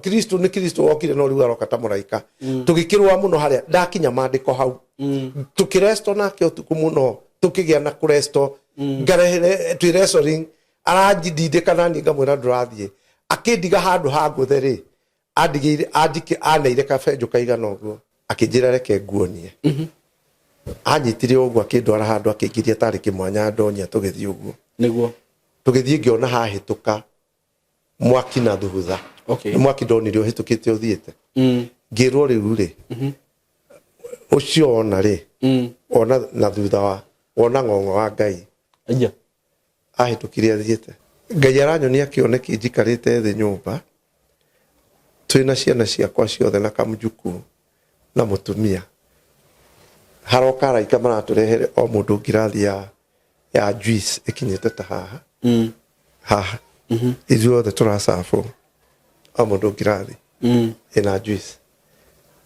Kristo nĩ Kristo wokire no rĩu aroka ta mũraika. Tũgĩkĩrũa mũno harĩa ndakinya maandĩko hau. Tũkĩresto nake ũtukũ mũno, tũkĩgĩa na kũresto. Ngarehere twĩ wrestling, aranjindindĩka naniĩ ngamwĩra ndũrathiĩ. Akĩndiga handũ ha ngũthe rĩ, andigĩire anjike aneire kabenjũ kaigana ũguo, akĩnjĩra reke nguonie. Anyitire ũguo akĩndwara handũ akĩingĩria tarĩ kĩmwanya ndonya tũgĩthiĩ ũguo. Nĩguo. Tũgĩthiĩ ngĩona hahĩtũka mwaki na thutha. Okay. Nĩ mwaki ndonire ũhĩtũkĩte ũthiĩte. Ngĩrwo rĩu rĩ, ũcio ona rĩ, ona na thutha wa wona ng'ong'o wa Ngai. Aya. Ahĩtũkire athiĩte. Ngai aranyonia kĩoneki njikarĩte thĩ nyũmba, twĩna ciana ciakwa ciothe na kamjukuu na mũtumia. Haroka araika maratũrehere o mũndũ ngirathi ya juice ĩkinyĩte ta haha. Haha. Ithuothe tũracabwo o mũndũ ngirathi ĩna juice.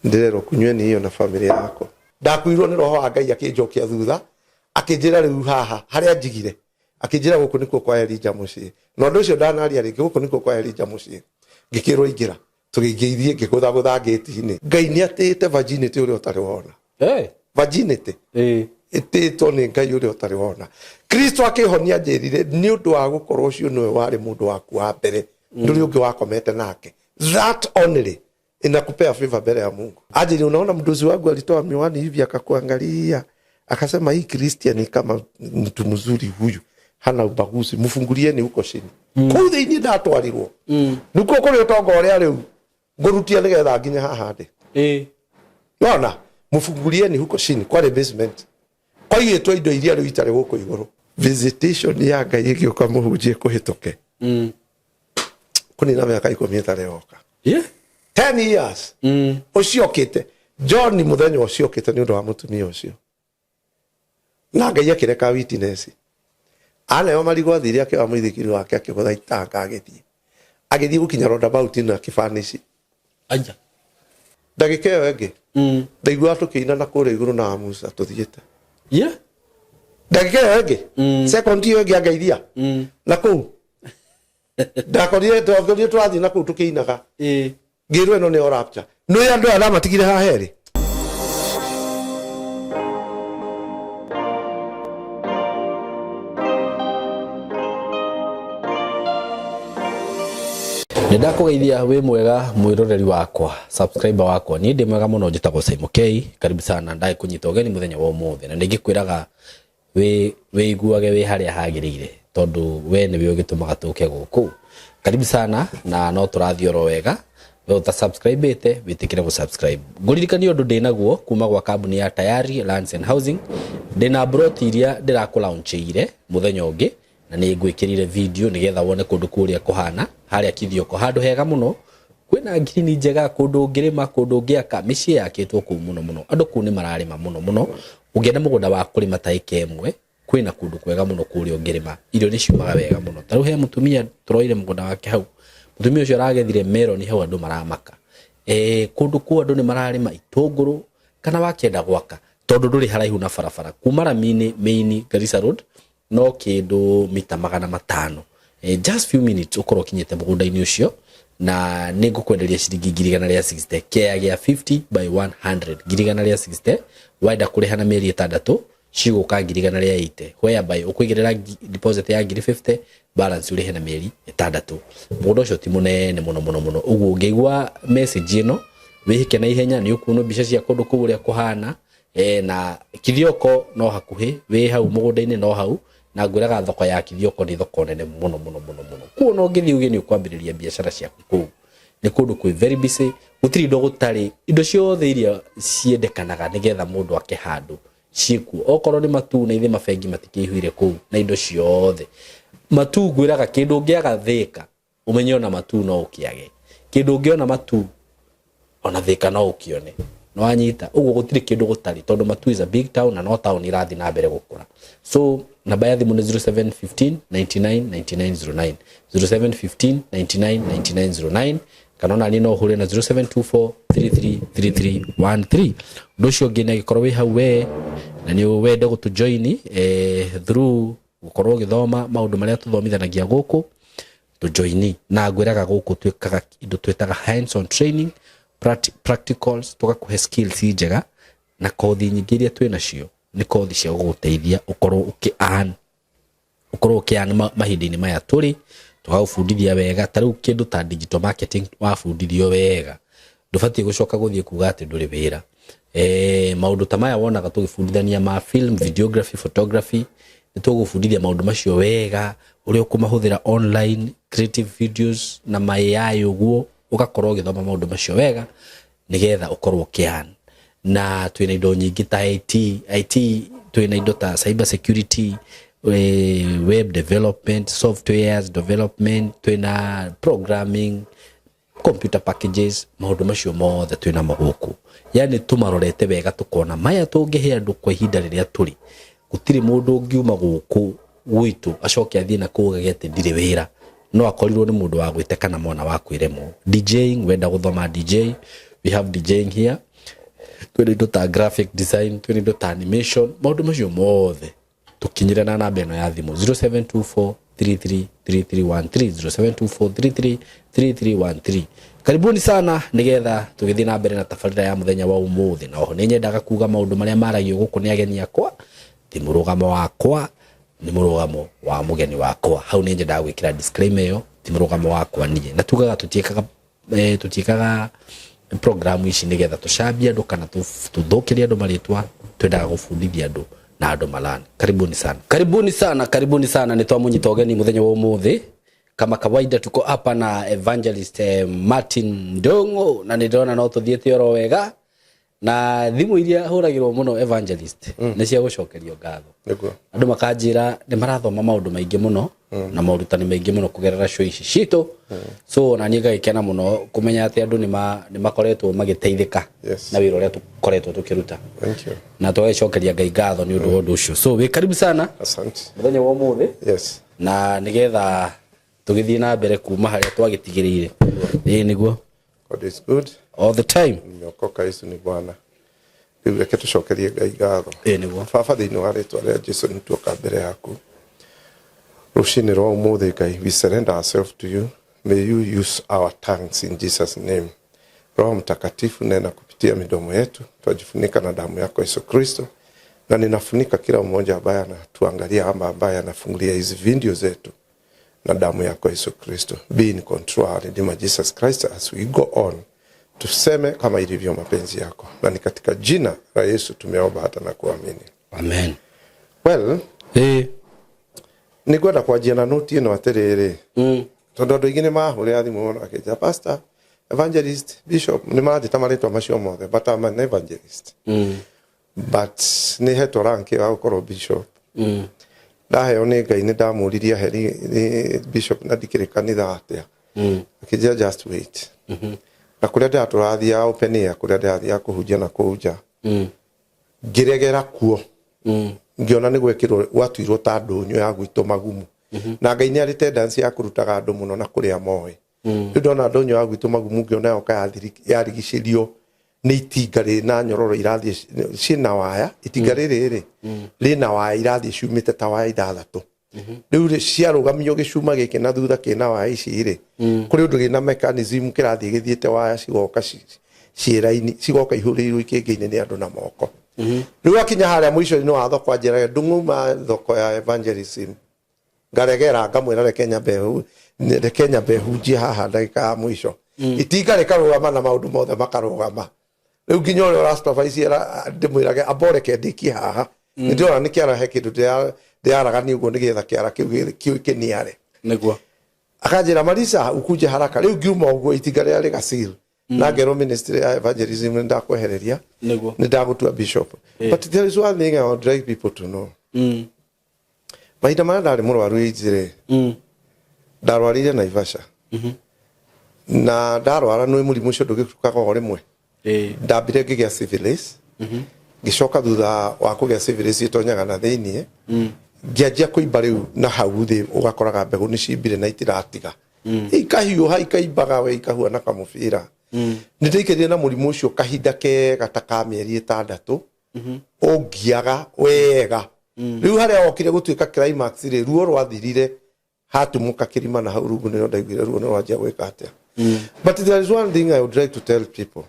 Ndĩrerwo kunyweni hiyo na family yako. Ndakuirwo nĩ roho wa Ngai akĩnjokia thutha, akĩnjĩra rĩu haha harĩa njigire, akĩnjĩra gũkũ nĩkuo kwa Elijah mũciĩ. Na ũndũ ũcio ndanaria rĩngĩ, gũkũ nĩkuo kwa Elijah mũciĩ. Ngĩkĩrwo ingĩra, tũgĩingĩithie ngĩgũthagũtha ngĩti-inĩ. Ngai nĩ atĩĩte virginity ũrĩa ũtarĩ wona. Hey. Virginity. Ĩĩ. Ĩtĩĩtwo nĩ Ngai ũrĩa ũtarĩ wona. Kristo akĩhonia njĩrire nĩ ũndũ wa gũkorwo ũcio nĩwe warĩ mũndũ waku wa mbere, ndũrĩ ũngĩ wakomete nake. That only inakupea favor mbele ya Mungu. Aje unaona mdozi wangu alitoa miwani hivi akakuangalia akasema hii Christian kama mtu mzuri huyu hana ubaguzi, mfungulieni huko chini. Kuu thĩinĩ ndatwarirwo. Nĩkuo kũrĩ ũtonga ũrĩa rĩu ngũrutia nĩgetha nginya haha ndĩ. Nona mfungulieni huko chini kwarĩ basement. Kwaigĩtwo indo iria rĩu itarĩ gũkũ igũrũ. Visitation ya Ngai ĩgĩũka mũhunjie kũhĩtũke. Kũnina mĩaka 10 ĩtarĩ yoka. 10 years. Ũcio okĩte. John mũthenya ũcio okĩte nĩ ũndũ wa mũtumia ũcio. Na Ngai akĩreka witness. Aneo marigũ athire akĩoya mũithikiri wake akĩgũtha itanga agĩthiĩ. Agĩthiĩ gũkinya roundabout na kĩbanici. Aya. Ndagĩka ĩyo ĩngĩ. Ndaiguaga tũkĩina na kũrĩa igũrũ na Musa tũthiĩte. Ndagĩka ĩyo ĩngĩ. Second ĩyo ĩngĩ angeithia. Na kũu. Ndakorire twakorire tũrathiĩ na kũu tũkĩinaga. Ngĩrwo ĩno nĩyo rapture. Nĩ andũ aya ndamatigire haha erĩ. Nĩ ndakũgeithia wĩ mwega mwĩroreri wakwa, subscriber wakwa. Niĩ ndĩ mwega mũno, njĩtagwo Simon K. Karibu sana, ndagĩkũnyita ũgeni mũthenya wa ũmũthĩ. Na nĩngĩkwĩraga wĩiguage wĩ harĩa hagĩrĩire, tondũ we nĩwe ũgĩtũmaga tũke gũkũ. Karibu sana, na no tũrathiĩ oro wega. We ũta subscribe-ĩte, wĩtĩkĩre gũ subscribe. Ngũririkanie ũndũ ndĩnaguo kuma gwa kambuni ya Tayari Lands and Housing. Ndĩna broti iria ndĩrakũ-launch-ĩire mũthenya ũngĩ, na nĩ ngwĩkĩrire video nĩgetha wone kũndũ kũrĩa kũhana harĩa Kithioko, handũ hega mũno, kwĩna ngirini njega, kũndũ ũngĩrĩma, kũndũ ũngĩaka, mĩciĩ yakĩtwo kũu mũno mũno, andũ kũu nĩ mararĩma mũno mũno. Ũngĩenda mũgũnda wa kũrĩma ta ĩka ĩmwe, kwĩna kũndũ kwega mũno kũrĩa ũngĩrĩma, irio nĩ ciumaga wega mũno. Ta rĩu he mũtumia tũroire mũgũnda wake hau, mũtumia ũcio aragethire meroni hau andũ maramaka. Kũndũ kũu andũ nĩ mararĩma itũngũrũ, kana wakĩenda gwaka, tondũ ndũrĩ haraihu na barabara, kuma rami-inĩ main Garissa Road, no kĩndũ mita 500. Just few minutes ũkorwo ũkinyĩte mũgũnda-inĩ ũcio, na nĩ ngũkwenderia ciringi ngiri igana rĩa 60, kĩaya gĩa 50 by 100, ngiri igana rĩa 60, wenda kũrĩha na mĩeri 6 cigũka ngiri igana rĩa 80, whereby ũkũigĩrĩra deposit ya ngiri 50, balance ũrĩhe na mĩeri 6. Mũgũnda ũcio ti mũnene mũno mũno mũno, ũguo ũngĩigua message ĩno wĩhĩke na ihenya, nĩ ũkuona mbica cia kũndũ kũu ũrĩa kũhana. Na Kithioko no hakuhĩ, wĩ hau mũgũnda-inĩ no hau, na ngwĩraga thoko ya Kithioko nĩ thoko nene mũno mũno mũno mũno. Kuo no ũngĩthiĩ uge nĩ ũkwambĩrĩria biacara ciaku kũu, nĩ kũndũ kwĩ very busy, gũtirĩ indo gũtarĩ, indo ciothe iria ciendekanaga nĩgetha mũndũ ake handũ ciĩkuo. Okorwo nĩ matu, na ithe mabengi matikĩihũire kũu na indo ciothe. Matu ngwĩraga kĩndũ ũngĩaga Thĩka, ũmenye ona matu no ũkĩage. Kĩndũ ũngĩona matu ona Thĩka no ũkĩone. Nĩwanyita? Ũguo gũtirĩ kĩndũ gũtarĩ, tondũ Matu is a big town na no town ĩrathiĩ na mbere gũkũra. So namba ya thimũ nĩ 0715 99 99 09, 0715 99 99 09, kana ona niĩ no ũhũre na 0724 33 33 13. Ũndũ ũcio ũngĩ nĩ angĩkorwo wĩ hau we na nĩ wende gũtũ join through gũkorwo ũgĩthoma maũndũ marĩa tũthomithanagia gũkũ, Tũjoini na ngwĩraga gũkũ twĩkaga indo twĩtaga hands on training, practicals, tũgakũhe skills njega, na kothi nyingĩ iria twĩ nacio nĩ kothi cia gũgũteithia ũkorwo ũkĩ earn, ũkorwo ũkĩ earn mahinda-inĩ maya tũrĩ. Tũgagũbundithia wega, ta rĩu kĩndũ ta digital marketing, wabundithio wega ndũbatiĩ gũcoka gũthiĩ kuga atĩ ndũrĩ wĩra. Maũndũ ta maya wonaga tũgĩbundithania ma film, videography, photography, nĩ tũgũbundithia maũndũ macio wega, ũrĩa ũkũmahũthĩra online, creative videos na ma AI, ũguo ũgakorwo ũgĩthoma maũndũ macio wega nĩgetha ũkorwo ũkĩ-earn. Na twĩna indo nyingĩ ta IT, IT, twĩna indo ta cyber security, web development, softwares development, twĩna programming, computer packages, maũndũ macio mothe twĩnamo gũkũ. Yani tũmarorete wega, tũkona maya tũngĩhe andũ kwa ihinda rĩrĩa tũrĩ, gũtirĩ mũndũ ũngiuma gũkũ gwitũ acoke athiĩ na kũu agage atĩ ndirĩ wĩra. No akorirwo nĩ mũndũ wa gwĩte kana mwana wa kwĩremwo. DJing, wenda gũthoma DJ, we have DJing here. Twĩna indo ta graphic design, twĩna indo ta animation, maũndũ macio mothe tũkinyĩre na namba ĩno ya thimũ, 0724 333313, 0724333313. Karibuni sana, nigetha tũgĩthiĩ na mbere na tabarĩra ya mũthenya wa ũmũthĩ. Na oho nĩ nyendaga kuga maũndũ marĩa maragio gũkũ nĩ ageni akwa ti mũrũgamo wakwa, nĩ mũrũgamo wa mũgeni wakwa. Hau nĩ nyendaga gwĩkĩra disclaimer ĩyo, ti mũrũgamo wakwa niĩ. Na tugaga tũtiĩkaga, tũtiĩkaga programu ici nĩgetha tũcambie andũ kana tũthũkĩrie andũ marĩtwa. Twendaga gũbundithia andũ na andũ malani. Karibuni sana, karibuni sana, karibuni sana. Nĩ twamũnyita ũgeni mũthenya wa ũmũthĩ. Kama kawaida tuko hapa na Evangelist Martin Ndongo, na nĩ ndĩrona no tũthiĩte oro wega. Na thimũ iria hũragĩrwo mũno, Evangelist, nĩ cia gũcokerio ngatho. Andũ makanjĩra nĩ marathoma maũndũ maingĩ mũno na morutani maingĩ mũno kũgerera show ici citũ. So na niĩ ngagĩkena mũno kũmenya atĩ andũ nĩ makoretwo magĩteithĩka na wĩra ũrĩa tũkoretwo tũkĩruta. Thank you. Na tũgagĩcokeria Ngai ngatho nĩ ũndũ wa ũndũ ũcio. So wĩ karibu sana Asante. mũthenya wa ũmũthĩ. Na nĩgetha tũgĩthiĩ na mbere kuma harĩa twagĩtigĩrĩire, ĩĩ nĩguo. God is good. All the time. Nimeokoka, Yesu ni Bwana. Rĩu reke tũcokerie Ngai ngatho. Ĩĩ nĩguo. Baba, thĩinĩ wa rĩtwa rĩa Jesu, nĩ tuoka mbere yaku rũcinĩ rwa ũmũthĩ. Ngai, we surrender ourselves to you. May you use our tongues in Jesus' name. Roho Mtakatifu, nena kupitia midomo yetu. Twajifunika na damu yako Yesu Kristo, na ninafunika kila mmoja ambaye anatuangalia ama ambaye anafungulia hizi video zetu na damu yako Yesu Kristo. Be in control, our Redeemer Jesus Christ, as we go on. Tuseme kama ilivyo mapenzi yako, na ni katika jina la Yesu tumeomba hata na kuamini. Amen. Well, nĩ ngwenda kwanjia na noti ĩno atĩrĩrĩ, tondũ andũ aingĩ nĩ mahũrĩra thimũ mũno akĩnjĩra pastor, evangelist, bishop, nĩ maranjĩta marĩtwa macio mothe, but I'm an evangelist. But nĩ hetwo rank ya gũkorwo bishop. Ndaheo nĩ Ngai, nĩ ndamũririe aheri nĩ bishop na ndikĩrĩ kanitha atĩa. Akĩnjĩra just wait. Na kũrĩa ndĩratũrathiaga open air, kũrĩa ndĩrathiaga kũhunjia na kũu nja, ngĩregera kuo. Ngĩona nĩ gwekĩrwo gwatuirwo ta ndũnyũ ya gwitũ magumu, na Ngai nĩ arĩ tendency ya kũrutaga andũ mũno na kũrĩa moĩ. Rĩu ndona ndũnyũ ya gwitũ magumu, ngĩona yoka yarigicĩrio nĩ itinga rĩna nyororo irathiĩ ciĩna waya. Itinga rĩrĩ rĩ rĩna waya irathiĩ ciumĩte ta waya ithathatũ. Rĩu rĩ ciarũgamio gĩcuma gĩkĩ na thutha kĩna waya ici rĩ, kũrĩ ũndũ gĩna mechanism kĩrathiĩ gĩthiĩte, waya cigoka ciĩ raini, cigoka ihũrĩirwo ikĩngĩ-inĩ nĩ andũ na moko. Rĩu akinya harĩa mũico-inĩ wa thoko, anjĩraga ndung'uma thoko ya evangelism, ngaregera, ngamwĩra reke nyambe hunjie haha ndagĩka ya mũico. Itinga rĩkarũgama na maũndũ mothe makarũgama. Rĩu nginya ũrĩa ũra supervise ndĩmwĩrage amba ũreke ndĩkie haha, nĩ ndĩrona nĩ kĩara he kĩndũ ndĩraragania ũguo nĩgetha kĩara kĩu kĩniare. Akanjĩra, "Marisa, ukuje haraka." Rĩu ngiuma ũguo, itinga rĩrĩa rĩgasil na ngerwo ministry ya evangelism nĩ ndakwehereria, nĩ ndagũtua bishop. But there is one thing I would like people to know. Mahinda marĩa ndarĩ mũrwaru AIDS rĩ, ndarwarire Naivasha, na ndarwara nĩ mũrimũ ũcio ndũgĩtukaga o rĩmwe. Ndambire ngĩgĩa syphilis, ngĩcoka thutha wa kũgĩa syphilis ĩtonyaga na thĩiniĩ, ngĩanjia kũimba rĩu na hau thĩ, ũgakoraga mbegũ nĩ cimbire na itiratiga, ikahiũha, ikaimbaga we ikahuana kamũbira. Nĩ ndaikarire na mũrimũ ũcio kahinda kega ta ka mĩeri 6, ũngiaga wega. Rĩu harĩa wokire gũtuĩka climax rĩ, ruo rwathirire. Hatumũka kĩrima na hau rungu nĩrĩo ndaiguire ruo nĩ rwanjia gwĩka atĩa. But there is one thing I would like to tell people.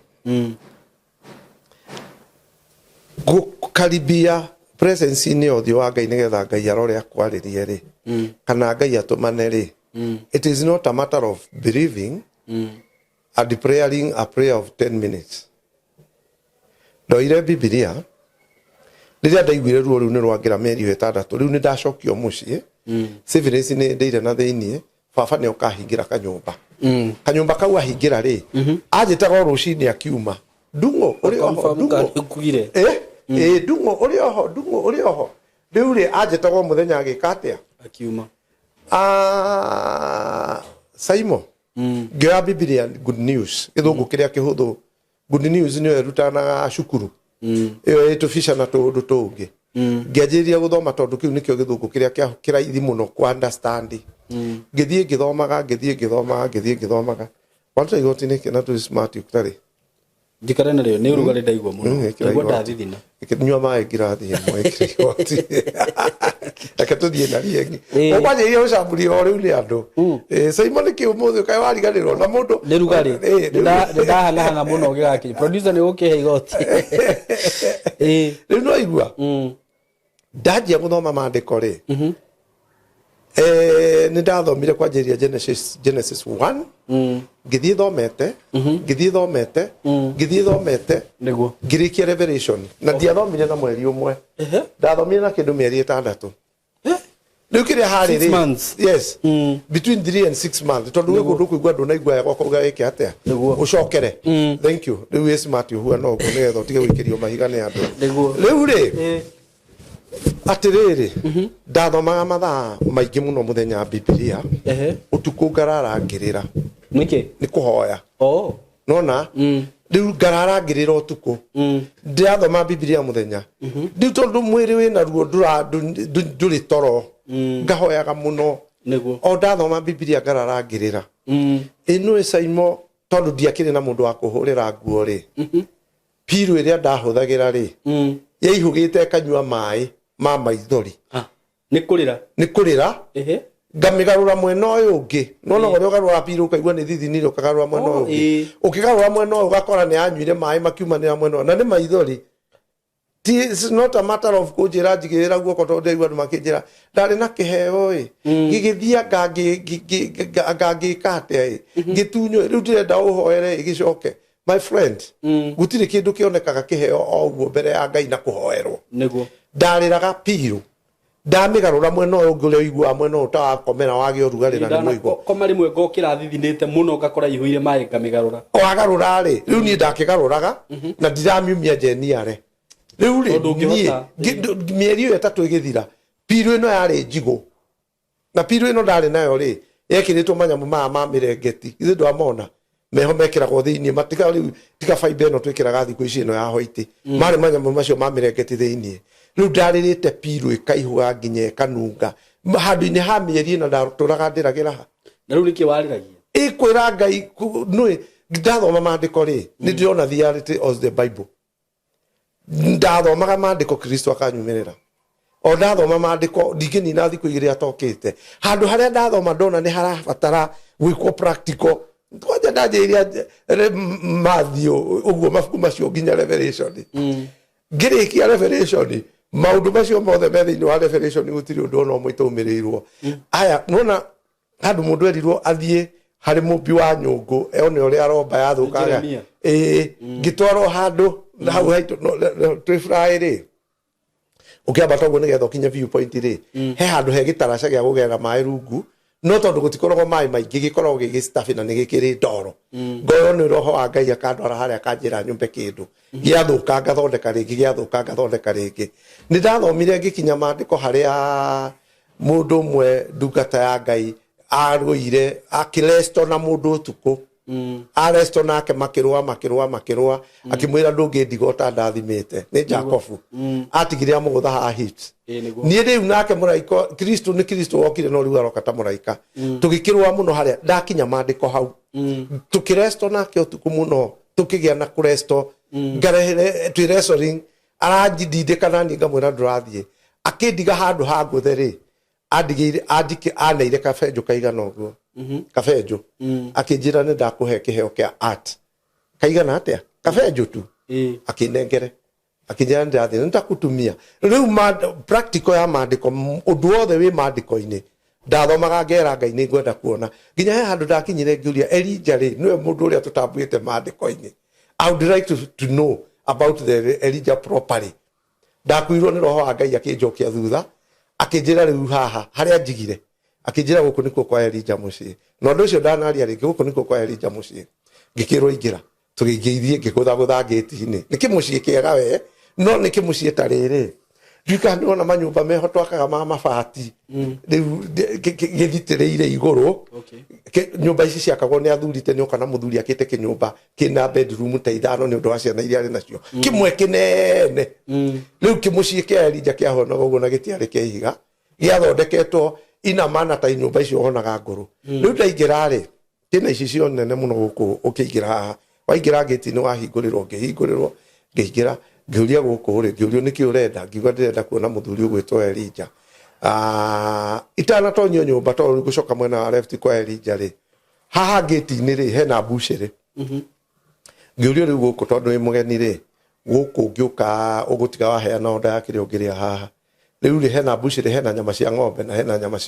Gũkaribia presence-inĩ ya ũthiũ wa Ngai nĩgetha Ngai arore akwarĩrie rĩ, kana Ngai atũmane rĩ, it is not a matter of believing and praying a prayer of 10 minutes. Ndoire Bibilia rĩrĩa ndaiguire ruo rũu nĩ rwangĩra mĩeri ĩyo 6, rĩu nĩ ndacokio mũciĩ. Syphilis nĩ ndĩire na thĩiniĩ, baba nĩ oka ahingĩra kanyũmba. Kanyũmba kau ahingĩra rĩ, anjĩtaga o rũcinĩ akiuma, "Ndung'ũ ũrĩ oho?" Confirm "Ndung'ũ." Kana ũkugire. Eh, "Ndung'ũ ũrĩ oho? Ndung'ũ ũrĩ oho?" Rĩu rĩ, anjĩtaga o mũthenya agĩka atĩa? Akiuma. Ah, Saimo, ngĩoya Bibilia Good News, gĩthũngũ kĩrĩa kĩhũthũ. Good News nĩyo ĩrutanaga cukuru, ĩyo ĩ tũbica na tũũndũ tũngĩ. Ngĩanjĩrĩria gũthoma tondũ kĩu nĩkĩo gĩthũngũ kĩrĩa kĩraithi mũno ku understand. Ngĩthiĩ ngĩthomaga, ngĩthiĩ ngĩthomaga, ngĩthiĩ ngĩthomaga. Waruta igoti nĩkĩ na tũrĩ smart ũtarĩ? Njikare narĩo nĩ ũrugarĩ ndaigua mũno. Ĩkĩra Ndaigua igoti. ndathithina. Nyua maĩ ngirathi ĩmwe, ĩkĩra igoti. Reke tũthiĩ na riengi. Ũkwanjĩrĩria gũcamburio o rĩu nĩ andũ. Simon nĩkĩ ũmũthĩ ũkaĩ wariganĩrwo na mũndũ? Nĩ rugarĩ. Nĩ ndahang'ahang'a mũno ngĩgakinya. Producer nĩ ũgũkĩhe igoti. Rĩu no igua ndanjia gũthoma maandĩko rĩ, nĩ ndathomire kwanjĩrĩria Genesis 1, ngĩthiĩ thomete, ngĩthiĩ thomete, ngĩthiĩ thomete, Nĩguo. Ngĩrĩkia Revelation na ndiathomire na mweri ũmwe. Ndathomire na kĩndũ mĩeri 6. Rĩu kĩrĩa harĩ Six rĩ, months. Yes, between 3 and 6 months, tondũ gwĩ kũndũ kũigua ndũnaigua wega ũkauga wĩke atĩa? Nĩguo. Ũcokere. Thank you. Rĩu wĩ smart ũhuana ũguo nĩgetha ũtige gũikĩrio mahiga nĩ andũ. Nĩguo. Rĩu rĩ, atĩrĩrĩ, ndathomaga mathaa maingĩ mũno mũthenya Bibilia. Ũtukũ ngarara ngĩrĩra. Nĩkĩ? Nĩ kũhoya. Oh. Nona rĩu ngarara ngĩrĩra ũtukũ ndĩrathoma Bibilia mũthenya. Rĩu tondũ mwĩrĩ wĩna ruo ndũrĩ toro, ngahoyaga mũno. Nĩguo. O ndathoma Bibilia ngarara ngĩrĩra. Ĩno Saimo, tondũ ndiakĩrĩ na mũndũ wa kũhũrĩra nguo rĩ, pillow ĩrĩa ndahũthagĩra rĩ, yaihũgĩte ĩkanyua maĩ ma maithori. Ah, nĩ kũrĩra. Nĩ kũrĩra. Ngamĩgarũra mwena ũyũ ũngĩ, nona ũrĩa ũgarũra pillow ũkaigua nĩ thithinire, ũkagarũra mwena ũyũ ũngĩ. Ũkĩgarũra mwena ũyũ ũgakora nĩ yanyuire maĩ makiumanĩra mwena ũyũ, na nĩ maithori. It's not a matter of kũnjĩra njigĩrĩra guoko, tondũ ndaigua andũ makĩnjĩra ndarĩ na kĩheo ĩ, gĩgĩthiĩ anga ngĩka atĩa ĩ, ngĩtunywo, rĩu ndĩrenda ũhoere ĩgĩcoke. My friend, gũtirĩ kĩndũ kĩonekaga kĩheo o ũguo mbere ya Ngai na kũhoerwo. Nĩguo. Ndarĩraga pillow ndamĩgarũra mwena ũyũ ũngĩ, ũrĩa ũiguaga mwena ũyũ ta wakomera wagĩa ũrugarĩ na nĩ mũigũ. Koma rĩmwe ngokĩra thithinĩte mũno ngakora ihũire maĩ ngamĩgarũra. Wagarũra rĩ, rĩu niĩ ndakĩgarũraga na ndiramiumia njeniare rĩu rĩ. Tondũ ũngĩhota. Niĩ mĩeri ĩyo 3 ĩgĩthira, pillow ĩno yarĩ njigũ, na pillow ĩno ndarĩ nayo rĩ, yekĩrĩtwo manyamũ maya ma mĩrengeti, ithuĩ ndwamona meho mekĩragwo thĩiniĩ matiga rĩu tiga fiber ĩno twĩkĩraga thikũ ici ĩno ya white, marĩ manyamũ macio ma mĩrengeti thĩiniĩ. Rĩu ndarĩrĩte pillow ĩkaihũga nginya ĩkanunga handũ-inĩ ha mĩeri 4 ndatũraga ndĩragĩra ha. Na rĩu nĩkĩ warĩragia? Ĩkwĩra Ngai nĩ ndathoma maandĩko rĩ, nĩ ndĩrona the reality of the Bible. Ndathomaga maandĩko, Kristo akanyumĩrĩra. O ndathoma maandĩko, ndingĩnina thikũ 2 atokĩte handũ harĩa ndathoma ndona nĩ harabatara gwĩkwo practical. Kwanja ndanjĩrĩria Matthew ũguo, mabuku macio nginya Revelation. Ngĩrĩkia Revelation, maũndũ macio mothe me thĩinĩ wa Revelation, gũtirĩ ũndũ ona ũmwe itaumĩrĩirwo. Aya nona handũ mũndũ erirwo athiĩ harĩ mũmbi wa nyũngũ one ũrĩa aromba yathũkaga. Jeremia. Ĩĩ, ngĩtwarwo handũ na hau haitũ twĩ fly rĩ, ũkĩambata ũguo nĩgetha ũkinye view point rĩ, he handũ he gĩtaraca gĩa kũgerera maĩ rungu, no tondũ gũtikoragwo maĩ maingĩ gĩkoragwo gĩ gĩstabi na nĩ gĩkĩrĩ ndoro. Ngoywo nĩ roho wa Ngai akandwara harĩa, akanjĩra nyũmbe kĩndũ gĩathũka ngathondeka rĩngĩ, gĩathũka ngathondeka rĩngĩ. Nĩ ndathomire ngĩkinya maandĩko harĩa mũndũ ũmwe ndungata ya Ngai arũire akĩresto na mũndũ ũtukũ, aresto nake makĩrũa makĩrũa makĩrũa, akĩmwĩra, "Ndũngĩndiga ũtandathimĩte." Nĩ Jacobu atigire amũgũtha haha hips. Ĩĩ, nĩguo. Niĩ rĩu nake mũraika Kristo, nĩ Kristo wokire, no rĩu aroka ta mũraika. Tũgĩkĩrũa mũno harĩa ndakinya maandĩko hau tũkĩresto nake ũtukũ mũno, tũkĩgĩa na kũresto ngarehere twĩ wrestling, aranjindindĩka naniĩ ngamwĩra, "Ndũrathiĩ." Akĩndiga handũ ha ngũthe rĩ. Andigĩire andike aneire kabenjũ kaigana ũguo. Kabenjũ. Akĩnjĩra nĩ ndakũhe kĩheo kĩa art. Kaigana atĩa? Kabenjũ tu. Akĩnengere. Akĩnjĩra nĩ ndĩrathiĩ nĩtakutumia. Rĩu practical ya maandĩko ũndũ wothe wĩ maandĩko-inĩ ndathomaga ngera Ngai nĩ ngwenda kuona. Nginya he handũ ndakinyire ngĩũria Elijah rĩ nĩwe mũndũ ũrĩa tũtambuĩte maandĩko-inĩ. I would like to know about the Elijah properly. Ndakuirwo nĩ roho wa Ngai akĩnjokia thutha akĩnjĩra rĩu haha harĩa njigire akĩnjĩra gũkũ nĩkuo kwa Elijah mũciĩ. Na ũndũ ũcio ndanaria rĩngĩ gũkũ nĩkuo kwa Elijah mũciĩ. Ngĩkĩrwo ingĩra tũgĩingĩithie ngĩgũthagũtha ngĩti-inĩ. Nĩ kĩmũciĩ kĩega we no nĩ kĩmũciĩ ta rĩrĩ. Ndiũĩ kana nĩwona manyũmba meho twakaga ma mabati rĩu gĩthitĩrĩire igũrũ. Nyũmba ici ciakagwo nĩ athuri tene ũkona mũthuri akĩte kĩnyũmba kĩna bedroom ta ithano nĩ ũndũ wa ciana iria arĩ nacio kĩmwe kĩnene. Rĩu kĩmũciĩ kĩa Elijah kĩahonaga ũguo na gĩtiarĩ kĩa ihiga gĩathondeketwo ina mana ta nyũmba icio wonaga ngũrũ. Rĩu ndaingĩra rĩ kĩna icicio nene mũno gũkũ ũkĩingĩra haha waingĩra ngĩti-inĩ wahingũrĩrwo ngĩhingũrĩrwo ngĩingĩra ngĩũria gũkũ rĩ ngĩũrio nĩkĩ ũrenda ngiuga ndĩrenda kuona mũthuri ũgwĩtwo Elijah. Itanatonyio nyũmba tondũ ngũcoka mwena wa left kwa Elijah rĩ haha ngĩti-inĩ rĩ hena mbucĩrĩ. Ngĩũrio rĩu gũkũ tondũ wĩ mũgeni rĩ gũkũ ngĩũka ũgũtiga waheana order ya kĩrĩa ũngĩrĩa haha. Rĩu rĩ hena mbucĩrĩ hena nyama cia ng'ombe na hena nyama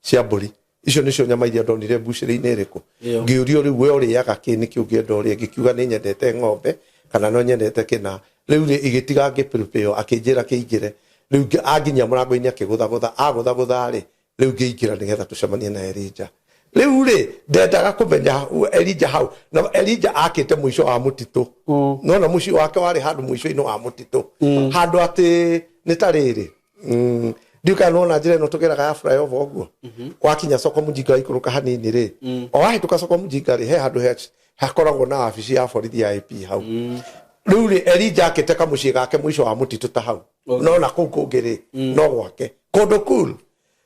cia mbũri. Icio nĩcio nyama iria ndonire mbucĩrĩ-inĩ ĩrĩkũ. Ngĩũrio rĩu we ũrĩaga kĩ nĩkĩ ũngĩenda ũrĩe ngĩkiuga nĩ nyendete ng'ombe kana no nyendete kĩna. Rĩu rĩ igĩtiga ngĩ-prepare akĩnjĩra kĩingĩre. Rĩu anginyia mũrango-inĩ akĩgũthagũtha agũthagũtha rĩ rĩu ngĩingĩra nĩgetha tũcemanie na Elijah. Rĩu rĩ ndendaga kũmenya Elijah hau na Elijah akĩte mũico wa mũtitũ. Nona mũciĩ wake warĩ handũ mũico-inĩ wa mũtitũ. Handũ atĩ nĩ ta rĩrĩ ndiũĩ kana nĩwona njĩra ĩno tũgeraga ya flyover ũguo. Wakinya soko mjinga waikũrũka hanini rĩ o wahĩtũka soko mjinga rĩ he handũ hakoragwo na wabici ya borithi ya AP hau. Rĩu rĩ Elijah akĩte kamũciĩ gake mũico wa mũtitũ ta hau. No na kũu kũngĩ rĩ no gwake kũndũ cool.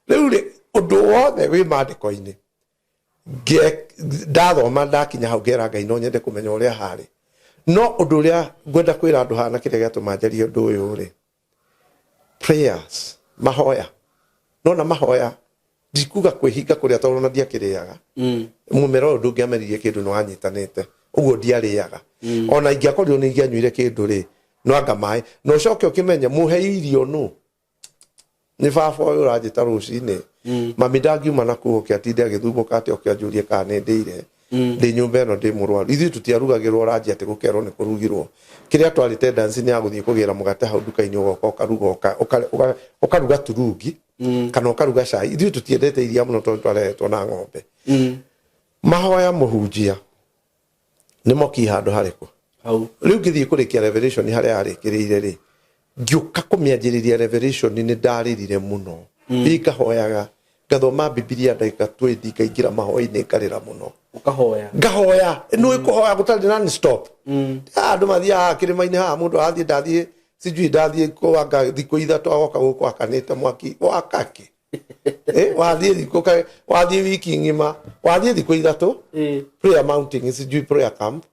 Rĩu rĩ ũndũ wothe wĩ maandĩko-inĩ ndathoma ndakinya hau ngera Ngai no nyende kũmenya ũrĩa harĩ. No ũndũ ũrĩa ngwenda kwĩra andũ haha na kĩrĩa gĩatũma njarie ũndũ ũyũ rĩ prayers mahoya nona mahoya ndikuga kwĩhinga kũrĩa tondũ ona ndiakĩrĩaga. Mũmera ũyũ ndũngĩameririe kĩndũ nĩ wanyitanĩte ũguo ndiarĩaga. Ona ingĩakorirwo nĩ ingĩanyuire kĩndũ rĩ no anga maĩ na ũcoke ũkĩmenye mũhe irio nũ nĩ baba ũyũ ũranjĩta rũcinĩ. Mami ndangiuma na kũu oke atinde agĩthumbũka atĩ oke anjũrie kana nĩ ndĩire ndĩ nyũmba ĩno ndĩ mũrwaru. Ithuĩ tũtiarugagĩrwo ranji atĩ gũkerwo nĩ kũrugirwo. Kĩrĩa twarĩ tendency nĩ ya gũthiĩ kũgĩra mũgate hau nduka-inĩ ũgoka ũkaruga ũkaruga turungi kana ũkaruga cai. Ithuĩ tũtiendete iria mũno tondũ twareretwo na ng'ombe. Mahoya mũhunjia nĩ moki handũ harĩkũ? Rĩu ngĩthiĩ kũrĩkia Revelation harĩa yarĩkĩrĩire rĩ ngĩũka kũmĩanjĩrĩria Revelation nĩ ndarĩrire mũno. Ngahoyaga ngathoma Bibilia ndagĩka 20 ngaingĩra mahoya-inĩ ngarĩra mũno. Ũkahoya. Ngahoya nĩ kũhoya gũtarĩ non stop. Andũ mathiaga kĩrĩma-inĩ haha mũndũ arathiĩ ndathiĩ sijui ndathiĩ kwanga thikũ ithatũ agoka gũkũ akanĩte mwaki wakake. Wathiĩ thikũ wathiĩ wiki ng'ima wathiĩ thikũ ithatũ prayer mountain sijui prayer camp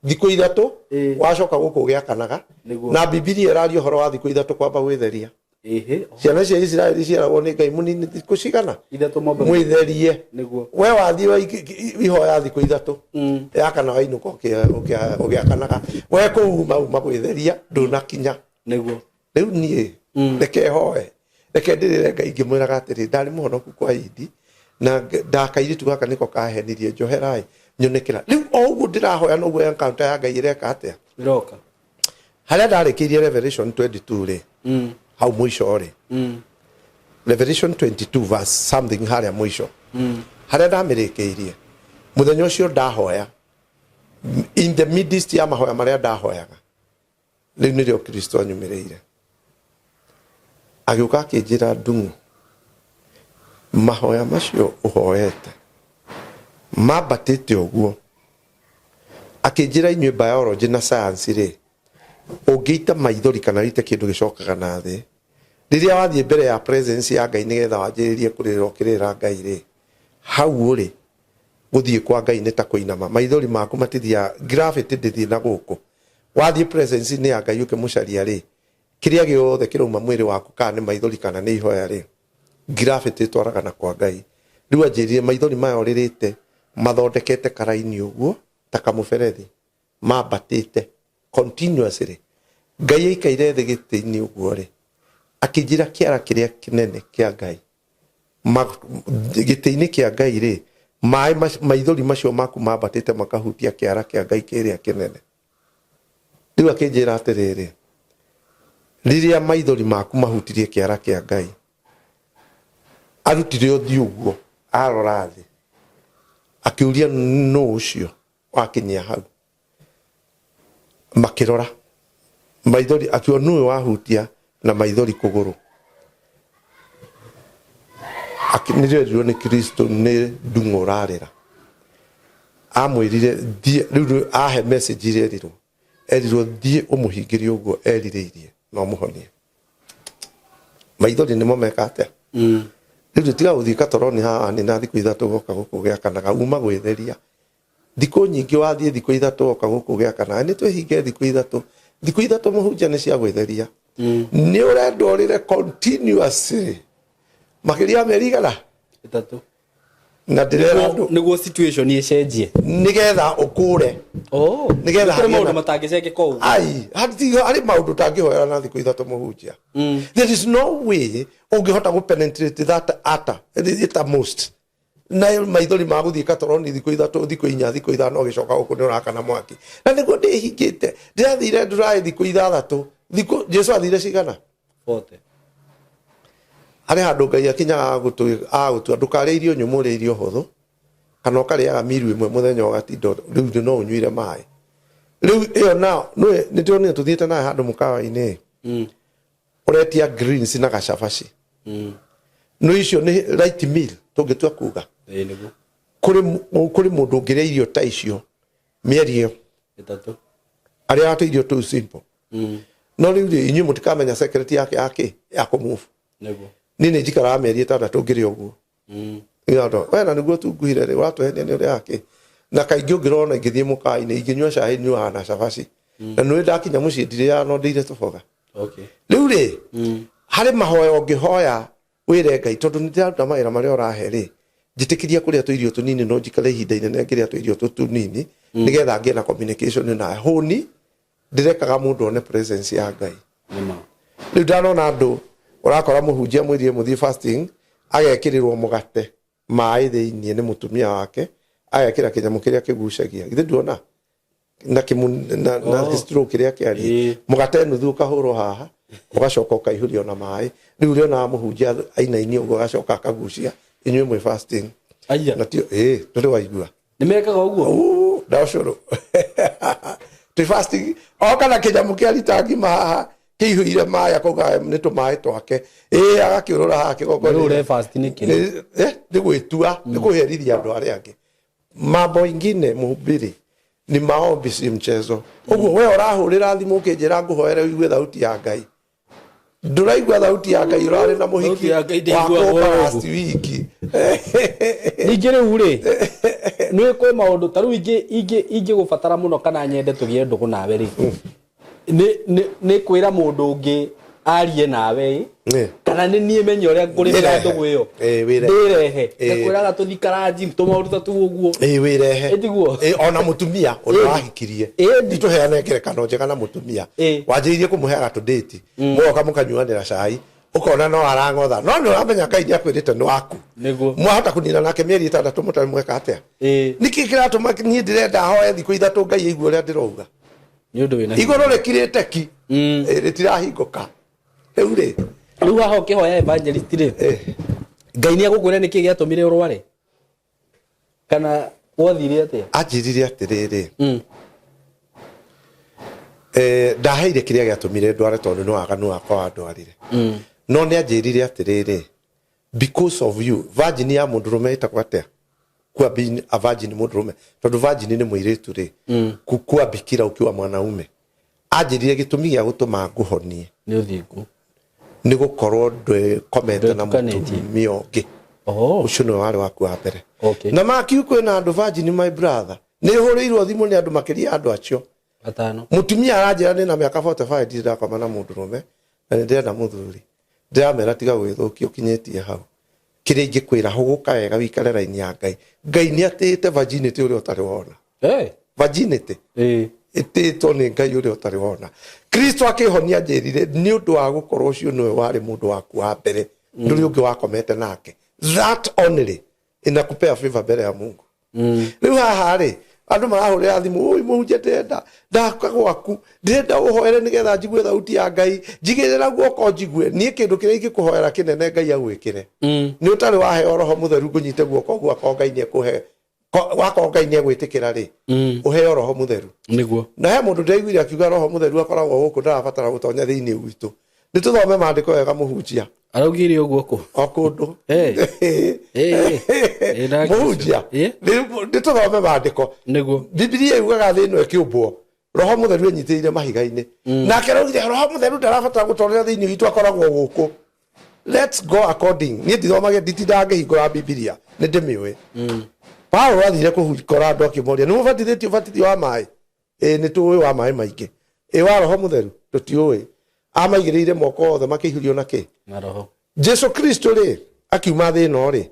thikũ ithatũ wacoka gũkũ ũgĩakanaga na Bibilia ĩraria ũhoro wa thikũ ithatũ kwamba gwĩtheria. Ciana cia Isiraeli ciaragwo nĩ Ngai mũnini thikũ cigana mwĩtherie. We wathiĩ ihoya thikũ ithatũ ya kana wainũka ũgĩakanaga we kũu uma uma gwĩtheria ndũnakinya. Rĩu niĩ reke hoe reke ndĩrĩre Ngai ngĩmwĩraga atĩrĩ ndarĩ mũhonoku kwa Idi na ndakairĩtu gaka nĩko kahenirie njoherai nyonekera. Rĩu o ũguo ndĩrahoya noguo encounter ya Ngai ĩreka atĩa? Ĩroka. Harĩa ndarĩkĩirie Revelation 22 rĩ hau mũico rĩ Revelation 22 verse something harĩa mũico harĩa ndamĩrĩkĩirie mũthenya ũcio ndahoya in the midst ya mahoya marĩa ndahoyaga rĩu nĩrĩo Kristo anyumĩrĩire agĩũka akĩnjĩra Ndung'u mahoya macio ũhoete mambatĩte ũguo akĩnjĩra inyuĩ biology na science rĩ ũngĩita maithori kana ũite kĩndũ gĩcokaga na thĩ rĩrĩa wathiĩ mbere ya presence ya Ngai nĩgetha wanjĩrĩrie kũrĩra ũkĩrĩra Ngai rĩ hau ũrĩ gũthiĩ kwa Ngai nĩ ta kũinama maithori maku matithiaga gravity ndĩthiĩ na gũkũ wathiĩ presence-inĩ ya Ngai ũkĩmũcaria rĩ kĩrĩa gĩothe kĩrauma mwĩrĩ waku kana nĩ maithori kana nĩ ihoya rĩ Gravity ĩtwaraga na kwa Ngai. Rĩu anjĩrire maithori maya ũrĩrĩte mathondekete karaini ũguo ta kamũberethi mambatĩte continuously. Ngai aikaire thĩ gĩtĩ-inĩ ũguo rĩ, akĩnjĩra kĩara kĩrĩa kĩnene kĩa Ngai gĩtĩ-inĩ kĩa Ngai rĩ, maĩ maithori macio maku mambatĩte makahutia kĩara kĩa Ngai kĩrĩa kĩnene. Rĩu akĩnjĩra atĩrĩrĩ, rĩrĩa maithori maku mahutirie kĩara kĩa Ngai, arutire ũthiũ ũguo arora thĩ, akĩũria nũ ũcio wakinyia hau. Makĩrora maithori, akiuga nũ ũyũ wahutia na maithori kũgũrũ. Nĩrĩo erirwo nĩ Kristo nĩ ndung'o ũrarĩra. Amwĩrire thiĩ, rĩu ahe message iria erirwo, erirwo thiĩ ũmũhingĩrie ũguo erirĩirie na ũmũhonie. Maithori nĩmo meka atĩa? Rĩu tiga gũthiĩ katoroni haha nĩ na thikũ 3 goka gũkũ gĩakanaga uma gwĩtheria. Thikũ nyingĩ wathiĩ thikũ 3 woka gũkũ gĩakanaga nĩ twĩhinge thikũ 3. Thikũ 3 mũhunjia nĩ cia gwĩtheria. Nĩ ũrendwo ũrĩre continuously makĩria ya mĩeri igana 3. Na ndĩrera andũ nĩguo situation ĩcenjie, nĩgetha ũkũre. Oh, nĩgetha kũrĩ hagĩe maũndũ matangĩcenjeka ũguo. Ai, harĩ maũndũ ũtangĩhoera na thikũ 3 mũhunjia. There is no way ũngĩhota gũ penetrate that utter, it most. Na maithori ma gũthiĩ katoroni thikũ 3, thikũ 4, thikũ 5 ũgĩcoka gũkũ nĩ ũrakana mwaki. Na nĩguo ndĩhingĩte, ndĩrathire ndũraĩ thikũ 6, thikũ Jesu athire cigana? 40. Harĩ handũ Ngai akinyaga agũtua ndũkarĩe irio nyũmũ, ũrĩe irio hũthũ, kana ũkarĩaga miru ĩmwe mũthenya ũgatinda rĩu no ũnyuire maĩ. Rĩu ĩyo nao, nĩ ndĩronire tũthiĩte nawe handũ mũkawa-inĩ. Ũretia greens na gacabaci. No icio nĩ light meal tũngĩtua kuga. Ĩĩ nĩguo. Kũrĩ mũndũ ũngĩrĩa irio ta icio mĩeri ĩyo. 3. Arĩaga tũ irio tũu simple. No rĩu rĩ, inyuĩ mũtikamenya secret yake yake ya kũmove. Nĩguo. Niĩ nĩ njikaraga mĩeri 6 ngĩrĩa ũguo. Ĩyo we na nĩguo tunguhire rĩ, ũratũhenia nĩ ũrĩa yake. Na kaingĩ ũngĩrora ingĩthiĩ mũkawa-inĩ, ingĩnyua cai nyuaga na cabaci. Na nĩũĩ ndakinya mũciĩ ndirĩaga no ndĩire tũboga. Rĩu rĩ, harĩ mahoya ũngĩhoya wĩre Ngai, tondũ nĩ ndĩraruta mawĩra marĩa ũrahe rĩ, njĩtĩkĩria kũrĩa tũirio tũnini no njikare ihinda inene ngĩrĩa tũirio tũu tũnini, nĩgetha ngĩe na communication nawe. Hũni ndĩrekaga mũndũ one presence ya Ngai. Rĩu ndanona andũ ũrakora mũhunjia mwĩrire mũthiĩ fasting, agekĩrĩrwo mũgate maĩ thĩinĩ nĩ mũtumia wake, agekĩra kĩnyamũ kĩrĩa kĩgucagia. Githĩ nduona? Na kĩmu, na straw kĩrĩa kĩariĩ. Mũgate nuthu ũkahũrwo haha, ũgacoka ũkaihũrio na maĩ. Rĩu ũrĩonaga mũhunjia ainainie ũguo agacoka akagucia, inyuĩ mwĩ fasting. Aya. Na tio, ĩĩ, ndũrĩ waigua. Nĩ mekaga ũguo? Ndacũrũ. Twĩ fasting, oka na kĩnyamũ kĩa rita ngima haha, kĩihũire maĩ, akauga nĩ tũmaĩ twake. Ĩĩ, agakĩũrũra haha kĩgongona. Rĩu ũre fast nĩkĩ? Nĩ gwĩtua, nĩ kũherithia andũ arĩa angĩ. Mambo ingine mhubiri ni maombi, si mchezo. Ũguo we ũrahũrĩra thimũ ũkĩnjĩra ngũhoere ũigue thauti ya Ngai. Ndũraigua thauti ya Ngai, ũrarĩ na mũhiki Thauti ya Ngai ndĩiguagwo wa kũmba ũguo. last week. Ningĩ rĩu rĩ, nĩ kwĩ maũndũ ta rĩu ingĩgũbatara mũno kana nyende tũgĩe ndũgũ nawe rĩ, nĩ kwĩra mũndũ ũngĩ arie nawe ĩ, kana nĩ niĩ menye ũrĩa ngũrĩmĩra Wĩrehe. ndũgũ ĩyo. Wĩrehe. Ndĩrehe. Ngakwĩraga tũthiĩ karanji, tũmaũndũ ta tũu ũguo. Wĩrehe. Ĩtiguo? Ona mũtumia ũrĩa wahikirie. Tũheane ngerekano njega na mũtumia. Wanjĩrĩirie kũmũheaga tũndĩti. Mũgoka mũkanyuanĩra cai. Ũkona no arang'otha. No nĩ ũramenya Ngai nĩ akwĩrĩte nĩ waku. Nĩguo. Mwahota kũnina nake mĩeri 6 mũtarĩ mweka atĩa? Nĩkĩ kĩratũma niĩ ndĩrenda hoe thikũ 3 Ngai aigue ũrĩa ndĩrauga? Nĩ ũndũ wĩna hinya. Igũrũ rĩkirĩte ki. Rĩtirahingũka. Rĩu rĩ. Rĩu haha ũkĩhoya evangelist rĩ, Ngai nĩ egũkwĩra nĩkĩ gĩatũmire ũrware? Kana gwathire atĩa? Anjĩrire atĩrĩrĩ, ndaheire kĩrĩa gĩatũmire ndware tondũ nĩ waganu wakwa wandwarire. No nĩ anjĩrire atĩrĩrĩ, because of you, virgin ya mũndũrũme ĩtagwo atĩa? Kuwa being a virgin mũndũrũme, tondũ virgin nĩ mũirĩtu rĩ, kuwa bikira ukiwa mwanaume. Anjĩrire gĩtũmi gĩa gũtũma ngũhonie Nĩ ũthingu. Nĩ gũkorwo ndwĩkomete na Ndwĩtukanĩtie. mũtumia ũngĩ. Ũcio nĩwe warĩ waku wa mbere. Na makiu kwĩna andũ virgin, my brother. Nĩ hũrĩirwo thimũ nĩ andũ makĩria andũ acio. 5. Mũtumia aranjĩra nĩ na mĩaka 45 ndirĩ ndakoma na mũndũrũme na nĩ ndĩrenda mũthuri. Ndĩramera tiga gwĩthũkia ũkinyĩtie hau. Kĩrĩa ingĩkwĩra, hũgũka wega wĩikare raini ya Ngai. Ngai nĩ atĩĩte virginity ũrĩa ũtarĩ wona. Hey. Virginity ĩtĩĩtwo nĩ Ngai ũrĩa ũtarĩ wona. Kristo akĩhonia njĩrire nĩ ũndũ wa gũkorwo ũcio nĩwe warĩ mũndũ waku wa mbere, ndũrĩ ũngĩ wakomete nake. That only inakupea favor mbere ya Mungu. Rĩu haha rĩ, andũ marahũrĩra thimũ, ũi mũhunjia, ndĩrenda ndaka gwaku, ndĩrenda ũhoere nĩgetha njigue thauti ya Ngai, njigĩrĩra guoko njigue. Niĩ kĩndũ kĩrĩa ingĩkũhoera kĩnene Ngai agwĩkĩre, nĩ ũtarĩ waheo Roho Mũtheru, ngũnyite guoko gwakwa, Ngai nĩekũhe, wakorwo Ngai nĩegwĩtĩkĩra rĩ, ũheo Roho Mũtheru. Niguo. Na he mũndũ ndĩraiguire akiuga Roho Mũtheru akoragwo gũkũ, ndarabatara gũtonya thĩinĩ witũ. Nĩ tũthome maandĩko wega, mũhunjia. Araugire ũguo kũ? O kũndũ. Hey. Hey. Hey, mũhunjia, nĩ tũthome maandĩko. Niguo. Bibilia yugaga thĩ ĩno ĩkĩũmbwo, Roho Mũtheru enyitĩrĩire mahiga-inĩ. Nake araugire Roho Mũtheru ndarabatara gũtorera thĩinĩ witũ, akoragwo gũkũ. Let's go according. Niĩ ndithomage, nditindaga ngĩhingũra Bibilia, nĩ ndĩmĩũĩ. Paulo athire kũhukora andũ akĩmoria, nĩ mũbatithĩtio ũbatithio wa maĩ? Ĩĩ, nĩ tũĩ wa maĩ maingĩ. Ĩ wa Roho Mũtheru tũtiũĩ. Amaigĩrĩire moko othe makĩihũrio na kĩ? Na Roho. Jesu Kristo rĩ, akiuma thĩ ĩno rĩ,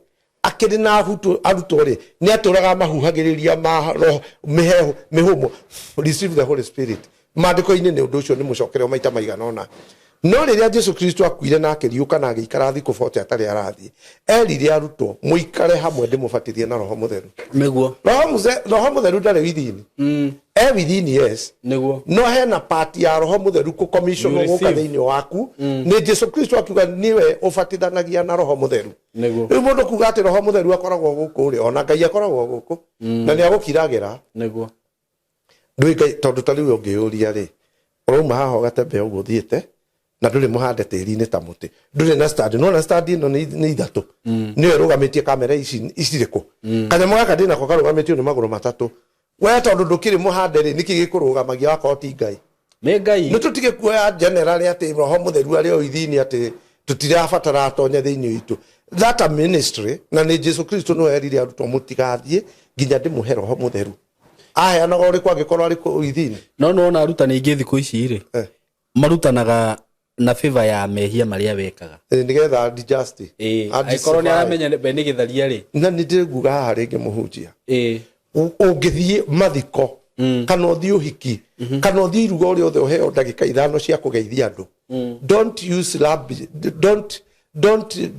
akĩrĩ na arutwo rĩ, nĩ atũraga mahuhagĩrĩria ma roho mĩhehu mĩhũmũ, receive the Holy Spirit. Maandĩko-inĩ nĩ ũndũ ũcio nĩ mũcokere o maita maigana ũna. No rĩrĩa Jesu Kristo akuire na akĩriũka na agĩikara thikũ 40 atarĩ arathiĩ, erire arutwo, mũikare hamwe ndĩmũbatithie na Roho Mũtheru. Niguo. Roho Mũtheru ndarĩ within. E within, yes. Niguo. No hena part ya Roho Mũtheru kũcommissionwo You gũka receive. thĩinĩ waku nĩ Jesu Kristo akiuga niwe ũbatithanagia na Roho Mũtheru. Niguo. Rĩu mũndũ kuga atĩ Roho Mũtheru akoragwo gũkũ rĩ, ona Ngai akoragwo gũkũ na nĩ agũkiragĩra. Niguo. Ndũĩ Ngai, tondũ ta rĩu ũngĩyũria rĩ, ũrauma haha ũgatembea ũguo ũthiĩte na ndũrĩ mũhande tĩri-inĩ ta mũtĩ, ndũrĩ na stand. Nĩwona stand ĩno nĩ ithatũ, nĩyo ĩrũgamĩtie kamera ici icirĩkũ. Kanyamũ gaka ndĩnako karũgamĩtio nĩ magũrũ matatũ. We tondũ ndũkĩrĩ mũhande rĩ, nĩkĩ gĩkũrũgamagia wakorwo ti Ngai? Nĩ Ngai. Nĩ tũtige kuoya general atĩ Roho Mũtheru arĩ o ithini, atĩ tũtirabatara atonye thĩinĩ witũ. That a ministry, na nĩ Jesu Kristo nĩwe erire arutwo, mũtigathiĩ nginya ndĩmũhe Roho Mũtheru. Aheanaga ũrĩkũ angĩkorwo arĩ kũu ithini? No nĩwona arutani aingĩ thikũ ici rĩ, marutanaga na favor ya mehia marĩa wekaga. Nĩgetha adjust. Angĩkorwo nĩ aramenya we nĩ gĩtharia rĩ. Na nĩ ndĩguga haha rĩngĩ, mũhunjia, ũngĩthiĩ mathiko kana ũthiĩ ũhiki kana ũthiĩ iruga ũrĩa othe, ũheo ndagĩka 5 cia kũgeithia andũ, don't use rubbish,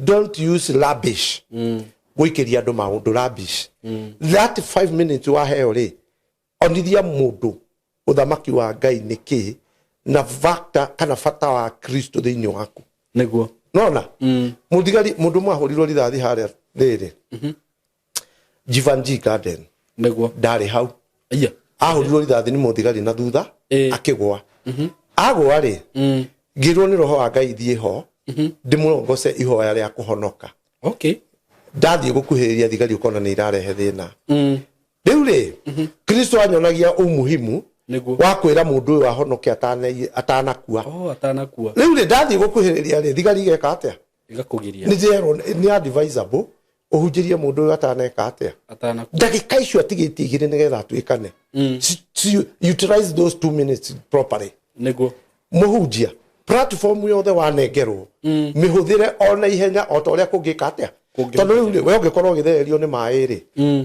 don't use rubbish gũikĩria andũ maũndũ rubbish. That 5 minutes waheo rĩ, onithia mũndũ ũthamaki wa Ngai nĩ kĩ na bata kana bata wa Kristo thĩinĩ waku. Niguo. Nona mũthigari, mũndũ ũmwe ahũrirwo rithathi harĩa rĩrĩ Jivanjee Garden. Niguo. Ndarĩ hau. Iya. Ahũrirwo rithathi nĩ mũthigari na thutha, akĩgwa. Agwa rĩ, ngĩrwo nĩ Roho wa Ngai thiĩ ho ndĩmũrongoce ihoya rĩa kũhonoka. Ndathiĩ gũkuhĩrĩria thigari, ũkona nĩ irarehe thĩna. Rĩu rĩ, Kristo anyonagia umuhimu Niguo. wa kwĩra mũndũ ũyũ ahonoke atanakua. Oh, atanakua. Rĩu rĩ, ndathiĩ gũkuhĩrĩria rĩ, thigari igeka atĩa? Igakũgiria. Nĩ ndĩrerwo nĩ advisable ũhunjĩrie mũndũ ũyũ ataneka atĩa? Atanakua. Ndagĩka icio atigĩtie 2 nĩgetha atuĩkane. Utilize those 2 minutes properly. Niguo. Mũhunjia, platform yothe wanengerwo, mĩhũthĩre o na ihenya o ta ũrĩa kũngĩka atĩa. Tondũ rĩu rĩ, we ũngĩkorwo ũgĩthererio nĩ maĩ rĩ,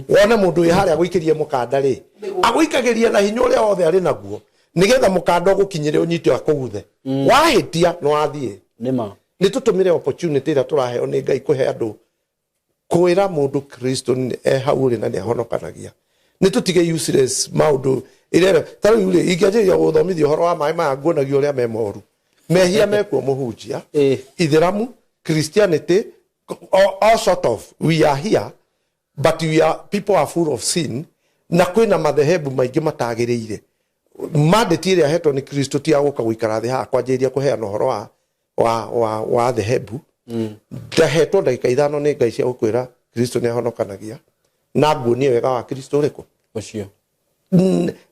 wone mũndũ wĩ harĩa agũikĩrie mũkanda rĩ, agũikagĩria na hinya ũrĩa wothe arĩ naguo nĩgetha mũkanda ũgũkinyĩre, ũnyite, akũguthe. Wahĩtia nĩ wathiĩ. Nĩma. Nĩ tũtũmĩre opportunity ĩrĩa tũraheo nĩ Ngai kũhe andũ, kwĩra mũndũ Kristo e hau ũrĩ na nĩ ahonokanagia. Nĩ tũtige useless maũndũ ĩrĩa ta rĩu rĩ, ingĩanjĩrĩria gũthomithia ũhoro wa maĩ maya, nguonagia ũrĩa me moru, mehia mekuo, mũhunjia. Ithĩramu, Christianity, all sort of, we are here but we are people are full of sin, na kwĩna madhehebu maingĩ matagĩrĩire. Mandate ĩrĩa hetwo nĩ Kristo ti ya gũka gũikara thĩ haha kwanjĩrĩria kũheana ũhoro wa dhehebu. Ndahetwo ndagĩka 5 nĩ Ngai cia gũkwĩra Kristo nĩ ahonokanagia na nguonie wega wa Kristo ũrĩkũ. Ũcio.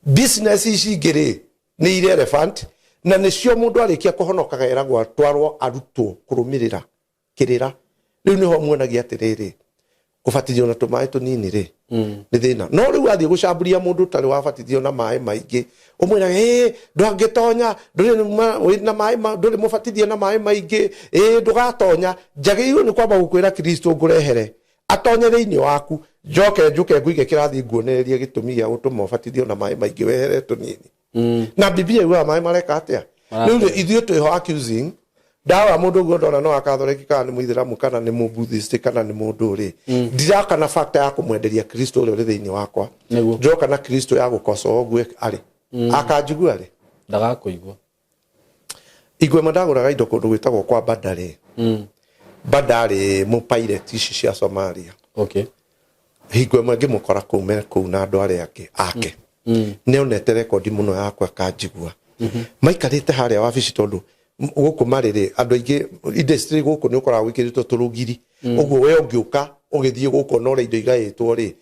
Business ici ingĩ rĩ, nĩ irrelevant, na nĩcio mũndũ arĩkia kũhonokaga eragwo atwarwo arutwo kũrũmĩrĩra kĩrĩra. Rĩu nĩho muonagia atĩrĩrĩ, Kũbatithio na tũmaĩ tũnini rĩ, nĩ thĩna. No rĩu wathiĩ gũcamburia mũndũ ũtarĩ wabatithio na maĩ maingĩ, ũmwĩraga, ĩ ndwangĩtonya, ndũrĩ wĩna maĩ ndũrĩ mũbatithie na maĩ maingĩ, ĩ ndũgatonya. Njagĩrĩirwo nĩ kwamba gũkwĩra Kristo ngũrehere atonye thĩinĩ waku, njoke njũke ngũige kĩrathi nguonererie gĩtũmi gĩa gũtũma ũbatithio na maĩ maingĩ wehere tũnini. Na Biblia yugaga maĩ mareka atĩa? Rĩu rĩ, ithuĩ twĩho accusing ndawa mũndũ ũguo ndona no akathoreki kana nĩ mũithĩramu kana nĩ mũbuddhist kana nĩ mũndũ rĩ, ndiraka na factor ya kũmwenderia Kristo ũrĩa ũrĩ thĩinĩ wakwa. Nĩguo. Njoka na Kristo ya gũkocoa ũguo arĩ akanjigua rĩ. Ndagakũigua. Igwema ndagũraga indo kũndũ gwĩtagwo kwa Bandari. Bandari mũ pirate ici cia Somalia. Okay. Hingo ĩmwe ngĩmũkora kũu me kũu na andũ arĩa angĩ ake. Nĩonete rekondi mũno yakwa akanjigua. Maikarĩte harĩa wabici tondũ gũkũ marĩ rĩ, andũ aingĩ industry gũkũ nĩ ũkoraga gwĩkĩrĩtwo tũrũgiri. Ũguo we ũngĩũka ũgĩthiĩ gũkũ ona ũrĩa indo igaĩtwo rĩ,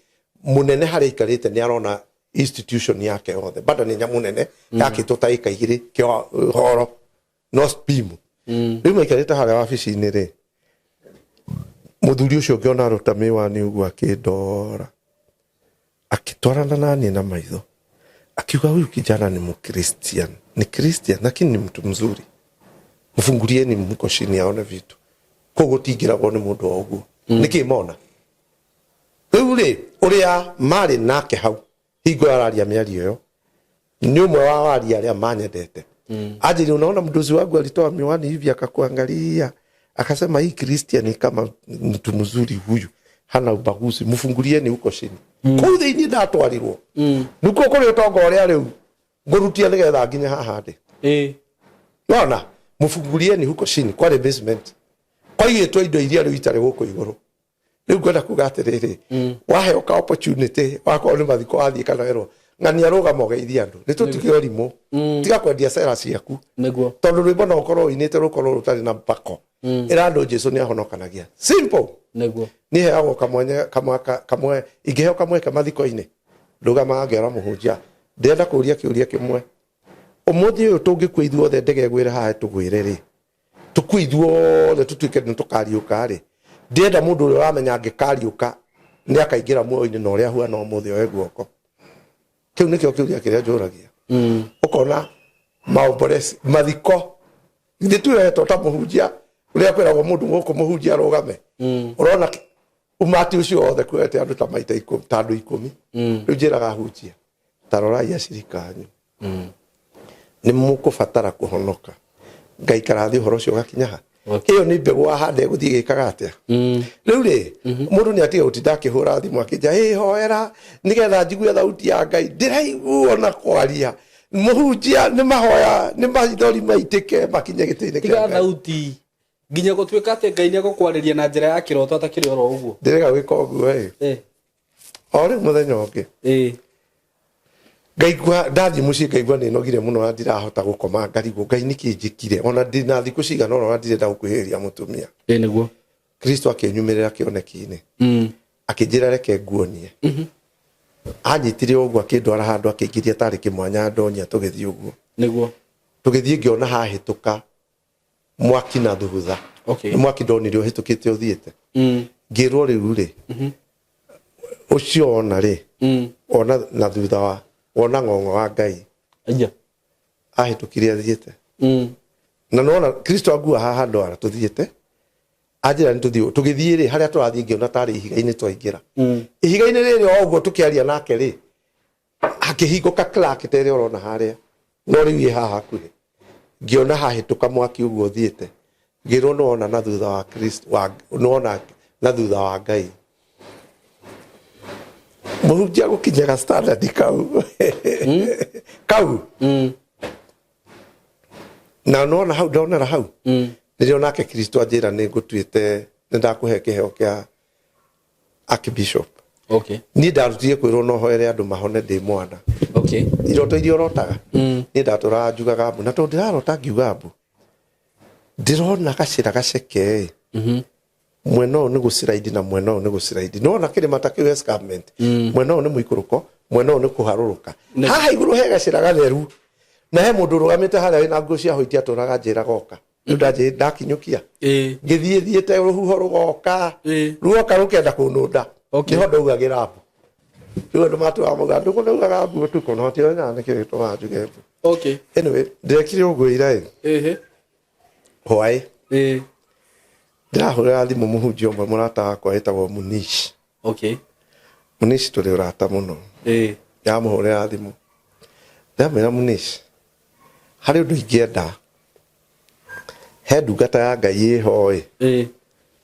mũnene harĩa aikarĩte nĩ arona institution yake yothe. Bado nĩ nyamũ nene yakĩtwo ta ĩka igĩrĩ kĩo horo no spimu. Rĩu maikarĩte harĩa wabici-inĩ rĩ, mũthuri ũcio ngĩona aruta mĩwani ũguo akĩndora, akĩtwarana na niĩ na maitho, akiuga huyu kijana ni mkristian, ni Christian lakini ni mtu mzuri, mfungulieni mko chini aone vitu. Koguo tingĩragwo nĩ mũndũ o ũguo. Nĩkĩ mona rĩu rĩ, ũrĩa marĩ nake hau hingo araria mĩario ĩyo nĩ ũmwe wa waria arĩa manyendete. Anjĩrire, unaona mdozi wangu alitoa miwani hivi akakuangalia akasema hii Christian ni kama mtu mzuri, huyu hana ubaguzi, mfungulieni huko chini. Kũu thĩinĩ ndatwarirwo nĩkuo kũrĩ ũtonga ũrĩa rĩu ngũrutia nĩgetha nginye haha ndĩ. Nona mfungulieni huko chini, kwarĩ basement kwaigĩtwo indo iria rĩu itarĩ gũkũ igũrũ. Rĩu ngwenda kuga atĩrĩrĩ, waheo ka opportunity wakorwo nĩ mathiko wathiĩ kana werwo ng'ania rũgama ũgeithie andũ, nĩ tũtige ũrimũ, tiga kwendia cera ciaku. Nĩguo. Tondũ rwĩmbo no ũkorwo ũinĩte rũkorwo rũtarĩ na mpako, ĩra andũ Jesu nĩ ahonokanagia, simple. Nĩguo. Niĩ heagwo kamwanya kamwe kamwe, ingĩheo kamweke mathiko-inĩ ndũgamaga ngera mũhunjia, ndĩrenda kũũria kĩũria kĩmwe. Ũmũthĩ ũyũ tũngĩkua ithuothe, ndege ĩgwĩre haha tũgwĩre rĩ, tũkue ithuothe tũtuĩke nĩ tũkariũka rĩ, ndĩrenda mũndũ ũrĩa ũramenya angĩkariũka nĩ akaingĩra muoyo-inĩ na ũrĩa ahuana ũmũthĩ oe guoko. Kĩu nĩkĩo kĩũria kĩrĩa njũragia. Ũkona maomboreci mathiko githĩ tuoetwo ta mũhunjia ũrĩa kwĩragwo mũndũ gũkũ mũhunjia arũgame, ũrona umati ũcio wothe kuoete andũ ta maita ikũmi, ta andũ ikũmi. Rĩu njĩraga ahunjia, ta rorai acirika anyu, nĩ mũkũbatara kũhonoka. Ngaikara thĩ ũhoro ũcio ũgakinya ha? Ĩyo nĩ mbegũ wahanda ĩgũthiĩ ĩgĩkaga atĩa? Rĩu rĩ, mũndũ nĩ atige gũtinda akĩhũra thimũ akĩnja, ĩ hoera nĩgetha njigue thauti ya Ngai. Ndĩraiguo na kwaria mũhunjia nĩ mahoya nĩ maithori maitĩke makinye gĩtĩ-inĩ kĩa Tiga Ngai. Thauti nginya gũtuĩka atĩ Ngai nĩ egũkwarĩria na njĩra ya kĩroto atakĩrĩ oro ũguo. Ndĩrega gwĩka ũguo ĩ. O rĩu mũthenya ũngĩ ngaigua ndathiĩ mũciĩ, ngaigua nĩ nogire mũno na ndirahota gũkoma, ngarigwo Ngai nĩkĩ njĩkire, ona ndĩna thikũ cigana ũna ona ndirenda gũkuhĩrĩria mũtumia. Ĩ nĩguo. Kristo akĩnyumĩrĩra kĩoneki-inĩ, akĩnjĩra reke nguonie. Anyitire ũguo akĩndwara handũ akĩingĩria tarĩ kĩmwanya ndonya, tũgĩthiĩ ũguo. Nĩguo. Tũgĩthiĩ ngĩona hahĩtũka mwaki na thutha. Okay. Nĩ mwaki ndonire ũhĩtũkĩte ũthiĩte. Ngĩrwo rĩu rĩ, ũcio wona rĩ, ona na thutha wa wona ng'ong'o wa Ngai. Aya. Ahĩtũkire athiĩte. Na nona Kristo angua haha ndwara tũthiĩte, anjĩra nĩ tũthiĩ. Tũgĩthiĩ rĩ, harĩa tũrathiĩ ngĩona tarĩ ihiga-inĩ twaingĩra. Ihiga-inĩ rĩrĩ o ũguo tũkĩaria nake rĩ, hakĩhingũka crack ta ĩrĩa ũrona harĩa, no rĩu ĩ haha hakuhĩ. Ngĩona hahĩtũka mwaki ũguo ũthiĩte, ngĩrwo nĩ wona na thutha wa Kristo wa nĩ wona na thutha wa Ngai. Mũhunjia gũkinyaga standard kau kau. Na nona hau ndonera hau nĩrĩo nake Kristo anjĩra nĩ ngũtuĩte nĩ ndakũhe kĩheo kĩa archbishop. Niĩ ndarutire kwĩrwo no hoere andũ mahone ndĩ mwana. Iroto iria ũrotaga, niĩ ndatũraga njugaga mbu, na tondũ ndĩrarota ngiuga mbu, ndĩrona gacĩra gaceke ĩ, mwena ũyũ nĩ gũciraidi na mwena ũyũ nĩ gũciraidi. Nĩwona kĩrĩma ta kĩu escarpment, mwena ũyũ nĩ mũikũrũko, mwena ũyũ nĩ kũharũrũka. Haha igũrũ he gacĩra gatheru na he mũndũ ũrũgamĩte harĩa wĩna nguo cia hoiti atũraga njĩra goka. Rĩu ndakinyũkia. Ĩĩ. Ngĩthiĩ thiĩte rũhuho rũgoka. Ĩĩ. Ruoka rũkenda kũnũnda. Okay. Nĩho ndaugagĩra mbu. Rĩu andũ matũraga maugaga ndũkũ ndaugaga mbu ũtukũ no tionyaga nĩkĩo gĩtũmaga njuge mbu. Okay. Anyway, ndĩrekire ũguo ira ĩ. Ĩhĩ. Hwaĩ. Ĩĩ. Ndĩrahũrĩra thimũ mũhunjia ũmwe mũrata wakwa wĩtagwo Munish. Okay. Munish tũrĩ ũrata mũno. Ĩĩ. Ndĩramũhũrĩra thimũ. Ndĩramwĩra Munish, harĩ ũndũ ingĩenda. He ndungata ya Ngai ĩho ĩ. Ĩĩ.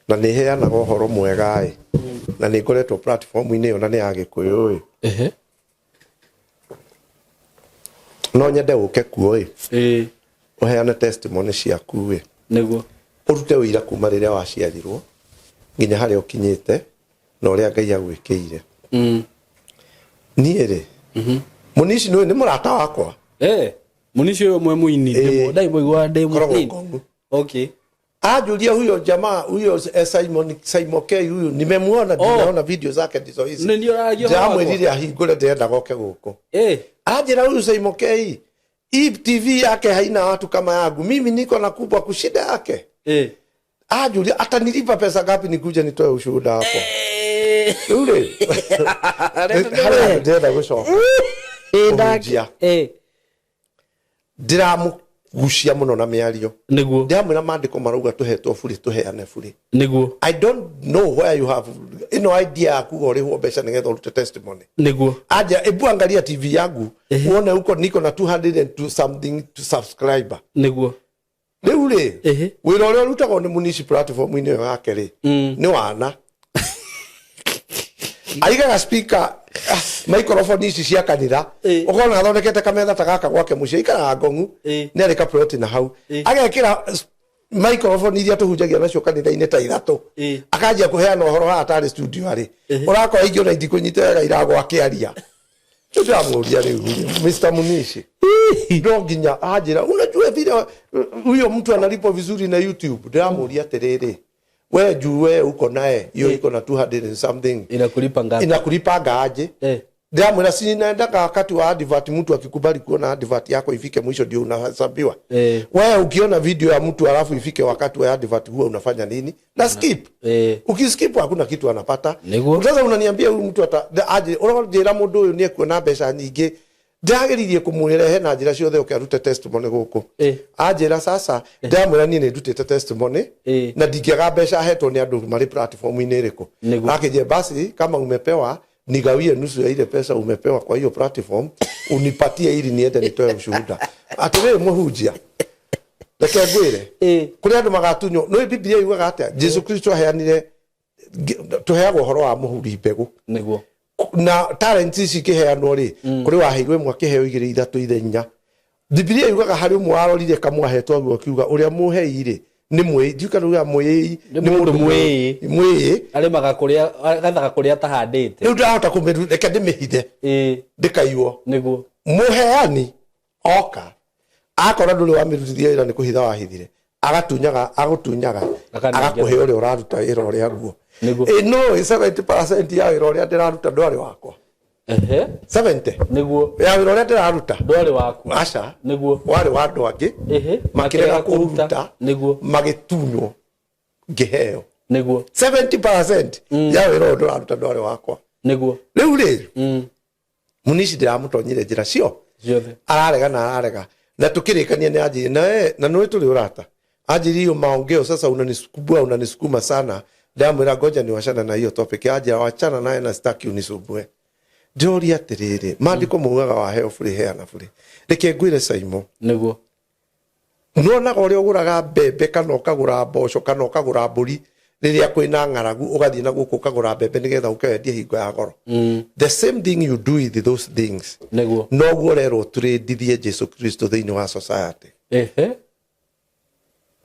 Na nĩ ĩheanaga ũhoro mwega ĩ. Na nĩ ngoretwo platform-inĩ ĩyo na nĩ ya Gĩkũyũ ĩ. Ehe. No nyende ũke kuo ĩ. Ĩĩ. Ũheane testimony ciaku ĩ. Nĩguo. Ũrute ũira kuma rĩrĩa waciarirwo nginya harĩa ũkinyĩte na ũrĩa Ngai agwĩkĩire. Niĩ rĩ, Munishi nĩ mũrata wakwa. Eh, Munishi ũyũ ũmwe mũini. Ĩĩ. Ndaimũigua ndĩ Koragwo mũnini. Ngong'u. Okay. Anjuria huyo jamaa huyo Simon Simon K huyu nimemuona. Oh. Ninaona video zake ndizo hizi. Nĩ niĩ ũraragia ũhoro wakwa? Ndĩramwĩrire ahingũre, ndĩrenda goke gũkũ. Eh. Anjĩra huyu Simon K hii TV yake haina watu kama yangu, mimi niko na kubwa kushida yake. Eh. Anjuria atanilipa pesa ngapi nikuje nitoe ushuhuda hapo. Eh. Rĩu rĩ, harĩa handũ ndĩrenda gũcoka kũhunjia. Eh. Ndĩramũgucia mũno na mĩario. Nĩguo. Ndĩramwĩra maandĩko marauga tũhetwo burĩ tũheane burĩ. Nĩguo. I don't know where you have ĩno idea ya kuga ũrĩhwo mbeca nĩgetha ũrute testimony. Nĩguo. Aja ebu angalia TV yangu uone huko niko na 200 and to something to subscriber. Nĩguo. Rĩu rĩ, Ehe. wĩra ũrĩa ũrutagwo nĩ Munishi platform-inĩ ĩyo yake rĩ, nĩ wana aigaga speaker, microphone ici cia kanitha. Ĩ. Ũkona athondekete kametha ta gaka gwake mũciĩ, aikaraga Ngong'u. Ĩ. Nĩ arĩ kaploti na hau. Ĩ. Agekĩra microphone iria tũhunjagia nacio kanitha-inĩ ta ithatũ. Ĩ. Akanjia kũheana ũhoro haha tarĩ studio arĩ ũrakora ingĩ ona itikũnyita wega iragwa akĩaria. Rĩu ndĩramũria, rĩu Mr. Munishi, no nginya anjĩra unajua vile huyo mtu analipwa vizuri na YouTube. Ndĩramũria atĩrĩrĩ, we juu we uko naye hiyo iko na 200 and something, Inakulipa ngapi? Inakulipanga aje? Eh. Ndĩramwĩra si naendaga wakati wa advert, mtu akikubali kuona advert yako ifike mwisho ndio unahesabiwa. Eh. Wewe ukiona video ya mtu alafu ifike wakati wa advert huwa unafanya nini? Na skip. Eh. Ukiskip hakuna kitu anapata. Nĩguo. Sasa unaniambia huyu mtu ata aje ũranjĩra mũndũ ũyũ nĩ ekuona mbeca nyingĩ? Ndagĩririe kũmũrehe na njĩra ciothe ũke arute testimony gũkũ. Eh. Anjĩra sasa ndĩramwĩra niĩ nĩ ndutĩte testimony Eh. na ndingĩaga mbeca hetwo nĩ andũ marĩ platform-inĩ ĩrĩkũ. Nĩguo. Akĩnjĩra basi kama umepewa nigawie nusu ya ile pesa umepewa kwa hiyo platform unipatie ili niende nitoe ushuhuda. Atĩrĩrĩ mũhunjia, reke ngwĩre, Eh. kũrĩ andũ magatunywo. Nĩ Biblia yugaga atĩa? Jesu Kristo aheanire tũheagwo ũhoro wa mũhuri mbegũ. Nĩguo. Na talent ici ikĩheanwo rĩ, kũrĩ waheirwo ĩmwe, akĩheo igĩrĩ, ithatũ, ithe inya. Bibilia yugaga harĩ ũmwe warorire kamwe ahetwo aguo akiuga ũrĩa mũhei rĩ nĩ mwĩi, ndiũĩ kana ugaga mwĩi. Nĩ mũndũ mwĩĩ. Mwĩĩ. Arĩmaga kũrĩa agethaga kũrĩa atahandĩte. Rĩu ndahota kũmĩru, reke ndĩmĩhithe Ĩĩ. ndĩkaiywo. Nĩguo. Mũheani oka akora ndũrĩ wamĩrutithia wĩra, nĩ kũhitha wahithire, agatunyaga, agũtunyaga, Akanengera. agakũhe ũrĩa ũraruta wĩra ũrĩa guo. Nĩguo. Ĩ no 70% ya wĩra ũrĩa ndĩraruta ndwarĩ wakwa. Ehe. 70 Nĩguo. ya wĩra ũrĩa ndĩraruta. Ndwarĩ waku. Aca. Nĩguo. Warĩ wa andũ angĩ. Ehe. Makĩrega kũruta. Nĩguo. Magĩtunywo, ngĩheo. Nĩguo. 70% ya wĩra ũyũ ndĩraruta ndwarĩ wakwa. Nĩguo. Rĩu rĩ, Munishi ndĩramũtonyire njĩra cio. Ciothe. Ararega na ararega na tukirikania nĩ anjĩrire na we na nĩ tũrĩ ũrata, anjĩrire hiyo maongeo sasa unanisukuma, unanisukuma sana. Ndamwĩra ngoja ni wachana na hiyo topic. Anjĩra wachana naye na sitaki unisumbue. Ndĩroria atĩrĩrĩ, maandĩko maugaga waheo burĩ heana burĩ. Reke ngwĩre Saimo, Nĩguo. Nĩwonaga ũrĩa ũgũraga mbembe kana ũkagũra mboco kana ũkagũra mbũri rĩrĩa kwĩna ng'aragu, ũgathiĩ na gũkũ ũkagũra mbembe nĩgetha ũke wendie hingo ya goro. The same thing you do with those things, Nĩguo. Noguo ũrerwo tũrĩndithie Jesu Kristo thĩinĩ wa society. Ehe.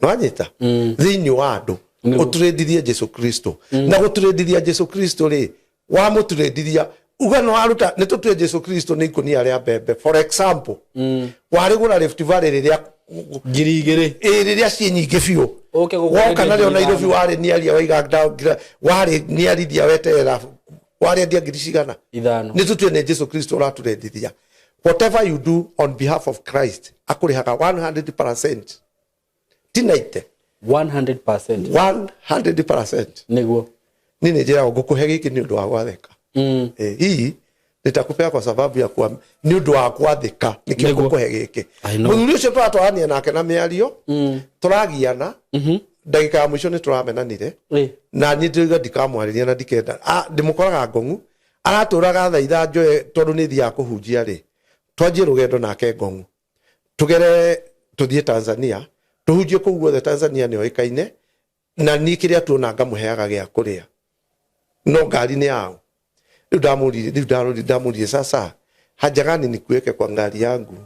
Nwanyita thĩinĩ wa andũ. Nĩguo. Ũtũrĩndithie Jesu Kristo, na gũtũrĩndithia Jesu Kristo rĩ, wamũtũrĩndithia uga nĩ waruta, nĩ tũtue Jesu Kristo nĩ ikũnia rĩa mbembe, for example, warĩgũra Rift Valley rĩrĩa 2000. Ĩ rĩrĩa ciĩ nyingĩ biũ. Ũke gũkũ Woka wendia narĩo ngiri Nairobi, ithano. warĩ nĩaria waiga warĩ nĩarithia weterera warĩendia ngiri cigana? 5. Nĩ tũtue nĩ Jesu Kristo ũratũrendithia, whatever you do on behalf of Christ akũrĩhaga 100%. Ti 90. 100%. 100%. Niguo. Niĩ nĩ njĩragwo ngũkũhe gĩkĩ nĩ ũndũ wa gwathĩka. Hii nitakupea kwa sababu ya kwa nĩ ũndũ wa gwathĩka nĩkĩo Nĩguo. ngũkũhe gĩkĩ. I know. Mũthuri ũcio tũratwarania nake na mĩario, tũragiana, ndagĩka ya mũico nĩ tũramenanire. Na niĩ ndĩrauga ndikamwarĩria na ndikenda. Ndĩmũkoraga ngong'u aratũraga thaitha njoe tondũ nĩ thiaga kũhunjia rĩ, twanjie rũgendo nake ngong'u, tũgere tũthiĩ Tanzania, tũhunjie kũu guothe. Tanzania nĩ oĩkaine na niĩ kĩrĩa tuona ngamũheaga gĩa kũrĩa, no ngari nĩ yao. Rĩu ndamũririe, rĩu ndarori ndamũririe, sasa haja gani nikuweke kwa ngari yangu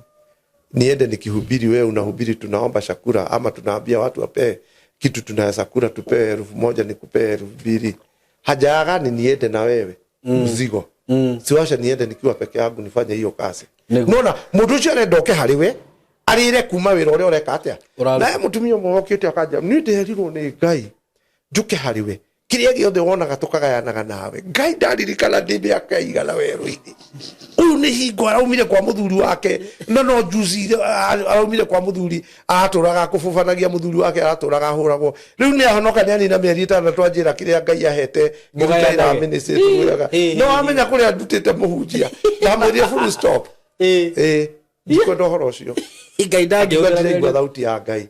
niende nikihubiri, wewe unahubiri, tunaomba chakula ama tunaambia watu wapee kitu, tunaweza kula, tupee 1000, nikupee 2000. Haja gani niende na wewe mzigo? Siwasha niende nikiwa peke yangu nifanye hiyo kazi. Nĩguo. Nona mũndũ ũcio arenda oke harĩ we arĩre kuma wĩra ũrĩa ũreka atĩa. Ũraruta. Naye mũtumia ũmwe okĩte akanja, niĩ ndĩrerirwo nĩ Ngai njuke harĩ we, kĩrĩa gĩothe wonaga tũkagayanaga nawe. Ngai ndaririkana ndĩ mĩaka igana werũ-inĩ ũyũ nĩ hingo araumire kwa mũthuri wake, na no juzi araumire kwa mũthuri, aratũraga kũbũbanagia mũthuri wake, aratũraga ahũragwo. Rĩu nĩ ahonoka, nĩ anina mĩeri 6 anjĩra kĩrĩa Ngai ahete ngĩruta Mũgayanage. ĩra ministry tũgwĩraga. No wamenya kũrĩa ndutĩte mũhunjia, ndamwĩrire full stop. Ĩ, ndikwenda ũhoro ũcio. Ngai Ndingĩigua ndangĩhũthĩra. thauti ya Ngai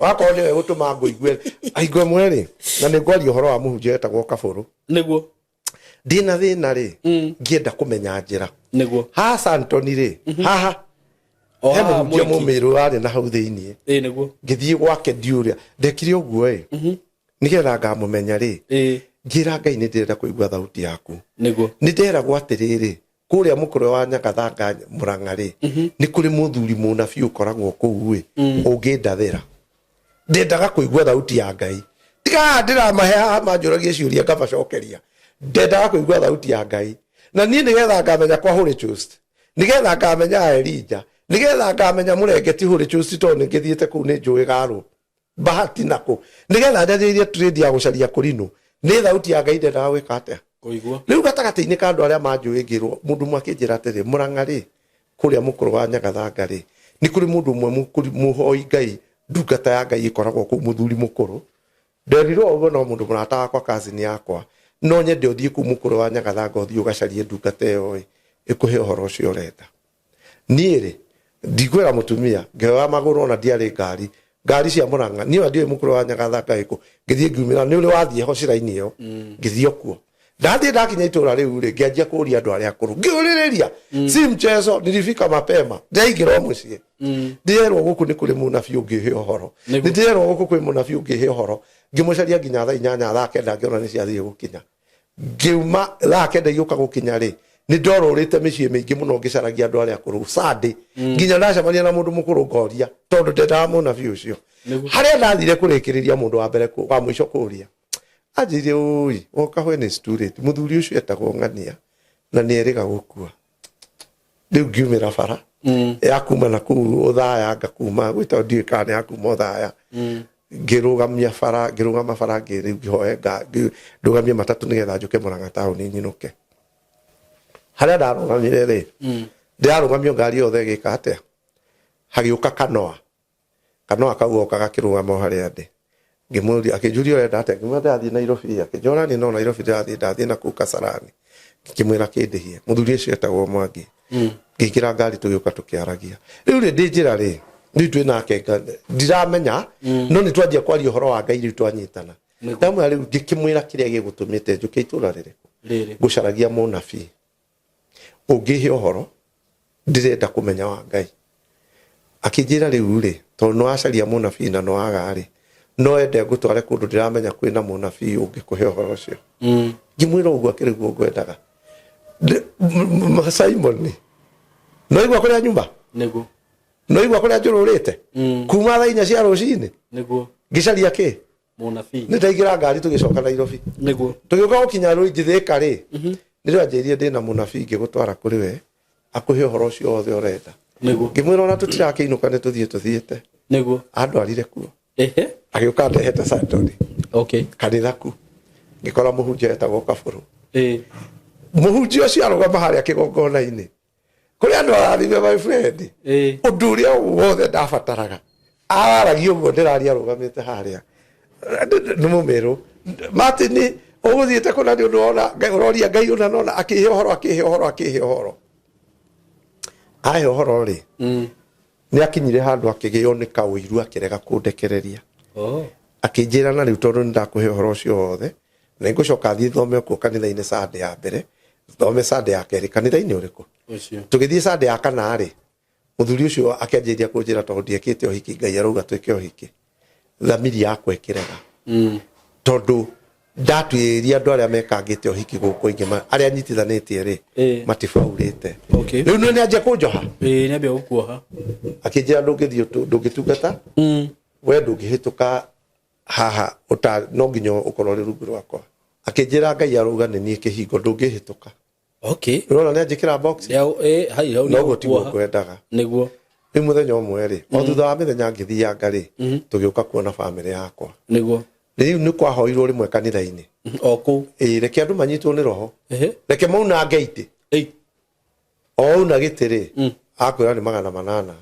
wakorwo nĩwe gũtũma ngũigue hingo ĩmwe rĩ, na nĩ ngwaria ũhoro wa mũhunjia wetagwo Kabũrũ. Niguo. Ndĩna thĩna rĩ, ngĩenda kũmenya njĩra Niguo. haha Santoni rĩ, haha O he haha mũhunjia Mwiki. mũmĩrũ warĩ na hau thĩiniĩ. Niguo. Ngĩthiĩ gwake ndiũrĩa ndekire ũguo ĩ, nĩgetha ngamũmenya rĩ, ngĩra Ngai nĩ ndĩrenda kũigua thauti yaku. Niguo. Nĩ nderagwo atĩrĩrĩ, kũrĩa mũkũrwe wa Nyagathanga Mũrang'a rĩ, nĩ kũrĩ mũthuri mũnabii ũkoragwo kũu ĩ, ũngĩndathĩra. Ndendaga kũigua thauti ya Ngai, tiga haha ndĩramahe haha manjũragie ciũria ngamacokeria. Ndendaga kũigua thauti ya Ngai na niĩ nĩgetha ngamenya kwa Holy Ghost, nĩgetha ngamenya Elija, nĩgetha ngamenya mũrengeti Holy Ghost, tondũ nĩ ngĩthiĩte kũu, nĩ njũĩ garũ bahati nako, nĩgetha njanjĩrĩrie trade ya gũcaria kũrinũ. Nĩ thauti ya Ngai ndendaga gwĩka atĩa? Kũigua. Rĩu gatagatĩ-inĩ ka andũ arĩa manjũĩ ngĩrwo, mũndũ ũmwe akĩnjĩra atĩrĩ, Mũrang'a rĩ, kũrĩa mũkũrũ wa Nyagathanga rĩ, nĩ kũrĩ mũndũ ũmwe mũhoi Ngai, ndungata ya Ngai ĩkoragwo kũu, mũthuri mũkũrũ. Nderirwo ũguo no mũndũ mũrata wakwa, cousin yakwa, no nyende ũthiĩ kũu mũkũrũ wa Nyagathanga, ũthiĩ ũgacarie ndungata ĩyo ĩ, ĩkũhe ũhoro ũcio ũrenda. Niĩ rĩ, ndikwĩra mũtumia, ngĩoya magũrũ, ona ndiarĩ ngari, ngari cia Mũrang'a niĩ ona ndiũĩ mũkũrũ wa Nyagathanga ĩkũ. Ngĩthiĩ ngiumĩra nĩ ũrĩ wathiĩ ho ciraini ĩyo, ngĩthiĩ kuo. Ndathiĩ ndakinya itũra rĩu rĩ, ngĩanjia kũũria andũ arĩa akũrũ, ngĩũrĩrĩria, si mchezo, nilifika mapema, ndaingĩra o mũciĩ, ndĩrerwo gũkũ nĩ kũrĩ mũnabii ũngĩhe ũhoro. Nĩguo. Nĩ ndĩrerwo gũkũ kwĩ mũnabii ũngĩhe ũhoro. Ngĩmũcaria nginya thaa 8, thaa 9 ngĩona nĩ ciathiĩ gũkinya. Ngiuma thaa 9 igĩũka gũkinya rĩ, nĩ ndorũrĩte mĩciĩ mĩingĩ mũno ngĩcaragia andũ arĩa akũrũ Sunday, nginya ndacemania na mũndũ mũkũrũ ngoria, tondũ ndendaga mũnabii ũcio. Nĩguo. Harĩa ndathire kũrĩkĩrĩria, mũndũ wa mbere wa mũico kũria, anjĩire, ũi woka when it's too late, mũthuri ũcio etagwo Ng'ania na nĩ erĩga gũkua. Rĩu ngiumĩra bara ya kuma na kũu Ũthaya, ngakuma gwĩtagwo ndiũĩ kana nĩ ya kuma Ũthaya, ngĩrũgamia bara, ngĩrũgama bara, rĩu ngĩhoe ndũgamie matatũ nĩgetha njũke Mũrang'a taũni nyinũke. Harĩa ndarũgamire rĩ, ndĩrarũgamio ngari yothe ĩgĩka atĩa, hagĩũka kanoa, kanoa kau goka gakĩrũgama o harĩa ndĩ. Ngĩmũria, akĩnjũria ũrenda atĩa, ngĩmwĩra ndĩrathiĩ Nairobi, akĩnjũra niĩ no Nairobi ndĩrathiĩ, ndathiĩ na kũu Kasarani. Ngĩmwĩra kĩndĩhie. Mũthuri ũcio etagwo Mwangi. Ngĩingĩra ngari tũgĩũka tũkĩaragia. Rĩu rĩ, ndĩ njĩra rĩ, rĩu twĩ nake ndiramenya, no nĩ twanjia kwaria ũhoro wa Ngai, rĩu twanyitana. Nĩguo. Ndamwĩra rĩu, ngĩkĩmwĩra kĩrĩa gĩgũtũmĩte njũke itũra rĩrĩkũ. Rĩrĩ. Ngũcaragia mũnabii ũngĩhe ũhoro, ndĩrenda kũmenya wa Ngai. Akĩnjĩra rĩu rĩ, tondũ nĩ wacaria mũnabii na nĩ waga rĩ, no ende ngũtware kũndũ ndĩramenya kwĩna mũnabii ũngĩkũhe ũhoro ũcio. Ngĩmwĩra ũguo akĩrĩ guo ngwendaga. Simon, no igua kũrĩa nyuma? Niguo. No igua kũrĩa njũrũrĩte kuma thaa 4 cia rũcinĩ? Niguo. Ngĩcaria kĩ? Mũnabii. Nĩ ndaingĩra ngari tũgĩcoka Nairobi. Niguo. Tũgĩũka gũkinya rũi Thika rĩ, nĩrĩo anjĩrire ndĩna mũnabii ngĩgũtwara kũrĩ we akũhe ũhoro ũcio wothe ũrenda. Niguo. Ngĩmwĩra ona tũtirakĩinũka, nĩ tũthiĩ tũthiĩte. Niguo. Andwarire kuo. Ehe. Agĩũka ndehete Santoni kanitha ku, ngĩkora mũhunjia etagwo Kabũrũ. Mũhunjia ũcio arũgama harĩa kĩgongona-inĩ kũrĩ andũ arathime, my friend. Ũndũ ũrĩa wothe ndabataraga. Araragia ũguo ndĩraria arũgamĩte harĩa. Nĩ mũmĩrũ. Martin ũgũthiĩte kũna nĩ ũndũ wona Ngai ũroria Ngai ũna nona akĩhe ũhoro akĩhe ũhoro akĩhe ũhoro. Ahe ũhoro rĩ. Nĩ akinyire handũ akĩgĩo nĩ kaũiru akĩrega kũndekereria. Oh. Akĩnjĩra na rĩu tondũ nĩ ndakũhe ũhoro ũcio wothe na ngũcoka thiĩ thome kuo kanitha-inĩ Sunday ya mbere thome Sunday ya kerĩ kanitha-inĩ ũrĩkũ. Ũcio. Tũgĩthiĩ Sunday ya kana rĩ, mũthuri ũcio akĩanjĩrĩria kũnjĩra tondũ ndiekĩte ũhiki Ngai arauga twĩke ũhiki. Thamiri yakwa ĩkĩrega. Tondũ ndatuĩria andũ arĩa mekangĩte ũhiki gũkũ aingĩ arĩa nyitithanĩtie rĩ matibaurĩte. Okay. Rĩu nĩ anjia kũnjoha. Ĩĩ nĩambia gũkuoha. Akĩnjĩra ndũngĩthiĩ ndũngĩtungata we ndũngĩhĩtũka haha ũta no nginya ũkorwo ũrĩ rungu rwakwa. Akĩnjĩra Ngai arauga nĩ niĩ kĩhingo ndũngĩhĩtũka. Okay. Ũrona nĩ anjĩkĩra box. Hau hau Noguo tiguo ngwendaga. Nĩguo. Rĩu mũthenya ũmwe rĩ, o thutha wa mĩthenya ngĩthianga rĩ, tũgĩũka kuona bamĩrĩ yakwa. Nĩguo. Rĩu nĩ kwahoirwo rĩmwe kanitha-inĩ. O kũu. Ĩĩ reke andũ manyitwo nĩ roho. Reke maunange itĩ. O auna gĩtĩ rĩ, akwĩra nĩ 800.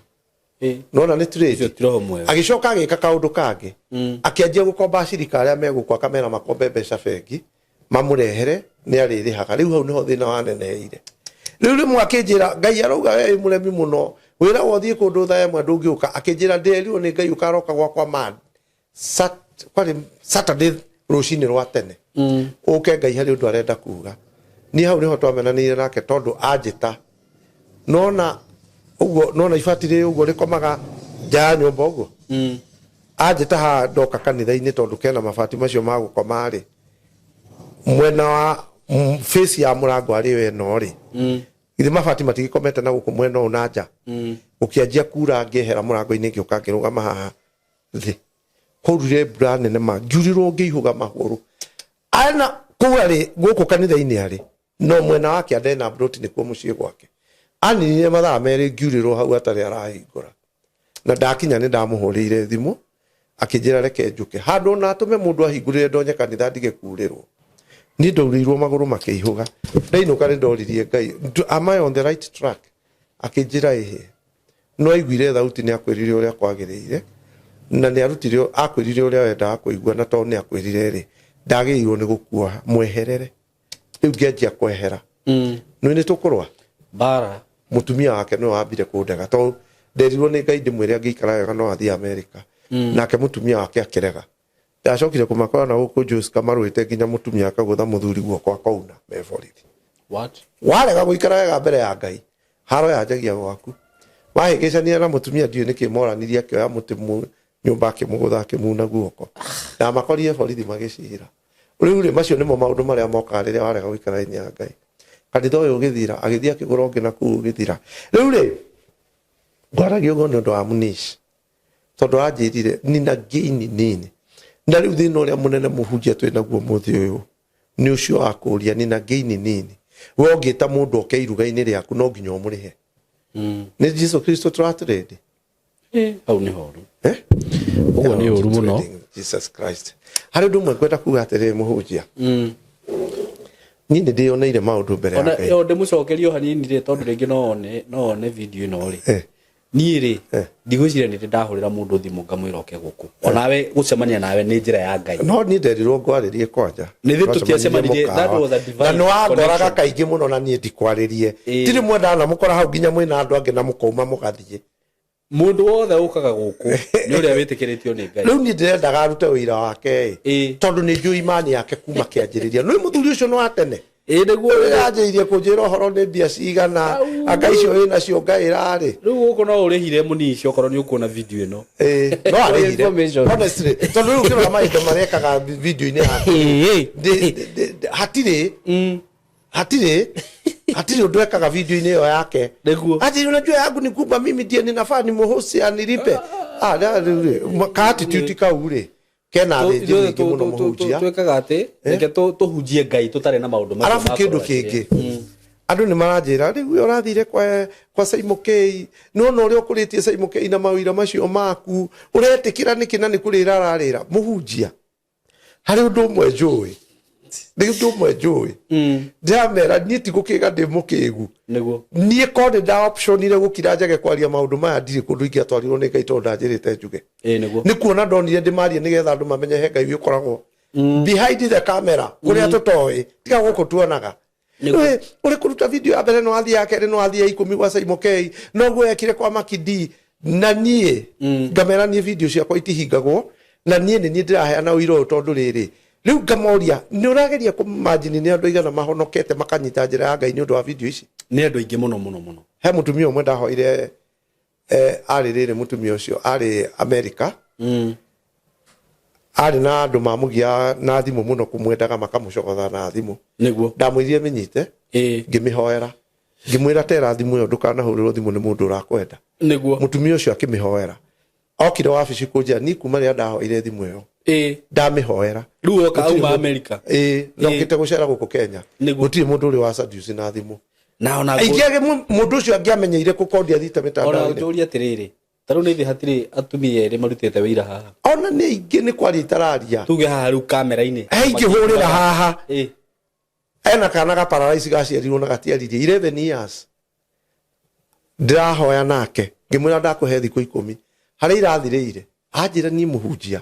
Nona nĩ trade. Ũcio ti roho mwega. Agĩcoka agĩka kaũndũ kangĩ. Akĩanjia gũkomba acirika arĩa megũkũ akamera makombe mbeca bengi mamũrehere nĩ arĩrĩhaga. Rĩu hau nĩho thĩna waneneheire. Rĩu rĩmwe akĩnjĩra Ngai arauga we wĩ mũremi mũno wĩragwo ũthiĩ kũndũ thaa ĩmwe ndũngĩũka. Akĩnjĩra ndĩrerirwo nĩ Ngai ũkaroka gwakwa man kwarĩ Saturday rũcinĩ rwa tene. Ũke Ngai harĩ ũndũ arenda kuga. Niĩ hau nĩho twamenanĩire nake tondũ anjĩta. Nona ũguo nona ibati rĩ ũguo rĩkomaga nja ya nyũmba ũguo. Anjĩta haha ndoka kanitha-inĩ tondũ kena mabati macio ma gũkoma rĩ. Mwena wa face ya mũrango arĩ yo ĩno rĩ. Githĩ mabati matigĩkomete na gũkũ mwena ũyũ na nja. Gũkĩanjia kura ngĩehera mũrango-inĩ ngĩũka ngĩrũgama haha thĩ. Kwaurire mbura nene ma ngiurirwo ngĩihũga magũrũ. Ana kũu arĩ gũkũ kanitha-inĩ arĩ no mwena wake andena mbroti nĩkuo mũciĩ gwake. Aninire mathaa merĩ ngiurĩrwo hau atarĩ arahingũra. Na ndakinya nĩ ndamũhũrĩire thimũ akĩnjĩra reke njũke. Handũ ona atũme mũndũ ahingũrĩre ndonye kanitha ndige kurĩrwo. Niĩ ndaurĩirwo magũrũ makĩihũga. Ndainũka nĩ ndoririe Ngai, am I on the right track? Akĩnjĩra ĩhĩ. No aiguire thauti nĩ akwĩrire ũrĩa kwagĩrĩire na nĩ arutire akwĩrire ũrĩa wendaga kũigua na tondũ nĩ akwĩrire rĩ ndagĩrĩirwo nĩ gũkuoha mweherere. Rĩu ngĩanjia kwehera. Nĩ nĩ tũkũrũa? Mbara. Mũtumia wake nĩwe wambire kũndega tondũ nderirwo nĩ Ngai ndĩmwĩre angĩikara wega no athiĩ Amerika. Nake mũtumia wake akĩrega. Ndacokire kũmakora na gũkũ Joska marũĩte nginya mũtumia akagũtha mũthuri guoko akauna me borithi. What? Warega gũikara wega mbere ya Ngai, haro yanjagia gwaku. Wahĩngĩcania na mũtumia ndiũĩ nĩkĩ moranirie akĩoya mũtĩ nyũmba akĩmũgũtha akĩmuna guoko. Ndamakorire borithi magĩcira. Rĩu rĩ macio nĩmo maũndũ marĩa mokaga rĩrĩa warega gũikara raini ya Ngai. Kanitha ũyũ ũgĩthira, agĩthiĩ akĩgũra ũngĩ na kũu ũgĩthira. Rĩu rĩ, ngwaragia ũguo nĩ ũndũ wa Munish. Tondũ anjĩrire nina gain nini. Na rĩu thĩna ũrĩa mũnene mũhunjia twĩ naguo mũthĩ ũyũ nĩ ũcio wa kũũria nina gain nini. We ũngĩta mũndũ oke iruga-inĩ rĩaku no nginya ũmũrĩhe. Nĩ Jesu Kristo tũratrade. Hau nĩ horu. Ũguo nĩ ũru mũno. Jesus Christ. Harĩ ũndũ ũmwe ngwenda kuga atĩrĩrĩ mũhunjia. Niĩ nĩ ndĩyoneire maũndũ mbere ya Ngai. Ona ndĩmũcokerie o hanini rĩ tondũ rĩngĩ no one video ĩno rĩ. Niĩ rĩ ndigwĩciria nĩ ndĩ ndahũrĩra mũndũ thimũ ngamwĩra oke gũkũ. Onawe gũcemania nawe nĩ njĩra ya Ngai. No niĩ nderirwo ngwarĩrie kwanja. Nĩ thĩ tũtiacemanirie, that was a divine Na nĩ wangoraga connection. kaingĩ mũno na niĩ ndikwarĩrie. Tirĩ mwenda na mũkora hau nginya mwĩna andũ angĩ na mũkauma mũgathiĩ. Mũndũ wothe ũkaga gũkũ nĩ ũrĩa wĩtĩkĩrĩtio nĩ Ngai. Rĩu niĩ ndĩrendaga arute ũira wake ĩ. Tondũ nĩ njũĩ imani yake kuma kĩanjĩrĩria. Nĩ mũthuri ũcio nĩ wa tene. Ĩĩ nĩguo. Rĩrĩa anjĩrĩirie kũnjĩra ũhoro nĩ mbia cigana, anga icio wĩ nacio ngaĩra rĩ. Rĩu gũkũ no ũrĩhire Munishi okorwo nĩ ũkuona video ĩno. Ĩĩ, no arĩhire. Information. Honestly, tondũ rĩu ũkĩrora mahinda marĩa ekaga video-inĩ yake. Hatirĩ. Hatirĩ. Hatirĩ ũndũ ekaga video-inĩ ĩyo yake. Nĩguo. Ati unajua yangu ni kubwa mimi ndiye ninafaa nimuhosi anilipe. Ah, rĩu rĩ, ka attitude kau rĩ. Kena thĩnji nyingĩ mũno mũhunjia. Twĩkaga atĩ reke tũhunjie Ngai tũtarĩ na maũndũ macio. Arabu kĩndũ kĩngĩ. Andũ nĩ maranjĩra rĩu we ũrathire kwa Simon K. Nĩwona ũrĩa ũkũrĩtie Simon K na mawĩra macio maku. Ũretĩkĩra nĩkĩ na nĩ kũrĩra ararĩra. Mũhunjia. Harĩ ũndũ ũmwe njũĩ. Nĩ ũndũ ũmwe njũĩ. Ndĩramera niĩ ti gũkĩga ndĩ mũkĩgu. Nĩguo. Niĩ korwo nĩ ndaoptionire gũkira njage kwaria maũndũ maya, ndirĩ kũndũ ingĩatwarirwo nĩ Ngai tondũ ndanjĩrĩte njuge. Ĩĩ nĩguo. Nĩ kuona ndonire ndĩmarie nĩgetha andũ mamenye he Ngai ũkoragwo behind the camera kũrĩa tũtoĩ, tiga gũkũ tuonaga. Nĩguo. Ĩ, ũrĩ kũruta video ya mbere no athiĩ ya kerĩ no athiĩ ya 10 gwa Simon K, noguo ekire kwa Maki D. Na niĩ ngamera niĩ video ciakwa itihingagwo, na niĩ nĩ niĩ ndĩraheana ũira ũyũ, tondũ rĩrĩ rĩu ngamoria, nĩ ũrageria kũmanjini nĩ andũ aigana mahonokete makanyita njĩra ya Ngai nĩ ũndũ wa video ici? Nĩ andũ aingĩ mũno mũno mũno. He mũtumia ũmwe ndahoire, arĩ rĩrĩ, mũtumia ũcio arĩ America. Arĩ na andũ mamũgia na thimũ mũno, kũmwendaga makamũcogotha na thimũ. Nĩguo. Ndamwĩrire mĩnyite. Ngĩmĩhoera, ngĩmwĩra, tera thimũ ĩyo, ndũkanahũrĩrwo thimũ nĩ mũndũ ũrakwenda. Mũtumia ũcio akĩmĩhoera, okire wabici kũnjĩra, niĩ kuma rĩrĩa ndahoire thimũ ĩyo, ndamĩhoera. Rĩu oka Gũtirĩ auma America. Ĩĩ, ndokĩte gũcera gũkũ Kenya. Gũtirĩ mũndũ ũrĩ wa seduce na thimũ. Na ona Aingĩ mũndũ ũcio angĩamenyeire kũkondia thiĩte ona mĩtandao-inĩ. Njũrie atĩrĩrĩ, ta rĩu nĩ ithuĩ hatirĩ atumia erĩ marutĩte wĩira haha? Ona nĩ aingĩ, nĩ kwaria itararia. Tuge haha rĩu kamera-inĩ. He ingĩhũrĩra haha. Ena kana ga paralysis gaciarirwo na gatiaririe 11 years. Ndĩrahoya nake, ngĩmwĩra ndakũhe thikũ 10 harĩa irathirĩire. Anjĩra, niĩ mũhunjia,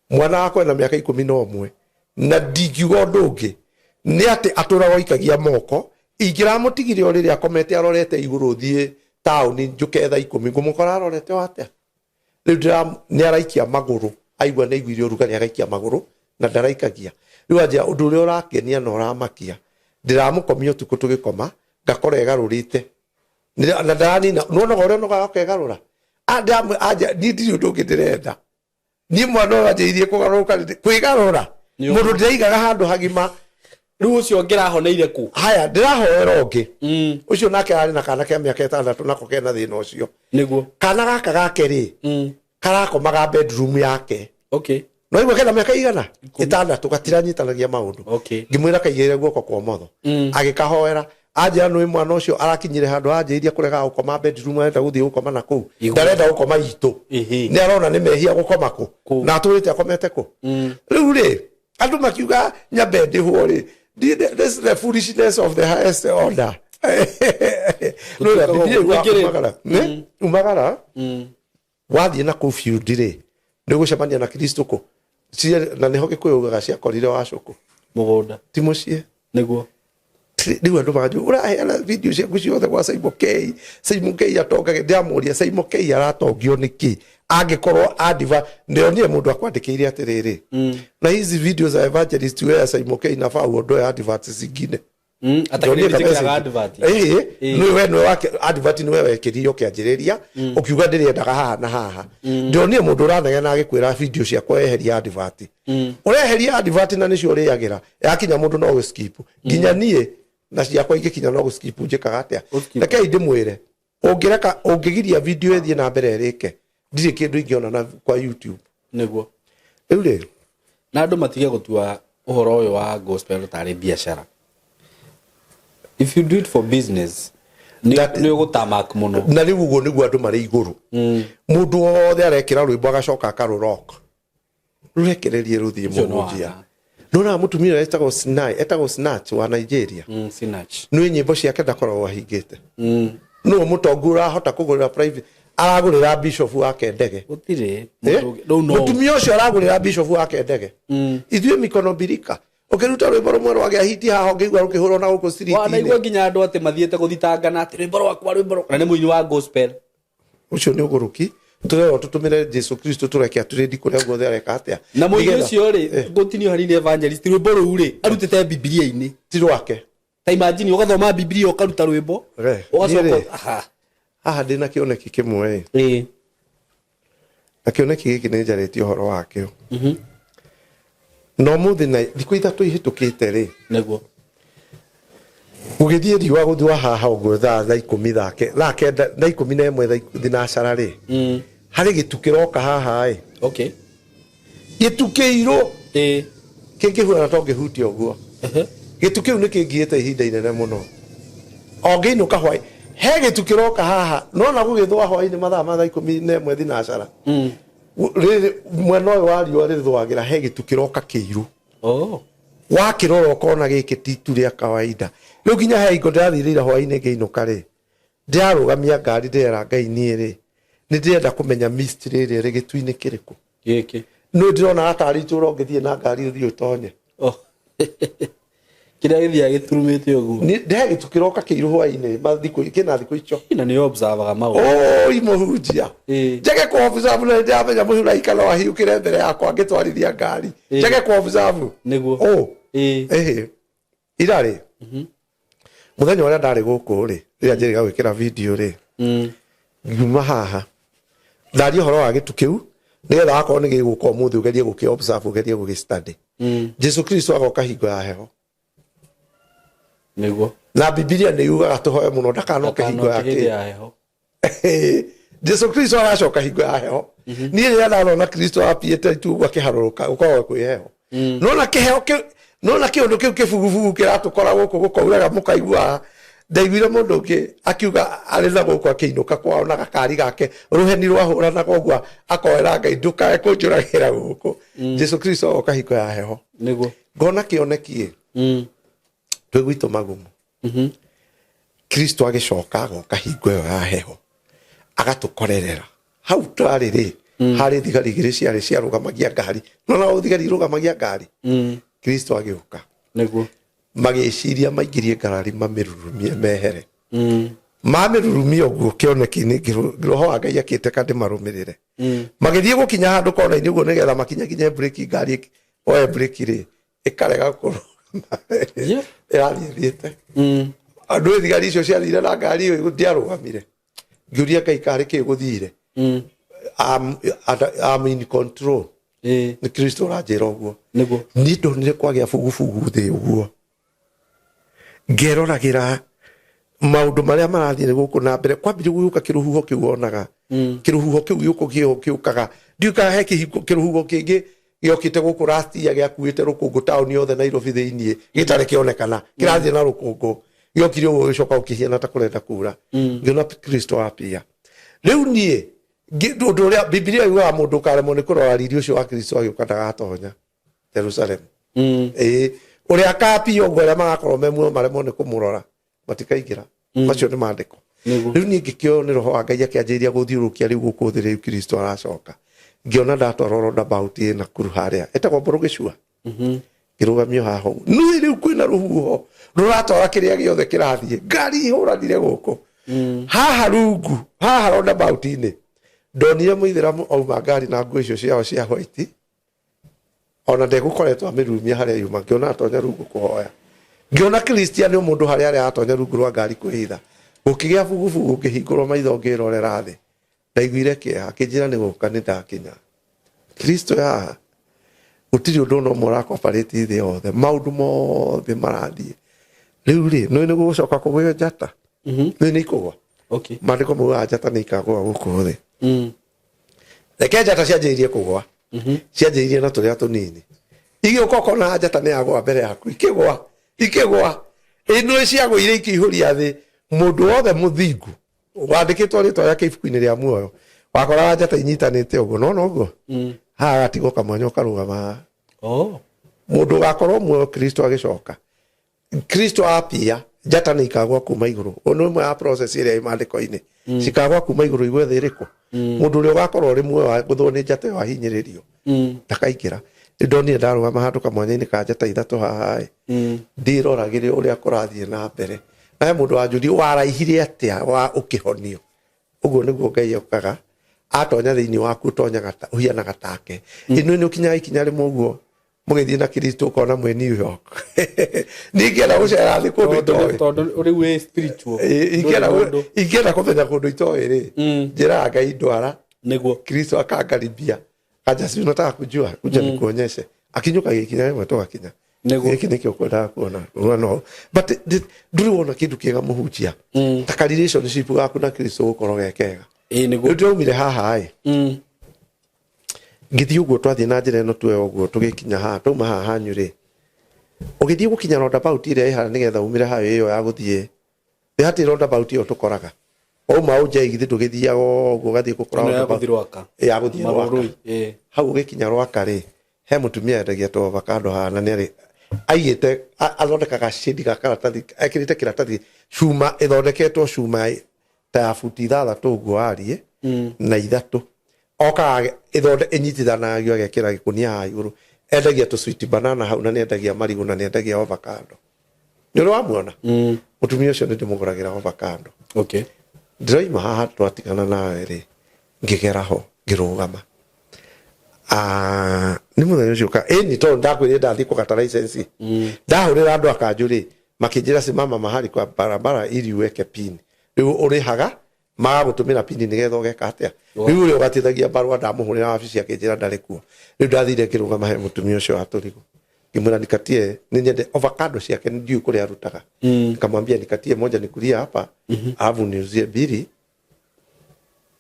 mwana wakwa ena mĩaka 11 na ndingiuga ũndũ ũngĩ nĩ atĩ atũraga oikagia moko. Ingĩramũtigire o rĩrĩa akomete arorete igũrũ, thiĩ taũni njũke thaa 10, ngũmũkora arorete o atĩa? Rĩu nĩ araikia magũrũ, aigua nĩ aiguire ũrugarĩ, agaikia magũrũ na ndaraikagia rĩu. Anjĩra, ũndũ ũrĩa ũrakenia na ũramakia, ndĩramũkomia ũtukũ, tũgĩkoma ngakora ĩgarũrĩte na ndaranina, nĩwonaga ũrĩa onogaga ũkegarũra. Anja niĩ ndirĩ ũndũ ũngĩ ndĩrenda, niĩ mwana ũyũ anjĩirie kũgarũrũka, kwĩgarũra. Mũndũ ndĩraigaga handũ hagima. Rĩu ũcio ngĩrahoneire kũ? Haya, ndĩrahoera ũngĩ. Ũcio nake ararĩ na kana kĩa mĩaka 6, nako kena thĩna ũcio. Kana gaka gake rĩ, karakomaga bedroom yake. No igua kena mĩaka igana 6, gatiranyitanagia maũndũ. Ngĩmwĩra kaigĩrĩre guoko kwa ũmotho. Agĩkahoera, anjĩra, nĩ mwana ũcio arakinyire handũ anjĩirie kũrega gũkoma bedroom, arenda gũthiĩ gũkoma na kũu. Ndarenda gũkoma itũ. Nĩ arona nĩ mehia gũkoma kũ. Kũ. Na atũrĩte akomete kũ. Rĩu rĩ, andũ makiuga nyambe ndĩhwo rĩ, this is the foolishness of the highest order. Nĩ Bibilia yugaga Nĩkĩrĩ? umagara. Nĩ? Umagara wathiĩ na kũu field rĩ, nĩ ũgũcemania na Kristo kũ. Na nĩho Gĩkũyũ ugaga ciakorire wacũkũ mũgũnda. Ti mũciĩ. Rĩu andũ manjũ, ũraheana video ciaku ciothe gwa Simon K, Simon K atongage. Ndĩramũria, Simon K aratongio nĩkĩ angĩkorwo adiva ndĩronire mũndũ akwandĩkĩire atĩrĩrĩ, na hizi video za evangelist wewe Simon K nafaa uondoe adverts zingine. Atakĩrĩ njĩkĩraga advert. Ĩĩ, nĩwe wake advert, nĩwe wekĩrire ũkĩanjĩrĩria ũkiuga ndĩrĩendaga haha na haha. Ndĩronire mũndũ ũranegena agĩkwĩra video ciakwa weheria advert. Ũreheria advert na nĩcio ũrĩagĩra, yakinya mũndũ no gũskip. Nginya niĩ na ciakwa ingĩkinya no gũskip, njĩkaga atĩa? Ũskip. Rekei ndĩmwĩre, ũngĩreka, ũngĩgiria video ĩthiĩ na mbere ĩrĩke, ndirĩ kĩndũ ingĩona na kwa YouTube. Rĩu rĩ, Na andũ matige gũtua ũhoro ũyũ wa gospel tarĩ biacara. If you do it for business, nĩ ũgũtamak mũno. Na rĩu ũguo nĩguo andũ marĩ igũrũ. Mũndũ wothe arekĩra rwĩmbo agacoka akarũrock, rũrekererie rũthiĩ. Ũcio no Mũhunjia, wa- nona mũtumia ũrĩa etagwo Sinai, etagwo Snatch wa Nigeria. Sinach. Nĩ nyĩmbo ciake ndakoragwo ahingĩte. Nũ mũtongu ũrahota kũgũrĩra private, aragũrĩra bishop wake ndege? Gũtirĩ. Eh? Mũndũ rĩu no Mũtumia ũcio aragũrĩra bishop wake ndege. Ithuĩ mikono mbirika, ũkĩruta rwĩmbo rũmwe rwagĩa hiti haha, ũngĩigua rũkĩhũrwo na gũkũ wanaigua street-inĩ. Nginya andũ atĩ mathiĩte gũthitangana atĩ rwĩmbo rwakwa, rwĩmbo rwakwa, na nĩ mũini wa gospel. Ũcio nĩ ũgũrũki. Tũrerwo tũtũmĩre Jesu Kristo, tũreke atũrĩndi kũrĩa guothe areka atĩa. Na mũini ũcio rĩ, gũtinio hanini, evangelist, rwĩmbo rũu rĩ, arutĩte Bibilia-inĩ. Ti rwake. Ta imagine ũgathoma Bibilia ũkaruta rwĩmbo. Re, ũgacoka niĩ rĩ, aha. Haha ndĩna kĩoneki kĩmwe ĩ. Na kĩoneki gĩkĩ nĩ njarĩtie ũhoro wakĩo na ũmũthĩ na thikũ 3 ihĩtũkĩte rĩ. Gũgĩthiĩ riũa gũthua haha ũguo thaa 10 thaa 9, thaa 11, thaa thinacara rĩ, harĩ gĩtu kĩroka haha ĩ. Gĩtu kĩirũ kĩngĩhuana to ngĩhutia ũguo. Gĩtu kĩu nĩ kĩngiĩte ihinda inene mũno. O ngĩinũka hwaĩ, he gĩtu kĩroka haha, nona gũgĩthũa hwaĩ-inĩ mathaa ma thaa 11 thinacara. Rĩrĩ mwena ũyũ wa riũa rĩthũagĩra, he gĩtu kĩroka kĩirũ. Wakĩrora ũkona gĩkĩ ti itu rĩa kawaida. Rĩu nginya he hingo ndĩrathire ira hwainĩ ngĩinũka rĩ, ndĩrarũgamia ngari ndĩrera Ngai niĩ rĩ, nĩ ndĩrenda kũmenya mystery ĩrĩa ĩrĩ gĩtu-inĩ kĩrĩkũ. Gĩkĩ. Nĩ ndĩrona tarĩ itũra ũngĩthiĩ na ngari ũthiĩ ũtonye. Oh. Kĩrĩa gĩthiaga gĩturumĩte ũguo. Nĩ he gĩtu kĩroka kĩirũ hwainĩ mathikũ kĩna thikũ icio. Na nĩ observaga maũndũ. Oi mũhunjia. Ĩĩ. Njage kũ observe na ndĩramenya mũhuraika no ahiũkĩre mbere yakwa ngĩtwarithia ngari. Ĩĩ. Njage kũ observe. Nĩguo. Oh. Ĩĩ. Ĩhĩ. Ira rĩ, mũthenya ũrĩa ndarĩ gũkũ rĩ, rĩrĩa njĩrĩga gwĩkĩra video rĩ, ngiuma haha ndaria ũhoro wa gĩtu kĩu nĩgetha wakorwo nĩ gĩgũka ũmũthĩ ũgerie gũkĩ observe ũgerie gũgĩ study. Jesu Kristo agoka hingo ya heho. Nĩguo. Na Bibilia nĩ yugaga tũhoe mũno ndakanoke hingo ya Ndakanoke hĩndĩ kĩ. ya heho. Jesu Kristo aracoka hingo ya heho. Niĩ rĩrĩa ndarona Kristo apiĩte itu ũguo akĩharũrũka gũkoragwo kwĩ heho. Nona kĩheo kĩu, nona kĩũndũ kĩu kĩbugubugu kĩratũkora gũkũ gũkauraga mũkaigua. Ndaiguire mũndũ ũngĩ akiuga arĩ na gũkũ akĩinũka kwao na gakari gake rũheni rwahũranaga ũguo akoera Ngai ndũkae kũnjũragĩra gũkũ. Jesu Kristo agoka hingo ya heho. Nĩguo. Ngona kĩoneki twĩ gwitũ Magumu. Kristo agĩcoka agoka hingo ĩyo ya heho agatũkorerera hau twarĩ rĩ, harĩ thigari igĩrĩ ciarĩ ciarũgamagia ngari. Nona thigari irũgamagia ngari. Kristo agĩũka. Nĩguo. Magĩciria maingĩrie ngarari mamĩrurumie mehere. Mamĩrurumia ũguo kĩoneki-inĩ roho wa Ngai akĩteka ndĩmarũmĩrĩre. Magĩthiĩ gũkinya handũ kona-inĩ ũguo nĩgetha makinyakinye breki ngari oe breki rĩ, ĩkarega kũrũgama. Ĩrathiĩ thiĩte. Andũ thigari icio ciathire na ngari ĩyo ndiarũgamire. Ngĩũria Ngai karĩ kĩ gũthire. I'm in control. Nĩ Kristo ũranjĩra ũguo. Nĩguo. Niĩ ndonire kwagĩa bugubugu thĩ ũguo. Ngeroragĩra maũndũ marĩa marathiĩ gũkũ na mbere. Kwambire gũgĩũka kĩrũhuho kĩu wonaga. Kĩrũhuho kĩu gĩũkũ gĩũkaga. Ndiũĩ kana he kĩrũhuho kĩngĩ gĩokĩte gũkũ last year gĩakuĩte rũkũngũ taũni yothe Nairobi thĩiniĩ gĩtarĩ kĩonekana. Kĩrathiĩ na rũkũngũ. Gĩokire ũguo gĩcoka gũkĩhiana ta kũrenda kura. Ngĩona Kristo apia. Rĩu niĩ ũndũ ũrĩa Bibilia yugaga mũndũ ũkaremwo nĩ kũrora riri ũcio wa Kristo agĩũka ndagatonya Jerusalem. Ĩĩ, ũrĩa akapia ũguo arĩa magakorwo me muoyo maremwo nĩ kũmũrora matikaingĩra. Macio nĩ maandĩko. Rĩu niĩ ngĩkĩoywo nĩ roho wa Ngai akĩanjĩrĩria gũthiũrũrũkia rĩu gũkũ thĩ rĩu Kristo aracoka. Ngĩona ndatwarwo roundabout ĩ Nakuru harĩa ĩtagwo Mbũrũ Gĩcua. Ngĩrũgamio haha ũguo. Nĩ rĩu kwĩna rũhuho rũratwara kĩrĩa gĩothe kĩrathiĩ. Ngari ihũranire gũkũ. Haha rungu, haha roundabout-inĩ, ndonire mũithĩramu auma ngari na nguo icio ciao cia white. Ona ndegũkoretwo amĩrurumia harĩa yuma, ngĩona atonya rungu kũhoya. Ngĩona Kristian o mũndũ harĩa arĩa atonya rungu rwa ngari kwĩhitha. Gũkĩgĩa bugubugu, ngĩhingũrwo maitho ngĩrorera thĩ. Ndaiguire kĩeha, akĩnjĩra nĩ gũka nĩ ndakinya. Kristo haha, gũtirĩ ũndũ ona ũmwe ũrakoparĩti thĩ yothe, maũndũ mothe marathiĩ. Rĩu rĩ, nĩ nĩ gũgũcoka kũgwĩo njata? Nĩ nĩ ikũgwa? Maandĩko maugaga njata nĩ ikagũa gũkũ thĩ. Reke njata cianjĩrĩirie kũgwa. Cianjĩrĩirie na tũrĩa tũnini. Igĩũka ũkona njata nĩ yagũa mbere yaku, ikĩgwa, ikĩgwa. Ĩno ciagũire ikĩihũria thĩ. Mũndũ wothe mũthingu wandĩkĩtwo rĩtwa rĩake ibuku-inĩ rĩa muoyo, wakoraga njata inyitanĩte ũguo, nona ũguo? Haha gatigwo kamwanya ũkarũgama haha. Mũndũ ũgakorwo muoyo Kristo agĩcoka. Kristo apia, njata nĩ ikagwa kuma igũrũ. Ũyũ nĩ ĩmwe ya process ĩrĩa ĩ maandĩko-inĩ. Cikagwa kuma igũrũ igwe thĩ ĩrĩkũ? Mũndũ ũrĩa ũgakorwo ũrĩ muoyo agũthwo nĩ njata ĩyo ahinyĩrĩrio. Ndakaingĩra. Rĩu ndonire ndarũgama handũ kamwanya-inĩ ka njata ithatũ haha ĩ. Ndĩroragĩre ũrĩa kũrathiĩ na mbere. Na he mũndũ wanjũria waraihire atĩa wa ũkĩhonio. Ũguo nĩguo Ngai okaga atonya thĩinĩ waku ũtonyaga ta ũhianaga take. Ĩno nĩ ũkinyaga ikinya rĩmwe ũguo mũgĩthiĩ na Kristo ũkona mwĩ New York. Niĩ ingĩenda gũcera thĩ kũndũ itoĩ. Tondũ rĩu wĩ spiritual. Ingĩenda kũmenya kũndũ itoĩ rĩ, njĩraga Ngai ndwara. Nĩguo. Kristo akangaribia. Aja si unataka kujua, kuja nikuonyeshe. Akinyuka gĩkinya rĩmwe tũgakinya. Nĩguo. Gĩkĩ nĩkĩo kwendaga kuona. No. But ndũrĩ wona kĩndũ kĩega mũhunjia. Ta ka relationship gaku na Kristo gũkorwo ge kega. Ĩĩ nĩguo. Rĩu ndĩraumire haha ĩ. Ngĩthiĩ ũguo twathiĩ na njĩra ĩno tuoya ũguo tũgĩkinya haha, twauma haha hanyu rĩ. Ũgĩthiĩ gũkinya roundabout ĩrĩa ĩ haha nĩgetha umĩre haha ĩyo ya gũthiĩ. Nĩ hatĩ roundabout ĩyo tũkoraga. Wauma Ũnjai githĩ ndũgĩthiaga ũguo ũgathiĩ gũkora Ĩno ya roundabout. gũthiĩ Rwaka. Ya gũthiĩ Rwaka. Marũrũi, ĩĩ. Hau ũgĩkinya Rwaka rĩ, he mũtumia endagia tũ avocado haha na nĩ arĩ Aigĩte athondekaga shade ga karatathi, ekĩrĩte kĩratathi cuma ĩthondeketwo cuma ta ya buti 6 ũguo wariĩ na 3, okaga ĩthonde ĩnyitithanagio, agekĩra gĩkũnia haha igũrũ. Endagia tũ sweet banana hau, na nĩendagia marigũ, na nĩendagia avocado. Nĩ ũrĩ wamuona? Mũtumia ũcio nĩ ndĩmũgũragĩra avocado. Ndĩroima haha twatigana nawe rĩ, ngĩgera ho ngĩrũgama. Ah, nĩ mũthenya ũcio ka ĩni, tondũ ndakwĩrire ndathiĩ kũgata license, ndahũrĩra andũ akanjũ rĩ, makĩnjĩra simama mahali kwa barabara ili uweke pin. Rĩu ũrĩhaga magagũtũmĩra pin nĩgetha ũgeka atĩa. Rĩu ũrĩa ũgatithagia barũa, ndamũhũrĩra wabici akĩnjĩra ndarĩ kuo. Rĩu ndathire ngĩrũgama he mũtumia ũcio wa tũrigũ, ngĩmwĩra nikatie, nĩ nyende avocado ciake, ndiũĩ kũrĩa arutaga. Nikamwambia nikatie moja nikulie hapa, alafu niuzie mbili,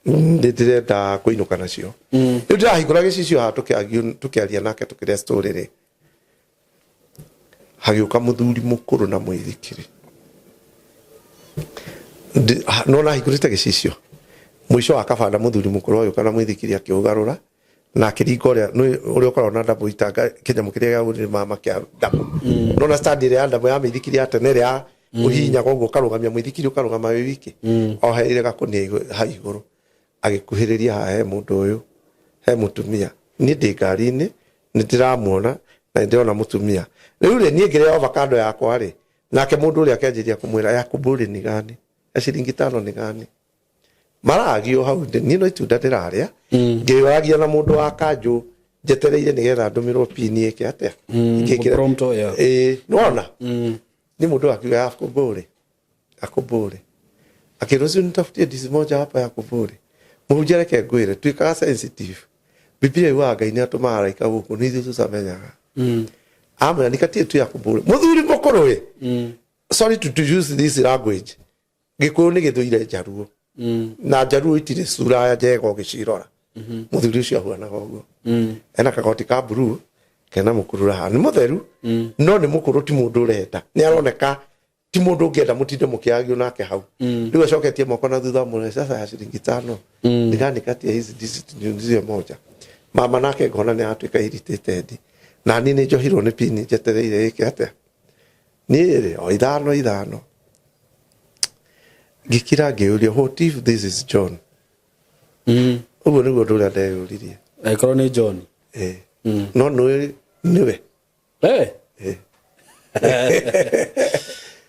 nĩ ndĩrenda kũinũka nacio. Rĩu ndĩrahingũra gĩcicio haha tũkĩaria nake, tũkĩrĩa story rĩ, hagĩũka mũthuri mũkũrũ na mũithikiri. No nahingũrĩte gĩcicio mũico wa kabanda, mũthuri mũkũrũ agĩũka na mũithikiri, akĩũgarũra na akĩringa ũrĩa ũrĩa ũkoragwo na ndabũ itanga, kĩnyamũ kĩrĩa gĩa gũthĩ mama kĩa ndabũ, no na stand ĩrĩa ya ndabũ ya mĩithikiri ya tene, ĩrĩa ya ũhihinyaga ũguo ũkarũgamia mũithikiri, ũkarũgama wĩ wiki. Ohereire gakũnia hau igũrũ, agĩkuhĩrĩria haha he mũndũ ũyũ, he mũtumia. Niĩ ndĩ ngari-inĩ, nĩ ndĩramuona na nĩ ndĩrona mũtumia. Rĩu rĩ, niĩ ngĩrĩa avocado yakwa rĩ, nake mũndũ ũrĩa akĩanjĩrĩria kũmwĩra, ya kuburi ni gani? Ya ciringi 5 ni gani? Maragio hau, niĩ no itunda ndĩrarĩa, ngĩũragia na mũndũ wa kanjũ njetereire nĩgetha ndũmĩrwo pini ĩke atĩa. Ngĩkĩra- Prompto, yeah. Ĩĩ, nĩwona ni mũndũ akiuga ya kuburi, ya kuburi, akĩrwo si nitafutie ndizi moja hapa ya kuburi. Mũhunjia, reke ngwĩre, tuĩkaga sensitive. Biblia yugaga Ngai nĩ atũmaga araika gũkũ, nĩ ithuĩ tũtamenyaga. Amwĩra nikatie tu ya kuburi. Mũthuri mũkũrũ ĩ, sorry to use this language, Gĩkũyũ nĩ gĩthũire Njaruo, na Njaruo itirĩ cura njega ũgĩcirora. Mũthuri ũcio ahuanaga ũguo, ena kagoti ka blue kena mũkurura haha, nĩ mũtheru no nĩ mũkũrũ, ti mũndũ ũrenda, nĩ aroneka ti mũndũ ũngĩenda mũtinde mũkĩagio nake hau. Rĩu acoketie moko na thutha mũno, sasa ya ciringi 5 ni gani kati ya hizi ndizi niuzie moja? Mama nake ngona nĩ aratuĩka irritated, na niĩ nĩ njohirwo nĩ pini njetereire ĩke atĩa. Niĩ rĩ, o 5 5, ngĩkira ngĩyũria, what if this is John? Ũguo nĩguo ũndũ ũrĩa ndeyũririe. Angĩkorwo nĩ John. Eh. No nĩwe nĩwe. Eh.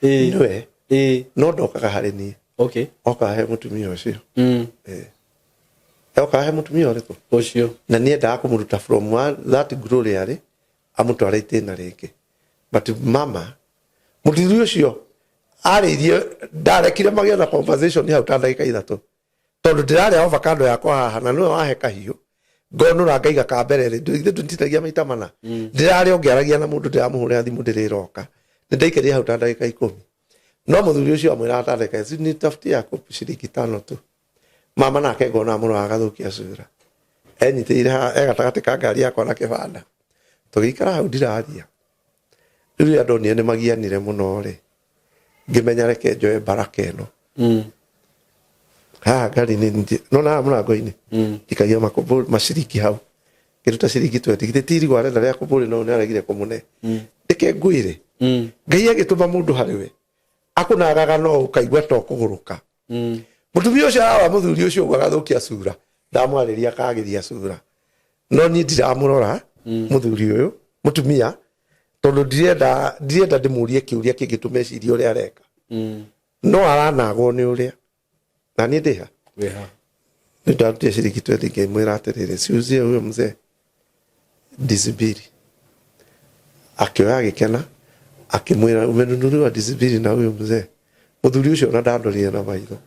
Nĩwe. No ndokaga harĩ niĩ. Okaga he mũtumia ũcio. Eh. Okaga he mũtumia ũrĩkũ? Ũcio. Na niendaga kũmũruta from that glory arĩ amũtware itĩna rĩngĩ. But mama, mũthuri ũcio arĩirie, ndarekire magĩe na conversation hau ta ndagĩka 3, tondũ ndĩrarĩa avocado yakwa haha na nĩwe wahe kahiũ, ngonũra ngaiga ka mbere rĩ, ithuĩ tũtinagia maita mana. Ndĩrarĩa ũngĩaragia na mũndũ, ndĩramũhũrĩra thimũ, ndĩrĩroka. Nĩ ndaikarire hau ta ndagĩka 10, no mũthuri ũcio amwĩraga ta ndagĩka ici, nitafutie yako ciringi 5 tu. Mama nake ngona mũno agathũkia cura, enyitĩrĩire haha e gatagatĩ ka ngari yakwa na kĩbanda, tũgĩikara hau ndiraria. Rĩu rĩrĩa ndonire nĩ magianire mũno rĩ, ngĩmenya reke njoe baraka ĩno. Haha ngari-inĩ nona haha mũrango-inĩ njikagia maciringi hau, ngĩruta ciringi 20. Githĩ ti irigũ arenda rĩa kũmbũri? No nĩ aregire kũmũne. Reke ngwĩre, Ngai agĩtũma mũndũ harĩ we akũnagaga no ũkaigua to kũgũrũka. Mũtumia ũcio ararora mũthuri ũcio ũguo agathũkia cura, ndamwarĩria akagĩria cura, no niĩ ndiramũrora mũthuri ũyũ mũtumia, tondũ ndirenda ndĩmũrie kĩũria kĩngĩtũma ecirie ũrĩa areka. No aranagwo nĩ ũrĩa na niĩ ndĩha. Wĩha. Nĩ ndarutire ciringi 20, ngĩmwĩra atĩrĩrĩ, siuzie huyo mzee ndizi mbili. Akĩoya agĩkena, akĩmwĩra, umenunuliwa ndizi mbili na huyo mzee. Mũthuri ũcio ona ndandorire na maitho.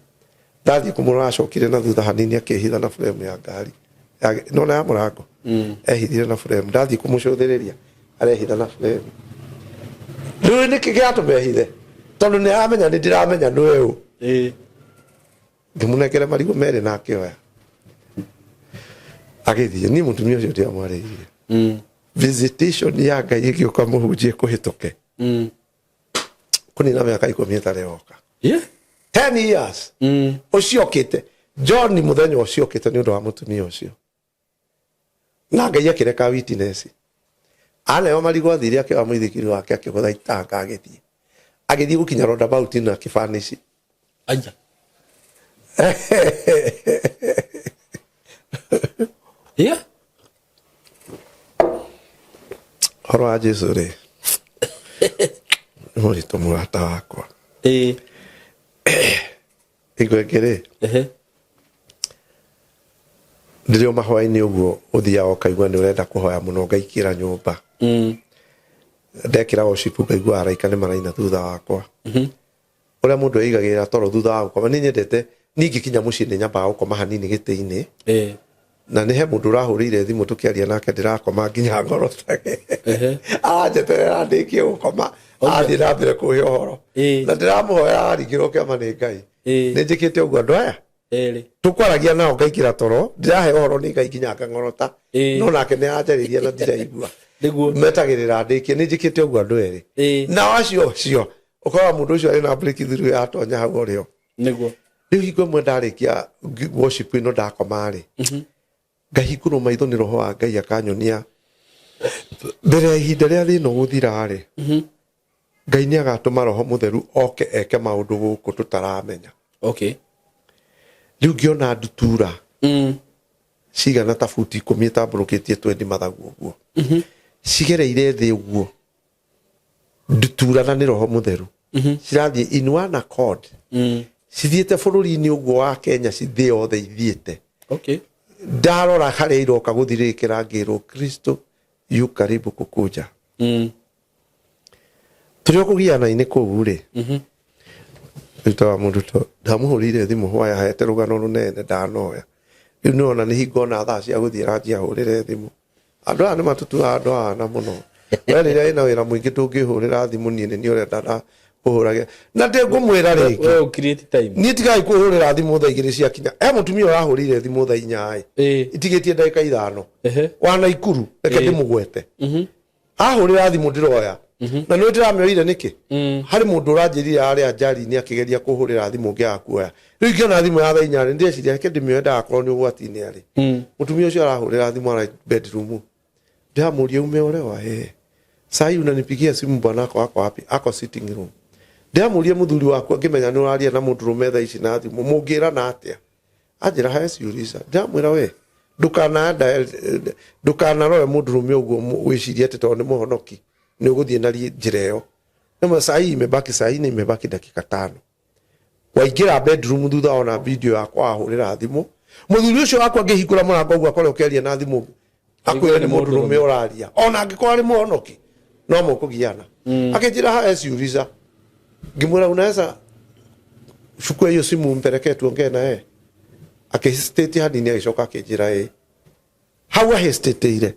Ndathiĩ kũmũrora acokire na thutha hanini, akĩhitha na frame ya ngari nona ya mũrango. Ehithire na frame. Ndathiĩ kũmũcũthĩrĩria, arehitha na frame. Rĩu nĩkĩ gĩatũma ehithe? Tondũ nĩ aramenya nĩ ndĩramenya nĩwe ũ. Ngĩmũnengere marigũ merĩ na akĩoya agĩthiĩ. Niĩ mũtumia ũcio ndiamwarĩirie. Visitation ya Ngai ĩgĩũka, mũhunjie kũhĩtũke kũnina mĩaka 10 ĩtarĩ yoka. 10 years ũcio okĩte John, mũthenya ũcio okĩte nĩ ũndũ wa mũtumia ũcio, na Ngai akĩreka witness. Aneo marigũ athire akĩoya mũithikiri wake akĩgũtha itanga agĩthiĩ. Agĩthiĩ gũkinya roundabout na akĩbanici. Aya. Yeah. Ũhoro wa Jesu rĩ, nĩ mũritũ mũrata wakwa. Ĩĩ. Hingo ĩngĩ rĩ, Ehe. ndĩrĩ o mahoya-inĩ ũguo ũthiaga ũkaigua nĩ ũrenda kũhoya mũno ngaikĩra nyũmba. Ndekĩra worship ngaigua araika nĩ maraina thutha wakwa. Ũrĩa mũndũ eigagĩrĩra toro thutha wa gũkoma, niĩ nyendete niĩ ngĩkinya mũciĩ nĩ nyambaga gũkoma hanini gĩtĩ-inĩ. Ĩĩ. Na nĩ he mũndũ ũrahũrĩire thimũ tũkĩaria nake ndĩrakoma nginya ngorotage. Ehe. Aranjeterera ndĩkie gũkoma athiĩ na mbere kũhe ũhoro. Ĩĩ. Na ndĩramũhoya aringĩrwo kĩama nĩ Ngai. Ĩĩ. Nĩ njĩkĩte ũguo andũ aya Ĩrĩ. tũkwaragia nao ngaingĩra toro ndĩrahe ũhoro nĩ Ngai nginya ngang'orota. Ĩĩ. No nake nĩ aranjarĩria na ndiraigua. Nĩguo. Metagĩrĩra ndĩkie nĩ njĩkĩte ũguo andũ erĩ. Ĩĩ. Nao acio acio ũkoraga mũndũ ũcio arĩ na breakthrough yatonya hau ũrĩo. Nĩguo. Rĩu hingo ĩmwe ndarĩkia worship ĩno ndakoma rĩ, ngahingũrwo maitho nĩ roho wa Ngai akanyonia mbere ya ihinda rĩa thĩna gũthira rĩ, Ngai nĩ agatũma roho mũtheru oke eke maũndũ gũkũ tũtaramenya. Okay. Rĩu ngĩona ndutura cigana ta buti 10 ĩtambũrũkĩtie twendi mathagu ũguo. Cigereire thĩ ũguo. Ndutura na nĩ roho mũtheru. Cirathiĩ in one accord. Cithiĩte bũrũri-inĩ ũguo wa Kenya thĩ yothe ithiĩte. Okay. Ndarora harĩa iroka gũthirĩkĩra ngĩrwo Kristo yu karibu kukuja. Tũrĩ o kũgiana-inĩ kũu rĩ. Rĩu ta wa mũndũ to ndamũhũrĩire thimũ hwaya hete rũgano rũnene ndanoya. Rĩu nĩwona nĩ hingo ona thaa cia gũthiĩ ranji ahũrĩre thimũ. Andũ aya nĩ matutuaga andũ aya mũno. We rĩrĩa ĩna wĩra mũingĩ ndũngĩhũrĩra thimũ niĩ nĩ niĩ ũrenda na kũhũragĩra. Na ndĩngũmwĩra rĩngĩ. We ũ create time. Niĩ tigai kũhũrĩra thimũ thaa 2 ciakinya. He mũtumia ũrahũrĩire thimũ thaa 4 ĩ. Ĩĩ. Itigĩtie ndagĩka 5. Ehe. Wa Naikuru reke Ĩĩ. ndĩmũgwete. Ahũrĩra thimũ ndĩroya. Na nĩ ndĩramĩoire nĩkĩ? Harĩ mũndũ ũranjĩrire arĩa njari-inĩ akĩgeria kũhũrĩra thimũ ngĩaga kuoya. Rĩu ingĩona thimũ ya thaa 4 rĩ, ndĩreciria reke ndĩmĩoye ndagakorwo nĩ ũgwati-inĩ arĩ. Mũtumia ũcio arahũrĩra thimũ arĩ bedroom. Ndĩramũria umeolewa? Eh. Sai unanipigia simu bwanako ako wapi? Ako sitting room. Ndĩramũria mũthuri waku angĩmenya nĩ ũraria na mũndũrũme thaa ici na thimũ mũngĩrana atĩa? Anjĩra haya ciũria. Ndĩramwĩra we ndũkanarore mũndũrũme ũguo wĩcirie atĩ tondũ nĩ mũhonoki nĩ ũgũthiĩ na njĩra ĩyo. Nĩma saa hii imebaki saa nne imebaki dakika 5. Waingĩra bedroom thutha ona video yakwa wahũrĩra thimũ. Mũthuri ũcio wakwa angĩhingũra mũrango ũguo akore ũkĩaria na thimũ akwĩre nĩ mũndũrũme ũraria ona angĩkorwo arĩ mũhonoki no mũkũgiana. Akĩnjĩra haya ciũria. Ngĩmwĩra unaweza chukua hiyo simu mpelekee tuongee na yeye. Akĩhesitate hanini agĩcoka akĩnjĩra ĩĩ. Hau ahesitate-ire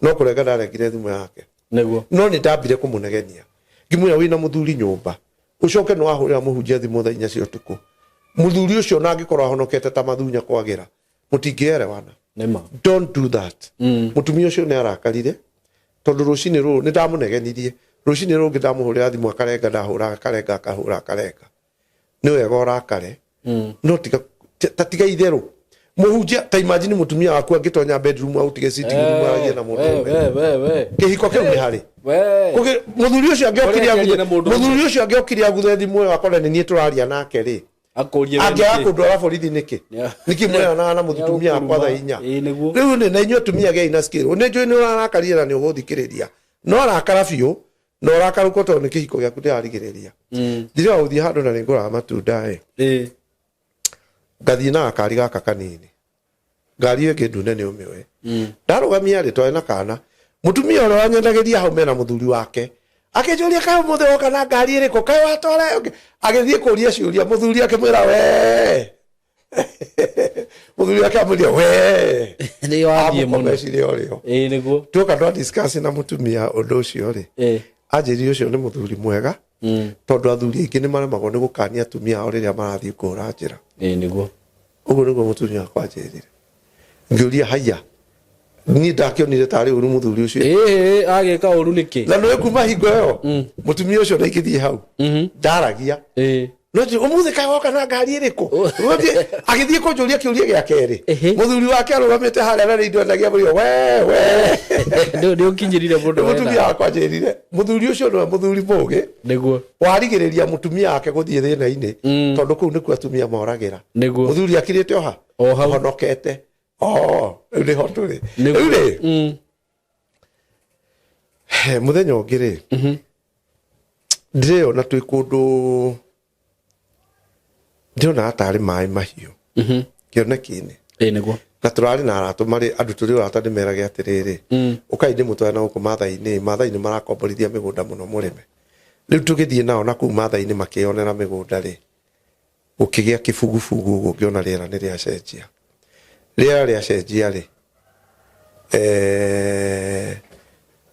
no kũrenga ndarengire thimũ yake. Nĩguo. No nĩ ndambire kũmũnegenia. Ngĩmwĩra wĩna mũthuri nyũmba. Ũcoke nĩ wahũrĩra mũhunjia thimũ thaa 4 cia ũtukũ. Mũthuri ũcio ona angĩkorwo ahonokete ta mathunya kwagĩra mũtingĩerewana. Nĩma. Don't do that. Mũtumia ũcio nĩ arakarire tondũ rũcinĩ rũrũ nĩ ndamũnegenirie. Rũcinĩ rũngĩ ndamũhũrĩra thimũ akarenga ndahũra akarenga akahũra akarenga. Nĩ wega ũrakare. No tiga ta tiga itherũ. Mũhunjia ta imagine mũtumia waku angĩtonya bedroom aũtige sitting room aragie na mũndũ ũmwe. We. Kĩhiko kĩu nĩ harĩ. We. Mũthuri ũcio angĩokire Ũrĩa akĩaria aguthe na mũndũ mũthuri ũcio angĩokire aguthe thimũ ĩyo akore nĩ niĩ tũraria nake rĩ. Akũrie we Angĩaga nĩkĩ? kũndwara borithi nĩkĩ? Yeah. Nĩkĩ mwĩranaga na mũtumia wakwa thaa 4? Ĩĩ nĩguo. Rĩu nĩ na inyuĩ atumia gĩai na skill. Nĩ njũĩ nĩ ũrarakarire na nĩ ũgũthikĩrĩria. No rakara biũ na ũrakarũka tondũ nĩ kĩhiko gĩaku ndĩrarigĩrĩria. Thire wa gũthiĩ handũ na nĩ ngũraga matunda ĩ. Ĩĩ. Ngathiĩ na gakari gaka kanini. Ngari ĩyo ĩngĩ ndune nĩ ũmĩũĩ. Ndarũgamia rĩ twarĩ na kana. Mũtumia ũrĩa wanyendagĩria hau mena mũthuri wake. Akĩnjũria kaĩ ũmũthĩ woka na ngari ĩrĩkũ kaĩ watwara ĩyo ĩngĩ?" Agĩthiĩ kũria ciũria mũthuri akĩmwĩra we. Mũthuri wake amwĩria we. Nĩ wathiĩ mũno. Amũkomecire ũrĩo. Ĩĩ nĩguo. Tuoka twa discuss na mũtumia ũndũ ũcio rĩ. Ĩĩ. Anjĩrire ũcio nĩ mũthuri mwega. Tondũ athuri aingĩ nĩ maremagwo nĩ gũkania atumia ao rĩrĩa marathiĩ kũhũra njĩra. Ĩĩ nĩguo. Ũguo nĩguo mũtumia wakwa anjĩrire. Ngĩũria haiya. Niĩ ndakĩonire tarĩ ũru mũthuri ũcio. Ĩĩ agĩka ũru nĩkĩ? Na nĩwe kuma hingo ĩyo mũtumia ũcio ndaingĩthiĩ hau. Ndaragia. Ĩĩ. No ũmũthĩ kaĩ woka na ngari ĩrĩkũ? Gũthiĩ- Agĩthiĩ kũnjũria kĩũria gĩa kerĩ. Mũthuri wake arũgamĩte harĩa na rĩu ndendagia mũrigo we we. Nĩ ũkinyĩrire mũndũ Nĩ mũtumia wakwa anjĩrire mũthuri ũcio nĩwe mũthuri mũgĩ Nĩguo. Warigĩrĩria mũtumia wake gũthiĩ thĩna-inĩ, tondũ kũu nĩkuo atumia moragĩra. Nĩguo. Mũthuri akirĩte oha. O hau. Honokete o rĩu nĩho tũrĩ. Nĩguo. Rĩu rĩ, he, mũthenya ũngĩ rĩ, ndĩreyona twĩ kũndũ, ndĩrona tarĩ maĩ mahiũ kĩoneki-inĩ. Ĩ nĩguo. Na tũrarĩ na arata marĩ andũ tũrĩ ũrata, ndĩmerage atĩrĩrĩ, ũkai ndĩmũtware na gũkũ Maathai-inĩ. Maathai nĩ marakomborithia mĩgũnda mũno mũrĩme. Rĩu tũgĩthiĩ nao na kũu Maathai-inĩ makĩonera mĩgũnda rĩ, gũkĩgĩa kĩbugubugu ũguo, ngĩona rĩera nĩ rĩacenjia. Rĩera rĩacenjia rĩ,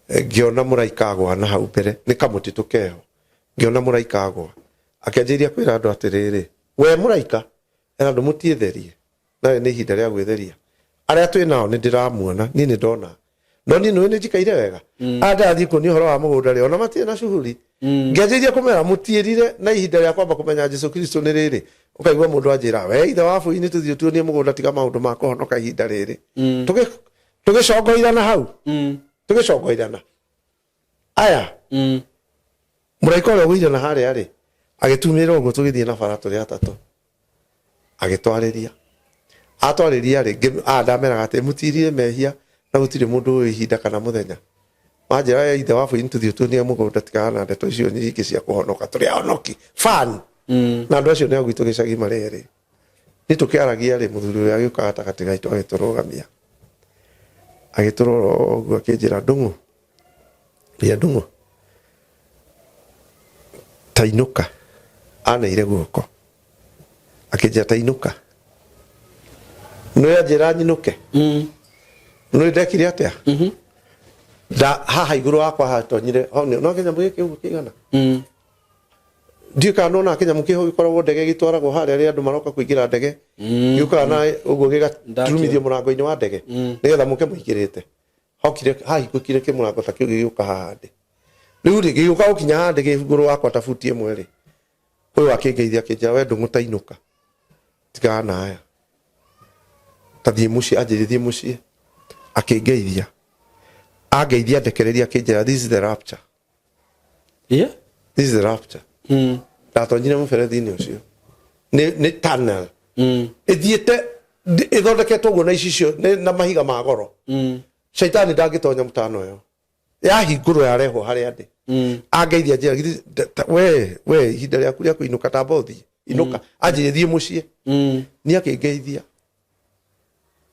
ngĩona mũraika agwa na hau mbere, nĩ kamũtitũ keho. Ngĩona mũraika agwa akĩanjĩrĩria kwĩra andũ atĩrĩrĩ, we mũraika era andũ mũtiĩtherie, narĩ nĩ ihinda rĩa gwĩtheria. Arĩa twĩ nao nĩ ndĩramuona, niĩ nĩ ndona, no niĩ nĩũĩ nĩ njikaire wega. Aya ndĩrathiĩ kuonia ũhoro wa mũgũnda rĩ, ona matirĩ na cuhuri. Ngĩanjĩrĩria kũmera mũtiĩrire, na ihinda rĩa kwamba kũmenya Jesu Kristo nĩ rĩrĩ. Ũkaigua mũndũ anjĩra, we ithe wa bũi, nĩ tũthiĩ tuonie mũgũnda, tiga maũndũ ma kũhonoka ihinda rĩrĩ. Tũgĩcongoirana hau, tũgĩcongoirana aya. Mũraika ũrĩa ũgũire na harĩa rĩ, agĩtumĩrĩra ũguo, tũgĩthiĩ na bara tũrĩ atatũ, agĩtwarĩria. Atwarĩria rĩ, aya ndameraga atĩ mũtirire mehia na gũtirĩ mũndũ ũĩ ihinda kana mũthenya. Manjĩra, "We ithe wa bũi, tũthiĩ tuonie mũgũnda, tigana na ndeto icio nyingĩ cia kũhonoka, tũrĩ ahonoki fan." Na andũ acio nĩ a gwitũ gĩcagi marĩ erĩ. Nĩ tũkĩaragia rĩ, mũthuri ũrĩa agĩũka gatagatĩ gaitũ, agĩtũrũgamia, agĩtũrora ũguo, akĩnjĩra, "Ndũng'ũ ria, Ndũng'ũ, tainũka." Aneire guoko akĩnjĩra, "Tainũka." Nĩ anjĩra nyinũke. Nĩ ndekire atĩa? Nda haha igũrũ wakwa hatonyire no kĩnyamũ gĩkĩ ũguo kĩigana. Ndiũĩ kana nona kĩnyamũ kĩho gĩkoragwo ndege gĩtwaragwo harĩa rĩrĩa andũ maroka kũingĩra ndege, gĩũkaga na ũguo gĩgaturumithio mũrango-inĩ wa ndege nĩgetha mũke mũingĩrĩte. Hokire hahingũkire kĩmũrango ta kĩu, gĩgĩũka haha ndĩ. Rĩu rĩ, gĩgĩũka gũkinya haha ndĩ gĩgũrũ wakwa ta buti 1 rĩ, ũyũ akĩngeithia, akĩnjĩra, "We Ndũng'ũ, tainũka, tigana na aya, ta thiĩ mũciĩ." Anjĩrire thiĩ mũciĩ. Akĩngeithia, angeithia, ndekereria, akĩnjĩra, "This is the rapture." This is the rapture. Ndatonyire mũberethi-inĩ ũcio, nĩ tunnel ĩthiĩte ĩthondeketwo ũguo na icicio na mahiga ma goro. Shaitani ndangĩtonya mũtano ĩyo. Yahingũrwo, yarehwo harĩa ndĩ, angeithia, njĩra, "Githĩ we ihinda rĩaku rĩa kũinũka, tamba ũthiĩ, inũka." Anjĩrie thiĩ mũciĩ. Niĩ akĩngeithia,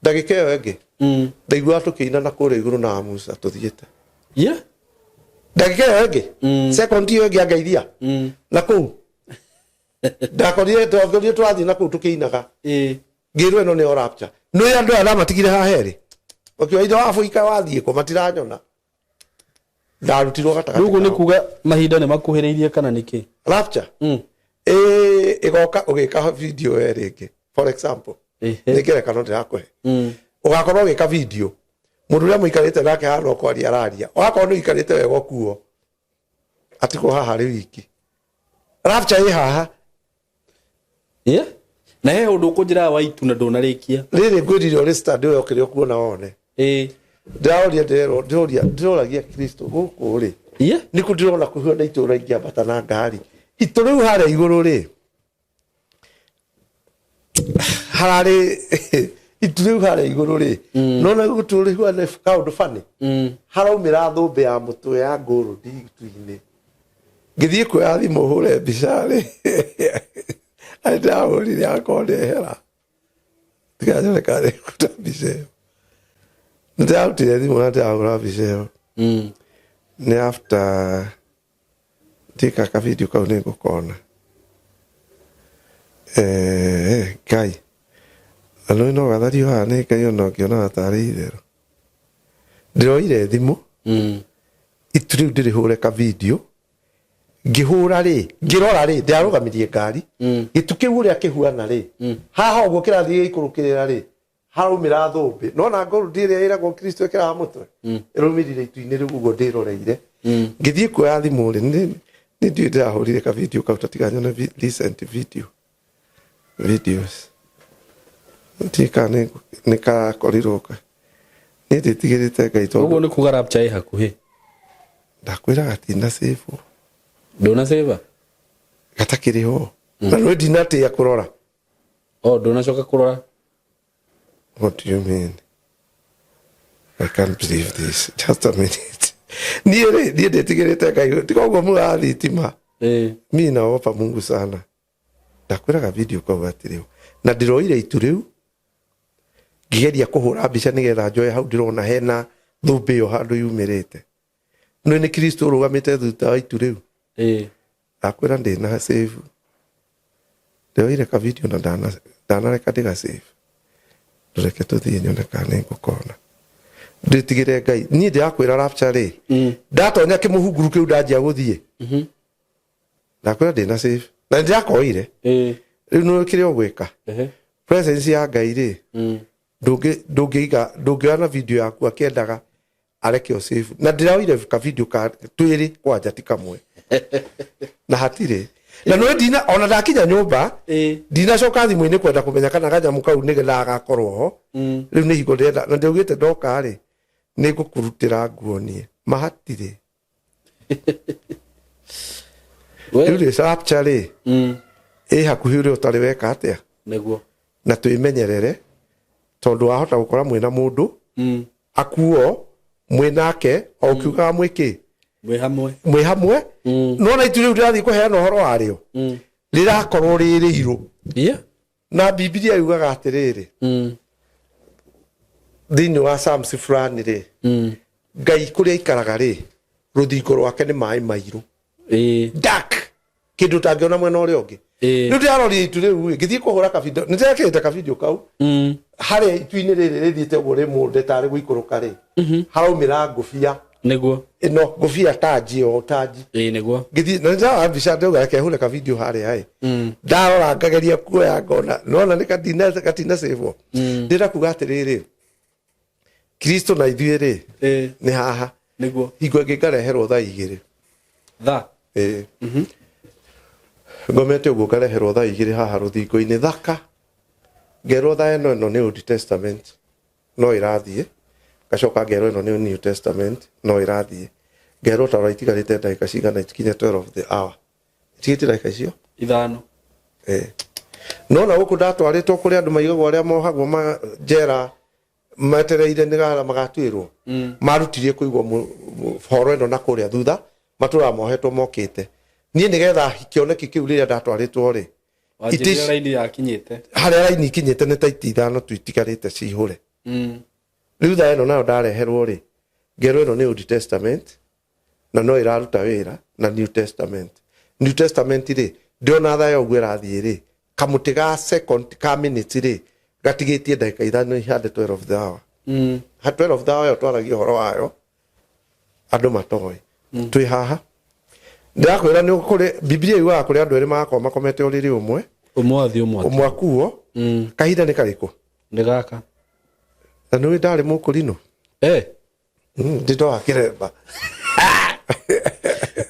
ndagĩka ĩyo ĩngĩ ndaiguaga tũkĩina na kũrĩa igũrũ na Musa tũthiĩte. Ndagĩka ĩyo ĩngĩ, second ĩyo ĩngĩ, angeithia na kũu ndakorire, twakorire tũrathiĩ na kũu tũkĩinaga. Ngĩrwo ĩno nĩyo rapture. Nĩ andũ aya ndamatigire haha erĩ ũkiuga, "Ithe wa bũika, wathiĩ kũ?" Matiranyona, ndarutirwo gatagatĩ Rĩu ũguo nĩ kao. Kuga mahinda nĩ makuhĩrĩirie kana nĩkĩ? Rapture ĩĩ ĩgoka ũgĩka video we rĩngĩ, for example, nĩ ngerekano ndĩrakũhe. Ũgakorwo ũgĩka video, mũndũ ũrĩa mũikarĩte nake haha no kwaria araria, wakorwo nĩ ũikarĩte wega ũkuo atigwo haha rĩ wiki. Rapture ĩ haha. Yeah. Na he ũndũ ũkũnjĩra wa itu na ndũnarĩkia. Rĩrĩ ngwĩrire ũrĩ stand ũyũ kĩrĩa ũkuona wone. Ndĩraũria, ndĩrerwo, ndĩroria, ndĩroragia Kristo gũkũ rĩ, nĩkũ ndĩrona kũhuana itũũra ingĩambata na ngari itũ rĩu harĩa igũrũ rĩ, hararĩ itu rĩu harĩa igũrũ rĩ, nona gũtũ rĩhuana kaũndũ bani, haraumĩra thũmbĩ ya mũtwe ya ngũrũndi itu-inĩ. Ngĩthiĩ kuoya thimũ hũre mbica rĩ, ndĩrahũrire akorwo ndehera ndiganyone kana nĩngũruta mbica ĩyo. Nĩndĩrarutire thimũ na ndĩrahũra mbica ĩyo. Nĩ after ndika kavideo kau nĩ ngũkona. Ngai na nĩ no gathario haha nĩ Ngai ona ũngĩonaga tarĩ itherũ. Ndĩroire thimũ itu rĩu ndĩrĩhũre ka video. Ngĩhũra rĩ, ngĩrora rĩ, ndĩrarũgamirie ngari, gĩtu kĩu ũrĩa kĩhuana rĩ, haha ũguo kĩrathiĩ gĩikũrũkĩrĩra rĩ, haraumĩra thũmbĩ nona gold ĩrĩa ĩragwo Kristo ĩkĩraga mũtwe, ĩraumĩrire itu-inĩ rĩu ũguo ndĩroreire. Ngĩthiĩ kuoya thimũ rĩ, Nĩ ndiũĩ ndĩrahũrire ka video kau tatiga nyone recent video videos. Ndiũĩ kana nĩ karakorirwo ka. Niĩ ndĩtigĩrĩte Ngai tondũ Ũguo nĩ kuga rapture ĩ hakuhĩ. Ndakwĩra gatina save. Ndũna save? Gatakĩrĩ ho. Na nĩ ndinatĩa kũrora. Oh, ndũnacoka kũrora? What do you mean? I can't believe this. Just a minute. Niĩ rĩ, niĩ ndĩtigĩrĩte Ngai. Tiga ũguo mugaga thitima. Mi naogopa Mungu sana. Ndakwĩraga video kau gatirĩ ho. Na ndĩroire itu rĩu ngĩgeria kũhũra mbica nĩgetha njoe hau ndĩrona hena thũmbĩ ĩyo handũ yumĩrĩte. Nĩ nĩ Kristo ũrũgamĩte thutha wa itu rĩu. Ndakwĩra ndĩna save. Ndĩroire ka video na ndanareka ndĩga save. Ndũreke tũthiĩ nyone kana nĩ ngũkona. Ndĩtigĩre Ngai. Niĩ ndĩrakwĩra rapture rĩ. Ndatonya kĩmũhunguru kĩu ndanjia gũthiĩ. Ndakwĩra ndĩna save. Na nĩndĩrakoire. Rĩu nĩ kĩrĩa ũgwĩka. Presence ya Ngai rĩ. Ndũngĩiga, ndũngĩoya na video yaku akĩendaga areke o save. Na ndĩraoire ka video ka twĩrĩ kwanja ti kamwe. Na hatirĩ. Na nĩ ndina ona ndakinya nyũmba ndinacoka thimũ-inĩ kwenda kũmenya kana kanyamũ kau nĩ gagakorwo ho. Rĩu nĩ hingo ndĩrenda na ndĩraugĩte ndoka rĩ nĩ ngũkũrutĩra nguonie. Ma hatirĩ. Rĩu rĩ rapture rĩ ĩ hakuhĩ ũrĩa ũtarĩ weka atĩa? Nĩguo. Na twĩmenyerere tondũ wahota gũkora mwĩna mũndũ akuo mwĩnake o ũkiugaga mwĩkĩ? Mwĩ hamwe. Mwĩ hamwe. Nona itu rĩu ndĩrathiĩ kũheana ũhoro warĩo. Rĩrakorwo rĩ rĩirũ. Na Bibilia yugaga atĩrĩrĩ. Thĩinĩ wa Psalms fulani rĩ. Ngai kũrĩa aikaraga rĩ, rũthingo rwake nĩ maĩ mairũ. Dark. Kĩndũ ũtangĩona mwena ũrĩa ũngĩ. Rĩu ndĩrarorire itu rĩu rĩ, ngĩthiĩ kũhũra kabindo. Nĩ ndĩrekĩrĩte kabindo kau. Harĩa itu-inĩ rĩrĩ rĩthiĩte ũguo rĩmũnde tarĩ gũikũrũka rĩ. Haraumĩra ngũbia. Nĩguo. Ĩno ngũbia tanji o tanji. Nĩguo. Ngĩthiĩ na ndĩrarora mbica ndauga reke hũre kabindo harĩa ĩ. Ndarora ngageria kuoya ngona. Nona nĩ gatina save. Ndĩrenda kuga atĩrĩrĩ. Kristo na ithuĩ rĩ, nĩ haha. Nĩguo. Hingo ĩngĩ ngareherwo thaa igĩrĩ. Thaa? Ngomete ũguo ngareherwo thaa igĩrĩ haha rũthingo-inĩ thaka. Ngerwo thaa ĩno ĩno nĩ Old Testament no ĩrathiĩ. Ngacoka ngerwo ĩno nĩ New Testament no ĩrathiĩ. Ngerwo ta ũrĩa itigarĩte ndagĩka cigana itikinye 12 of the hour. Itigarĩte ndagĩka icio? Ithano. No na gũkũ ndatwarĩtwo kũrĩa andũ maigagwo arĩa mohagwo ma njera metereire nĩgetha magatuĩrwo. Marutirie kũigwo horo ĩno na kũrĩa thutha matũraga mohetwo mokĩte. Niĩ nĩgetha kĩoneki kĩu rĩrĩa ndatwarĩtwo rĩ, Wanjĩrire raini yakinyĩte. Harĩa raini ikinyĩte nĩ ta itĩ ithano tu itigarĩte cihũre. Rĩu thaa ĩno nayo ndareherwo rĩ, ngerwo ĩno nĩ Old Testament na no ĩraruta wĩra na New Testament. New Testament rĩ, ndĩrona thaa ĩyo ũguo ĩrathiĩ rĩ, kamũtĩ ga second ka minutes rĩ, gatigĩtie ndagĩka ithano ihande 12 the hour. Ha 12 the hour ĩyo twaragia ũhoro wayo, andũ matoĩ. Twĩ haha. Ndĩrakwĩra nĩ kũrĩ, Biblia yugaga kũrĩ andũ erĩ magakorwo makomete ũrĩrĩ ũmwe. Ũmwe athiĩ, ũmwe athiĩ. Ũmwe akuo. Kahinda nĩ karĩkũ? Nĩ gaka. Na nĩ ũĩ ndarĩ mũkũrinũ? Ndĩ wa kĩremba.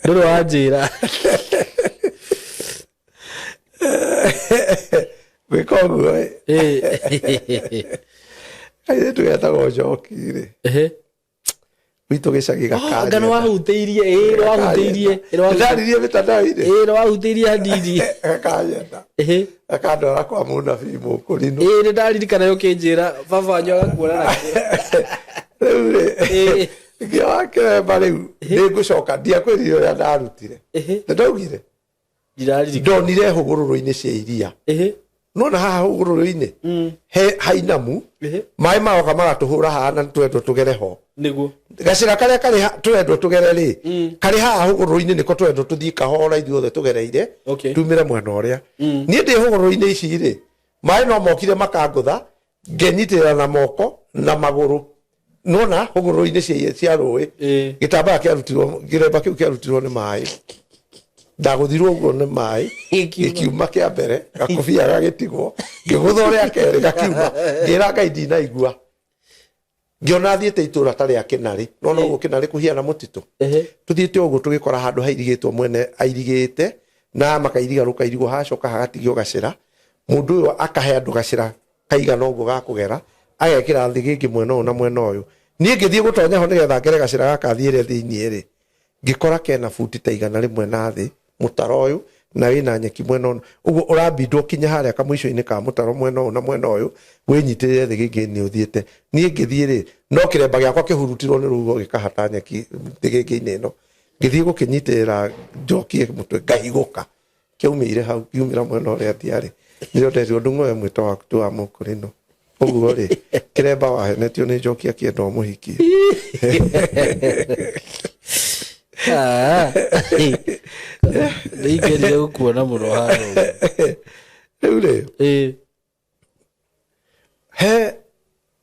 Ndũrĩ wanjĩra. Gwĩka ũguo ĩ. Kairĩtu getagwo Njoki rĩ. Gwitũ gĩcagi gakanyenda. Anga nĩ wahutĩirie, ĩ, nĩ wahutĩirie, ĩ, nĩ wahutĩirie. Ndaririe mĩtandao-inĩ. Ĩ, nĩ wahutĩirie hanini. Gakanyenda. Gakandwara kwa mũnabii mũkũrinũ. Ĩ, nĩ ndaririkana ũkĩnjĩra baba wanyu agakuona na kĩ. Rĩu rĩ, ngĩoya kĩremba rĩu, nĩngũcoka, ndiakwĩrire ũrĩa ndarutire. Nĩ ndaugire? Ndiraririkana. Ndonire hũgũrũrũ-inĩ cia iria. Nona haha hũgũrũrũ-inĩ, he hainamu, maĩ maroka magatũhũra haha na nĩtũrendwo tũgere ho. Nĩguo. Gacĩra karĩa karĩ tũrendwo tũgere rĩ, karĩ haha hũgũrũrũ-inĩ nĩko tũrendwo tũthiĩ kahora ithuothe tũgereire, tumĩre mwena ũrĩa. Niĩ ndĩ hũgũrũrũ-inĩ ici rĩ, maĩ no mokire makangũtha, ngenyitĩrĩra na moko na magũrũ. Nona hũgũrũrũ-inĩ cia rũĩ, gĩtambaya kĩarutirwo, kĩremba kĩu kĩarutirwo nĩ maĩ. Ndagũthirwo ũguo nĩ maĩ, gĩkiuma kĩa mbere, gakũbia gagĩtigwo, ngĩgũtha ũrĩa kerĩ gakiuma, ngĩra Ngai ndinaigua. Ngĩona thiĩte itũra ta rĩa Kĩnarĩ, nona ũguo Kĩnarĩ kũhiana mũtitũ. Tũthiĩte ũguo tũgĩkora handũ hairigĩtwo, mwene airigĩte na makairiga rũkairigwo, hacoka hagatigio gacĩra. Mũndũ ũyũ akahe andũ gacĩra kaigana ũguo ga kũgera, agekĩra thĩgĩngĩ mwena ũyũ na mwena ũyũ. Niĩ ngĩthiĩ gũtonya ho nĩgetha ngere gacĩra gaka thiĩre thĩiniĩ rĩ, ngĩkora kena buti ta 100 na thĩ mũtaro ũyũ, na wĩna nyeki mwena ũyũ ũguo ũrambindwo kinya harĩa kamũico-inĩ ka mũtaro mwena ũyũ na mwena ũyũ, wĩnyitĩrĩre thĩgĩngĩ nĩ ũthiĩte. Niĩ ngĩthiĩ rĩ, no kĩremba gĩakwa kĩhurutirwo nĩ rũhuho gĩkahata nyeki thĩgĩngĩ-inĩ ĩno. Ngĩthiĩ gũkĩnyitĩrĩra njokie mũtwe, ngahigũka, kĩaumĩire hau, ngiumĩra mwena ũrĩa ndiarĩ. Nĩrĩo nderirwo, ndung'oe mwĩto waku tu wa mũkũrĩno ũguo rĩ, kĩremba wahenetio nĩ njoki akĩenda ũmũhikie. Ah. Nĩ ingĩendire gũkuona mũno haha ũguo. Rĩu rĩ, he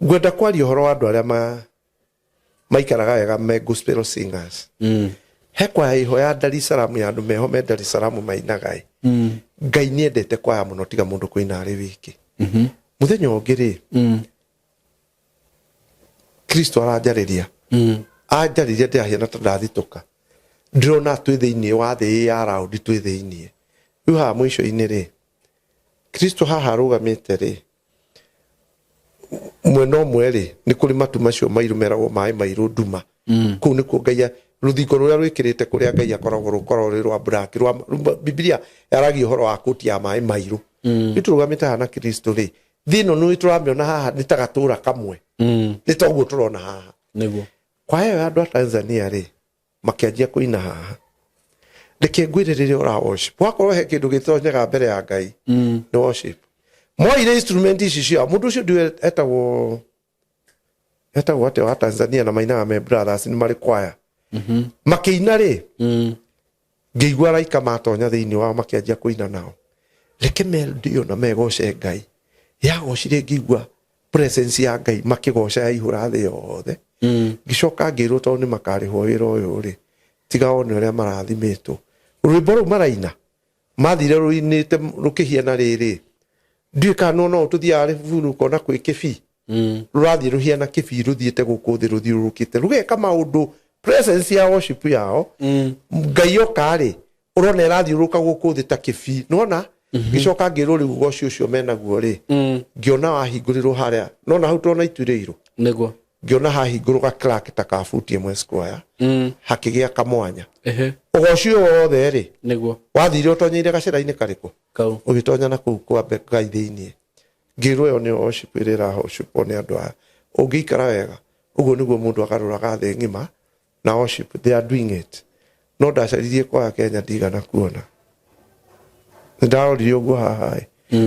ngwenda kwaria ũhoro wa andũ arĩa maikaraga wega me gospel singers. He kwaya ĩho ya Dar es Salaam, ya andũ meho me Dar es Salaam mainaga ĩ. Ngai nĩ endete kwaya mũno tiga mũndũ kũina arĩ wiki. Mũthenya ũngĩ rĩ, Kristo aranjarĩria, anjarĩria ndĩrahiana ta ndathitũka, ndĩrona twĩ thĩinĩ wa thĩ ĩ ya raundi, twĩ thĩinĩ rĩu haha mũico-inĩ rĩ, Kristo haha arũgamĩte rĩ, mwena ũmwe rĩ, nĩ kũrĩ matu macio mairũ meragwo maĩ mairũ nduma. Kũu nĩkuo Ngai rũthingo rũrĩa rwĩkĩrĩte kũrĩa Ngai akoragwo rũkoragwo rwĩ rwa black, rwa Bibilia yaragia ũhoro wa kũti ya maĩ mairũ. Rĩu tũrũgamĩte haha na Kristo rĩ, thĩ ĩno nĩ tũramĩona haha nĩ ta gatũra kamwe, nĩ ta ũguo tũrona haha. Nĩguo. Kwa ĩyo ya andũ a Tanzania rĩ, makĩanjia kũina haha. Reke ngwĩre, rĩrĩa ũra worship, wakorwo he kĩndũ gĩtonyaga mbere ya Ngai, nĩ worship. Moire instrument ici ciao, mũndũ ũcio ndiũĩ etagwo atĩa wa Tanzania, na mainaga me brothers, nĩ marĩ kwaya. Makĩina rĩ, ngĩigua araika matonya thĩinĩ wao, makĩanjia kũina nao. Reke melody ĩyo na megoce Ngai yagocire, ngĩigua presence ya Ngai makĩgoca yaihũra thĩ yothe. Ngĩcoka ngĩrwo tondũ nĩ makarĩhwo wĩra ũyũ rĩ, tiga one ũrĩa marathimĩtwo. Rwĩmbo rũu maraina mathire rũinĩte rũkĩhiana rĩrĩ, ndiũĩ kana no tũthiaga rĩburu ũkona kwĩ kĩbii, rũrathiĩ rũhiana kĩbii rũthiĩte gũkũ thĩ rũthiũrũrũkĩte rũgeka maũndũ. Presence ya worship yao, Ngai oka rĩ, ũrona ĩrathiũrũrũka gũkũ thĩ ta kĩbii, nĩwona? Ngĩcoka ngĩrwo rĩu ũgoci ũcio menaguo rĩ, ngĩona wahingũrĩrwo harĩa, nona hau tũrona itu rĩirũ. Nĩguo. Ngĩona hahingũrũka crack ta ka buti 1 square, hakĩgĩa kamwanya. Ũgoci ũyũ wothe rĩ, wathire ũtonyeire gacĩra-inĩ karĩkũ? Kau. Ũgĩtonya na kũu kwa Ngai thĩiniĩ. Ngĩrwo ĩyo nĩyo worship ĩrĩa ĩraworshipwo nĩ andũ aya. Ũngĩikara wega ũguo nĩguo mũndũ agarũraga thĩ ng'ima na worship. They are doing it. No ndacaririe kwaya Kenya ndigana kuona, nĩ ndarorire ũguo haha ĩ,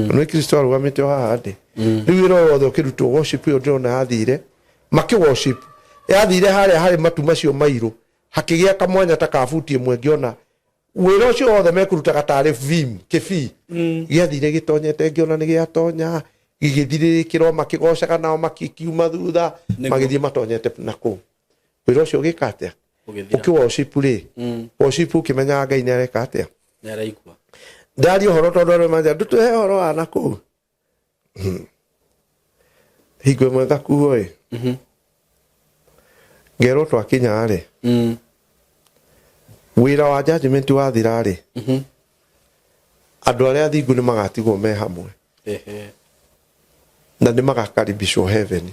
nĩ Kristo arũgamĩte o haha ndĩ. Rĩu wĩra ũyũ wothe ũkĩrutwo, worship ĩyo ndĩrona yathire makĩ worship, yathire harĩa harĩ matu macio mairũ, hakĩgĩa kamwanya ta ka buti 1. Ngĩona wĩra ũcio wothe mekũrutaga tarĩ vim kĩbii gĩathire gĩtonyete, ngĩona nĩ gĩatonya gĩgĩthirĩrĩkĩrwo, makĩgocaga nao makiuma thutha. Magĩthiĩ matonyete na kũu, wĩra ũcio ũgĩka atĩa? Ũgĩthira. Ũkĩ worship rĩ, worship ũkĩmenyaga Ngai nĩ areka atĩa? Nĩ araigua. Ndaria ũhoro tondũ arĩa manja ndũtũhe ũhoro wa na kũu. Hingo ĩmwe ngakuo ĩ, ngerwo twakinya rĩ, wĩra wa judgment wathira rĩ, andũ arĩa athingu nĩ magatigwo me hamwe na nĩ magakaribishwo heaven.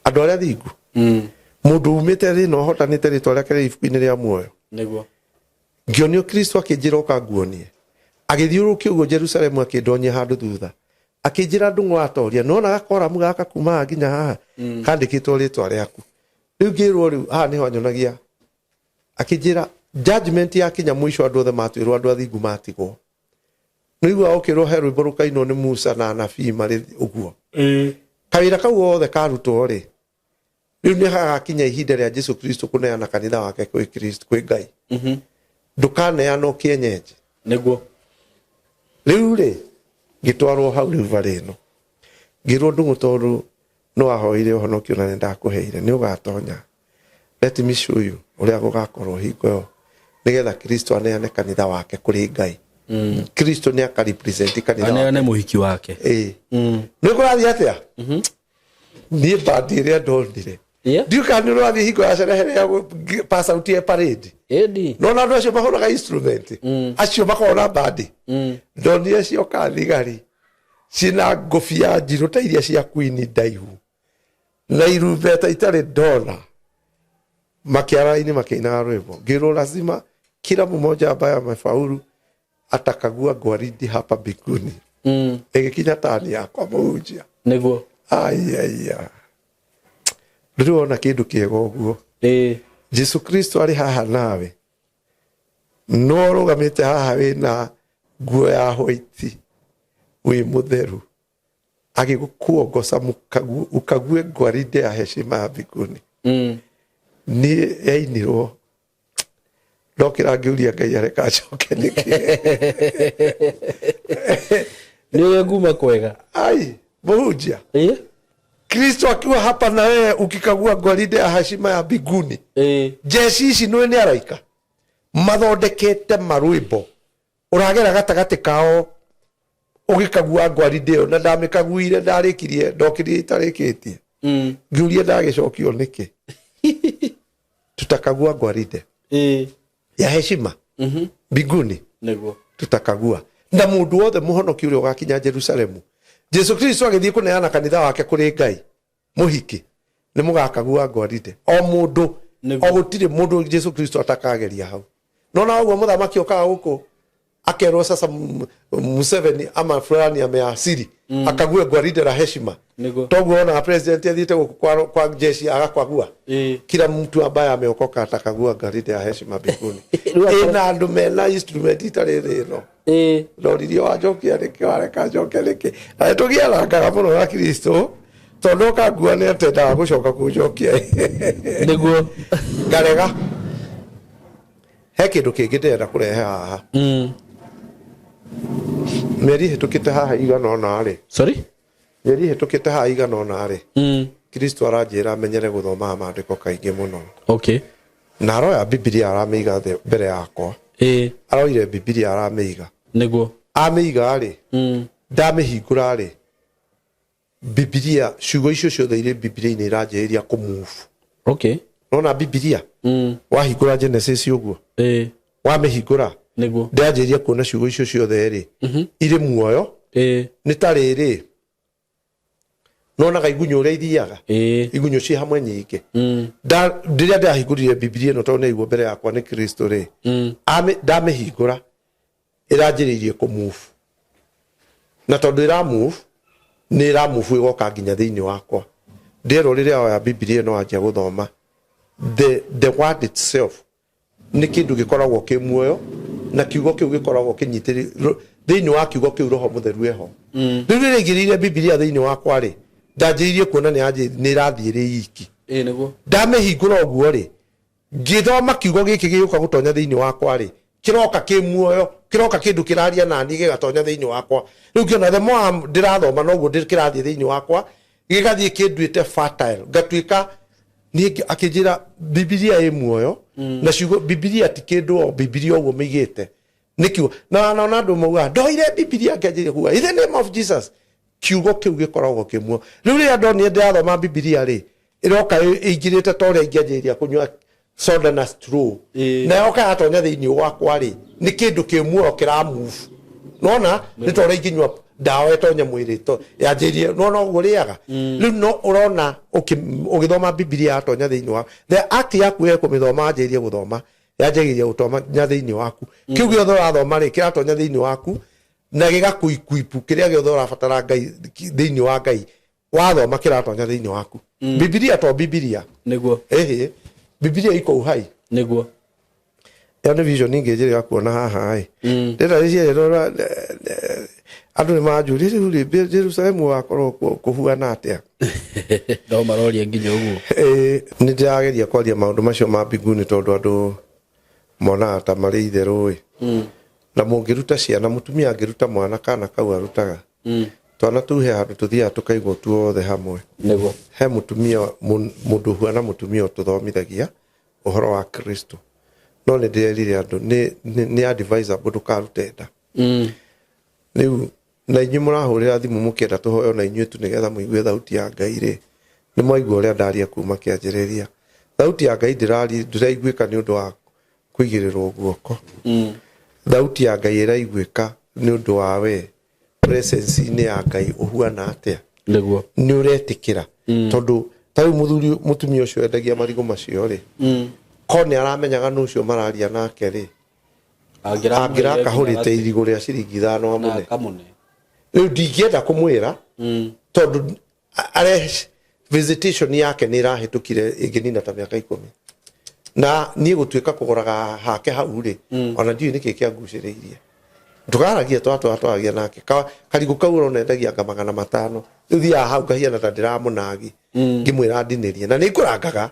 Andũ arĩa athingu, mũndũ umĩte thĩ na ũhotanĩte rĩtwa rĩake rĩ ibuku-inĩ rĩa muoyo. Nĩguo. Ngĩonio Kristo akĩnjĩra ũka nguonie, agĩthiũrũrũkia ũguo Jerusalemu, akĩndonyia handũ thutha, akĩnjĩra, "Ndung'u watoria, nĩwona gakoramu gaka kuma haha nginya haha kandĩkĩtwo rĩtwa rĩaku?" Rĩu ngĩrwo rĩu haha nĩho anyonagia, akĩnjĩra judgment yakinya mũico, andũ othe matuĩrwo, andũ athingu matigwo. Nĩigua ũkĩrwo he rwĩmbo rũkainwo nĩ Musa na anabii marĩ ũguo, kawĩra kau othe karutwo rĩ, rĩu nĩ hagakinya ihinda rĩa Jesu Kristo kũneana kanitha wake kwĩ Kristo, kwĩ Ngai. Ndũkaneanwo kĩenyenje. Nĩguo. Rĩu rĩ, ngĩtwarwo hau rĩu barĩ ĩno, ngĩrwo, "Ndung'u, tondũ nĩ wahoire ũhonokio na nĩ ndakũheire, nĩ ũgatonya. Let me show you ũrĩa gũgakorwo hingo ĩyo, nĩgetha Kristo aneane kanitha wake kũrĩ Ngai." Kristo nĩ akarepresent kanitha wake. Aneane mũhiki wake. Ĩĩ. Nĩ kũrathiĩ atĩa? Niĩ bandi ĩrĩa ndonire, Yeah. ndiũ kana nĩ ũrathiĩ hingo ya cerehe ya pass out ya parade. Ĩndi. Nona andũ acio mahũraga instrument, acio makoragwo na bandi. Ndonire cioka thigari ciĩna ngũbia njirũ ta iria cia Queen ndaihu na irumbeta itarĩ ndona, makĩara-inĩ makĩinaga rwĩmbo. Ngĩrwo lazima kila mmoja ambaye amefaulu atakagua gwaridi hapa mbinguni. Ĩgĩkinya tani yakwa, mũhunjia. Nĩguo. Aiaia, ndũrĩ wona kĩndũ kĩega ũguo. Jesu Kristo arĩ haha nawe, no ũrũgamĩte haha wĩna nguo ya white, wĩ mũtheru, agĩgũkuongoca ukague gwaride ya heshima ya mbinguni. Niĩ yainirwo ndokĩra ngĩũria Ngai areka njoke nĩkĩ. Nĩ ũrĩa nguma kwega. Ai, mũhunjia, Ĩĩ. Kristo akiwa hapa na wewe ukikagua gwaride ya heshima ya mbinguni. Jeshi ici nĩ nĩ araika mathondekete marwĩmbo, ũragera gatagatĩ kao ũgĩkagua ngwarinde ĩyo, na ndamĩkaguire, ndarĩkirie, ndokĩrie itarĩkĩtie. Ngĩũria ndagĩcokio nĩkĩ tutakagua gwaride ya heshima mbinguni. Nĩguo. Tutakagua na mũndũ wothe mũhonoki ũrĩa ũgakinya Jerusalemu, Jesu Kristo agĩthiĩ kũneana kanitha wake kũrĩ Ngai mũhiki, nĩ mũgakagua ngwarinde o mũndũ. Nĩguo. O gũtirĩ mũndũ Jesu Kristo atakageria hau. Nona ũguo mũthamaki okaga gũkũ akerwo sasa Museveni ama fulani ameasiri akague gwaride la heshima. Nĩguo. Toguo ona president athiĩte gũkũ kwa jeshi agakwagua. Kila mtu ambaye ameokoka atakagua gwaride ya heshima mbinguni. Rĩu Ĩna andũ mena instrument itarĩ thĩ ĩno. Ndoririe wanjokia nĩkĩ, wareka njoke nĩkĩ? Na nĩ tũgiarangaga mũno na Kristo tondũ okangua nĩ atendaga gũcoka kũnjokia. Nĩguo. Ngarega. He kĩndũ kĩngĩ ndĩrenda kũrehe haha. Mĩeri ĩhĩtũkĩte haha igana ũna rĩ, Sorry. Mĩeri ĩhĩtũkĩte haha igana ũna rĩ, Kristo aranjĩra menyere gũthomaga maandĩko kaingĩ mũno. Na aroya Bibilia aramĩiga thĩ mbere yakwa. Aroire Bibilia aramĩiga. Nĩguo. Amĩiga rĩ, ndamĩhingũra rĩ, Bibilia ciugo icio ciothe irĩ Bibilia-inĩ iranjĩrĩria kũmove. Nona Bibilia wahingũra Genesis ũguo, wamĩhingũra, ndĩranjĩrĩria kuona ciugo icio ciothe rĩ irĩ muoyo. Nĩ ta rĩrĩ, nonaga igunyũ ũrĩa ithiaga, igunyũ ciĩ hamwe nyingĩ. Rĩrĩa ndĩrahingũrire Bibilia ĩno, tondũ nĩaigwo mbere yakwa nĩ Kristo rĩ, ndamĩhingũra ĩranjĩrĩirie kũmove, na tondũ ĩramove, nĩ ĩramove ĩgoka nginya thĩinĩ wakwa. Ndĩrerwo rĩrĩa oya Bibilia ĩno wanjia gũthoma, the word itself nĩ kĩndũ gĩkoragwo kĩ muoyo, na kiugo kĩu gĩkoragwo kĩnyitĩrĩ thĩinĩ wa kiugo kĩu Roho Mũtheru eho. Rĩu rĩrĩa aigĩrĩire Bibilia thĩinĩ wakwa rĩ, ndanjĩrĩirie kuona nĩ ĩrathiĩ ĩrĩ iki. Nĩguo. Ndamĩhingũra ũguo rĩ, ngĩthoma kiugo gĩkĩ gĩgũka gũtonya thĩinĩ wakwa rĩ, kĩroka kĩ muoyo, kĩroka kĩndũ kĩraria nani, gĩgatonya thĩinĩ wakwa. Rĩu ngĩona the more ndĩrathoma, noguo kĩrathiĩ thĩinĩ wakwa, gĩgathiĩ kĩnduĩte fertile, ngatuĩka niĩ. Akĩnjĩra Bibilia ĩ muoyo, na ciugo Bibilia ti kĩndũ o Bibilia ũguo mĩigĩte nĩ kiugo. Na naona andũ maugaga ndoire Bibilia ngĩanjĩrĩria kuga in the name of Jesus, kiugo kĩu gĩkoragwo kĩ muoyo. Rĩu rĩrĩa ndonire ndĩrathoma Bibilia rĩ, ĩroka ĩingĩrĩte ta ũrĩa ingĩanjĩrĩria kũnyua soda na straw, na yoka yatonya thĩinĩ wakwa rĩ, nĩ kĩndũ kĩ muoyo kĩramove. Nona nĩ ta ũrĩa ingĩnyua ndawa ĩtonye mwĩrĩ to yanjĩrĩrie, nona ũguo rĩaga. Rĩu no ũrona ũgĩthoma Bibilia yatonya thĩinĩ wa the act yaku ya kũmĩthoma, wanjĩrĩrie gũthoma, yanjagĩrĩria gũtonya thĩinĩ waku. Kĩu gĩothe ũrathoma rĩ, kĩratonya thĩinĩ waku na gĩgakũikuipu kĩrĩa gĩothe ũrabatara Ngai thĩinĩ wa Ngai. Wathoma kĩratonya thĩinĩ waku. Bibilia to Bibilia. Ĩhĩ, Bibilia iko uhai. Ĩyo nĩ vision ingĩ njĩrĩga kuona haha ĩ. Ndĩrenda rĩciarĩrora andũ nĩ manjũria rĩu rĩ, Jerusalemu wakorwo kũhuana atĩa? No maroria nginya ũguo. Ĩĩ, nĩ ndĩrageria kwaria maũndũ macio ma mbinguni tondũ andũ monaga ta marĩ itherũ ĩ. Na mũngĩruta ciana, mũtumia angĩruta mwana, kana kau arutaga twana tũu, he handũ tũthiaga tũkaigwo tuothe hamwe. He mũtumia mũndũ ũhuana mũtumia ũtũthomithagia ũhoro wa Kristo, no nĩ ndĩrerire andũ nĩ advisable ndũkarute nda. Rĩu na inyuĩ mũrahũrĩra thimũ mũkĩenda tũhoyo na inyuĩ tu nĩgetha mũigue thauti ya Ngai rĩ, Nĩ mwaigua ũrĩa ndaria kuma kĩanjĩrĩria. Thauti ya Ngai ndĩraiguĩka nĩ ũndũ wa kũigĩrĩrwo guoko. Thauti ya Ngai ĩraiguĩka nĩ ũndũ wa we presence-inĩ ya Ngai ũhuana atĩa. Nĩguo. Nĩ ũretĩkĩra. Tondũ ta rĩu mũthuri mũtumia ũcio endagia marigũ macio rĩ, ko nĩ aramenyaga nũ ũcio mararia nake rĩ, angĩrakahũrĩte irigũ rĩa ciringi 5 amũne. Akamũne. Rĩu ndingĩenda kũmwĩra tondũ are visitation yake nĩ ĩrahĩtũkire ĩngĩnina ta mĩaka 10 na niĩ gũtuĩka kũgũraga hake hau rĩ, ona ndiũĩ nĩkĩ kĩangucĩrĩirie. Ndũkaragia twatwaragia nake karigũ kau ũrona endagia anga 500. Rĩu thiaga hau ngahiana ta ndĩramũnagi ngĩmwĩra ndinĩrie na nĩ ngũrangaga,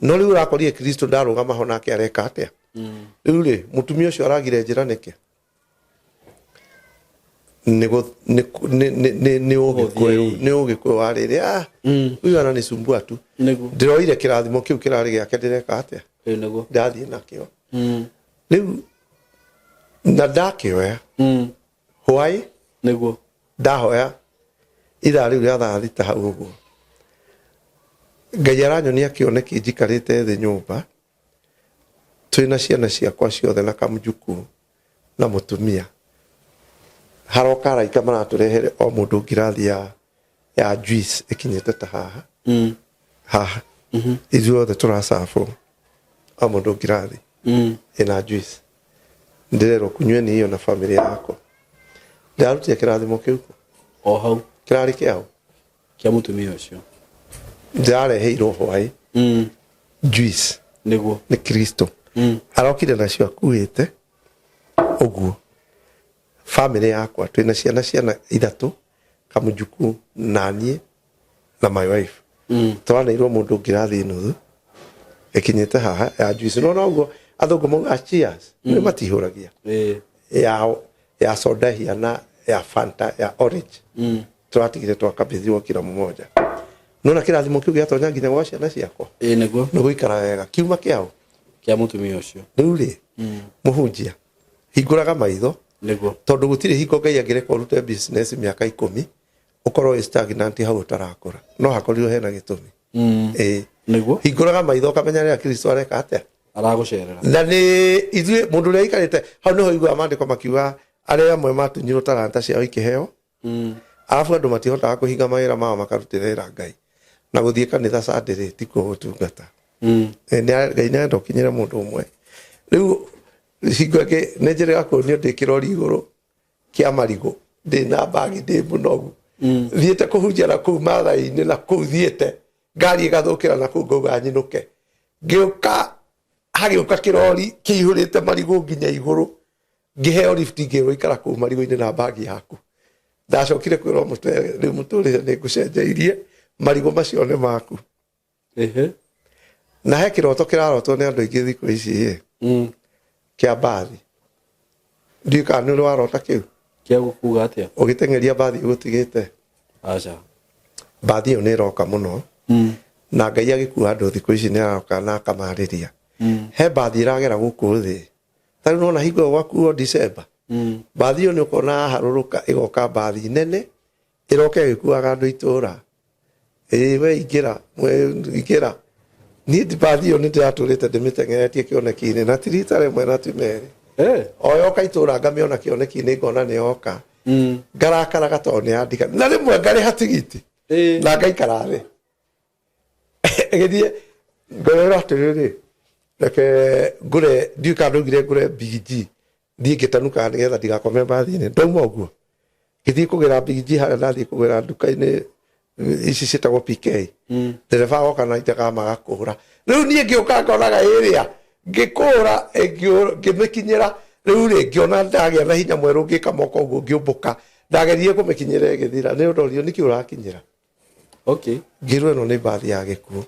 no rĩu ũrakorire Kristo ndarũgama ho nake areka atĩa. Rĩu rĩ, mũtumia ũcio aragire njĩra nĩkĩ? Nĩ ũgĩkũyũ, nĩ ũgĩkũyũ wa rĩrĩ, huyu ananisumbua tu. Nĩguo. Ndĩroire kĩrathimo kĩu kĩrarĩ gĩake, ndĩreka atĩa? Nĩguo. Ndathiĩ nakĩo. Rĩu na ndakĩoya hwaĩ. Nĩguo. Ndahoya ithaa rĩu rĩa thaa 6 hau ũguo, Ngai aranyonia kĩoneki njikarĩte thĩ nyũmba twĩna ciana ciakwa ciothe na kamjukuu na mũtumia. Haroka araika maratũrehere o mũndũ ngirathi ya juice ĩkinyĩte ta haha. Haha. Ithuothe tũracabwo o mũndũ ngirathi ĩna juice. Ndĩrerwo kunyweni hiyo na family yako. Ndarutire kĩrathimo kĩu kũ? O hau. Kĩrarĩ kĩao? Kĩa mũtumia ũcio. Ndĩrareheirwo hwaĩ juice. Nĩguo. Nĩ Kristo. Arokire nacio akuĩte ũguo. Family yakwa twĩna ciana 3, kamũjukuu na niĩ na my wife. Tũraneirwo mũndũ ngirathi nuthu ĩkinyĩte haha ya juice. No noguo athũngũ maugaga cheers, nĩ matihũragia. Ya soda hiana ya Fanta ya orange. Tũratigire twakabithirwo kila mmoja. Nona kĩrathimo kĩu gĩatonya nginya gwa ciana ciakwa. Nĩguo. Nĩ gũikara wega. Kiuma kĩao? Kĩa mũtumia ũcio. Rĩu rĩ, mũhunjia, hingũraga maitho. Nĩguo. Tondũ gũtirĩ hingo Ngai angĩreka ũrute business mĩaka 10 ũkorwo wĩ stagnant hau ũtarakũra. No hakorirwo hena gĩtũmi. Nĩguo. Hingũraga maitho ũkamenya rĩrĩa Kristo areka atĩa. Aragũcerera. Na nĩ ithuĩ mũndũ ũrĩa aikarĩte hau nĩho iguaga maandĩko makiuga arĩa amwe matunyirwo taranta ciao ikĩheo. Arabu andũ matihotaga kũhinga mawĩra mao makarutĩra wĩra Ngai. Na gũthiĩ kanitha Sunday rĩ, ti kuo gũtungata. Ngai nĩ arenda ũkinyĩre mũndũ ũmwe. Rĩu hingo ĩngĩ nĩ njĩrĩga kũnio ndĩ kĩrori igũrũ kĩa marigũ, ndĩ na mbagi, ndĩ mũnogu. Thiĩte kũhunjia na kũu Maathai-inĩ, na kũu thiĩte ngari ĩgathũkĩra na kũu ngauga nyinũke. Ngĩũka, hagĩũka kĩrori kĩihũrĩte marigũ nginya igũrũ. Ngĩheo lift ngĩrwo ikara kũu marigũ-inĩ na mbagi yaku. Ndacokire kwĩrwo rĩu mũtũrĩre nĩ ngũcenjeirie, marigũ macio nĩ maku. Na he kĩroto kĩrarotwo nĩ andũ aingĩ thikũ ici ĩ. Kĩa mbathi. Ndiũĩ kana nĩ ũrĩ warota kĩu? Kĩa gũkuga atĩa? Ũgĩteng'eria mbathi ĩgũtigĩte. Aca. Mbathi ĩyo nĩ ĩroka mũno. Na Ngai agĩkua andũ thikũ ici nĩ aroka na akamarĩria. He mbathi ĩragera gũkũ thĩ. Ta rĩu nĩwona hingo ĩyo gwakuo December. Mbathi ĩyo nĩ ũkona yaharũrũka ĩgoka mbathi nene ĩroka ĩgĩkuaga andũ itũra. Ĩĩ we ingĩra, we ingĩra. Niĩ mbathi ĩyo nĩ ndĩratũrĩte ndĩmĩteng'eretie kĩoneki-inĩ na ti rita rĩmwe na ti merĩ. O yoka itũra ngamĩona kĩoneki-inĩ ngona nĩ yoka. Ngarakaraga tondũ nĩ yandika. Na rĩmwe ngarĩha tigiti. Na ngaikara thĩ. Ĩgĩthiĩ ngorera atĩrĩrĩ, reke ngũre, ndiũĩ kana ndaugire ngũre Big G. Thiĩ ngĩtanukaga nĩgetha ndigakome mbathi-inĩ. Ndauma ũguo. Ngĩthiĩ kũgĩra Big G harĩa ndathiĩ kũgĩra nduka-inĩ ici ciĩtagwo PK. Ndereba oka na ithaga magakũra. Rĩu niĩ ngĩũka ngonaga ĩrĩa, ngĩkũra, ngĩmĩkinyĩra. Rĩu rĩ, ngĩona ndagĩa na hinya mwerũ ngĩka moko ũguo ngĩũmbũka. Ndageririe kũmĩkinyĩra ĩgĩthira. Nĩ ũndorio nĩkĩ ũrakinyĩra? Ngĩrwo ĩno nĩ mbathi ya gĩkuũ.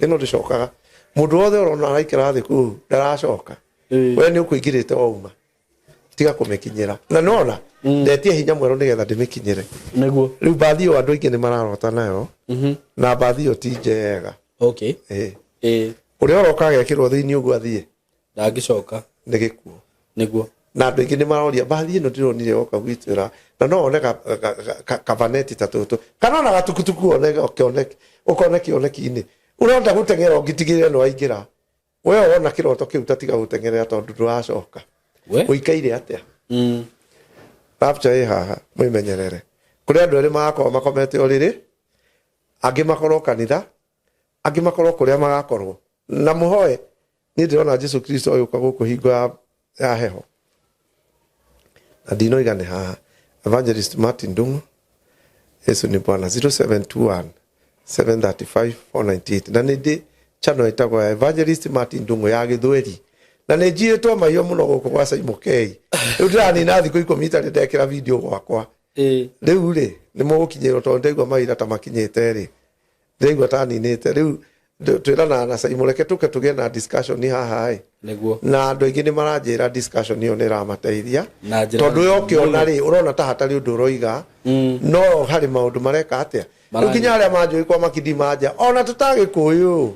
Ĩno ndĩcokaga. Mũndũ wothe ũrona araikara thĩ kũu ndaracoka. We nĩ ũkũingĩrĩte wauma. Tiga kũmĩkinyĩra. Na nĩwona, ndetie hinya mwerũ nĩgetha ndĩmĩkinyĩre. Nĩguo. Rĩu mbathi ĩyo andũ aingĩ nĩ mararota nayo. Na mbathi ĩyo ti njega. Ũrĩa ũroka agekĩrwo thĩinĩ ũguo athiĩ. Ndangĩcoka. Nĩ gĩkuũ. Nĩguo. Na andũ aingĩ nĩ maroria mbathi ĩno ndĩronire yoka gwitũ ĩra. Na no one kavaneti ta tũtũ kana ona gatukutuku one kĩoneki, ũkone kĩoneki-inĩ ũrenda gũteng'era ũngĩtigĩrĩra nĩ waingĩra. We wona kĩroto kĩu tatiga gũteng'erera tondũ ndũracoka. We. Ũikaire atĩa? Rapture ĩ haha, mwĩmenyerere. Kũrĩ andũ erĩ magakorwo makomete ũrĩrĩ, angĩ makorwo kanitha, angĩ makorwo kũrĩa magakorwo. Na mũhoe, niĩ ndĩrona Jesu Kristo agĩũka gũkũ hingo ya heho. Na ndinoiga nĩ haha. Evangelist Martin Ndung'u, Yesu ni Bwana, 0721 735 498. Na nĩ ndĩ channel ĩtagwo ya Evangelist Martin Ndung'u ya Gĩthweri. Na nĩ njiyĩtwo mahiũ mũno gũkũ gwa Simon K. Rĩu ndĩranina thikũ 10 itarĩ ndekĩra video gwakwa. Rĩu rĩ, nĩ mũgũkinyĩrwo tondũ ndaigua mawĩra ta makinyĩte rĩ. Ndĩraigua ta ninĩte. Rĩu twĩranaga na Simon, reke tũke tũgĩe na discussion haha ĩ. Nĩguo. Na andũ aingĩ nĩ maranjĩra discussion ĩyo nĩ ĩramateithia. Na njĩra Tondũ we ũkĩona rĩ, ũrona ta hatarĩ ũndũ ũroiga, no harĩ maũndũ mareka atĩa. Rĩu nginya arĩa manjũĩ kwa makindi manja, ona tũtagĩkũyũ,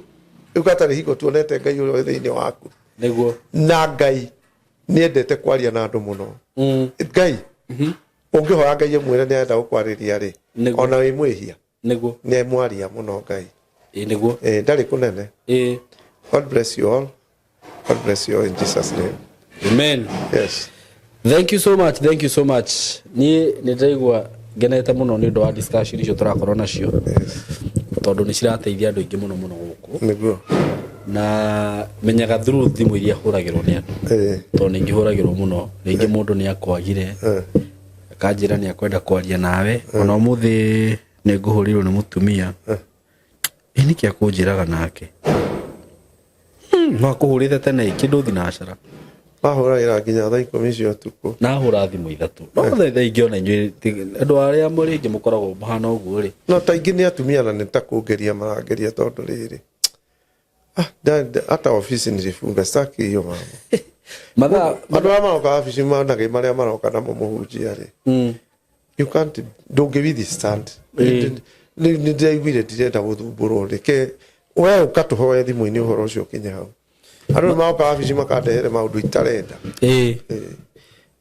rĩu gatarĩ hingo tuonete Ngai ũrĩa wĩ thĩinĩ waku. Nĩguo. Na Ngai nĩendete kwaria na andũ mũno. Ngai, ũngĩhoya Ngai ĩmwĩre nĩ arenda gũkwarĩria rĩ, Nĩguo. ona wĩ mwĩhia, Nĩguo. nĩ mwaria mũno Ngai. Ĩ, nĩguo. Ndarĩ kũnene. Ĩ. God bless you all. God bless you all in Jesus' name. Amen. Yes. Thank you so much, thank you so much. Niĩ nĩ ndĩraigua ngenete mũno nĩ ũndũ wa discussion icio tũrakorwo nacio. Tondũ nĩ cirateithia andũ aingĩ mũno mũno gũkũ. Nĩguo. Na menyaga through thimũ iria hũragĩrwo nĩ andũ. Tondũ nĩ ingĩhũragĩrwo mũno, rĩngĩ mũndũ nĩ akwagire. Akanjĩra nĩ akwenda kwaria nawe. Ona ũmũthĩ nĩ ngũhũrĩirwo nĩ mũtumia. Ĩ nĩkĩ akũnjĩraga nake? No akũhũrĩte tene kĩndũ thinacara. Mahũragĩra nginya thaa 10 cia ũtukũ. Nahũra thimũ 3. No thaa ingĩ ona inyuĩ andũ arĩa rĩngĩ mũkoragwo mũhana ũguo rĩ. No ta ingĩ nĩ atumia na nĩ ta kũngeria marangeria tondũ rĩrĩ. Hata ofisi nilifunga, sitaki hiyo mambo. Mathaa andũ arĩa maroka wabici managĩ marĩa maroka namo mũhunjia rĩ. You can't, ndũngĩ withstand. Nĩ ndĩraiguire ndirenda gũthumbũrwo, reke we ũka tũhoe thimũ-inĩ ũhoro ũcio ũkinye hau. Andũ nĩ maroka wabici makandehere maũndũ itarenda.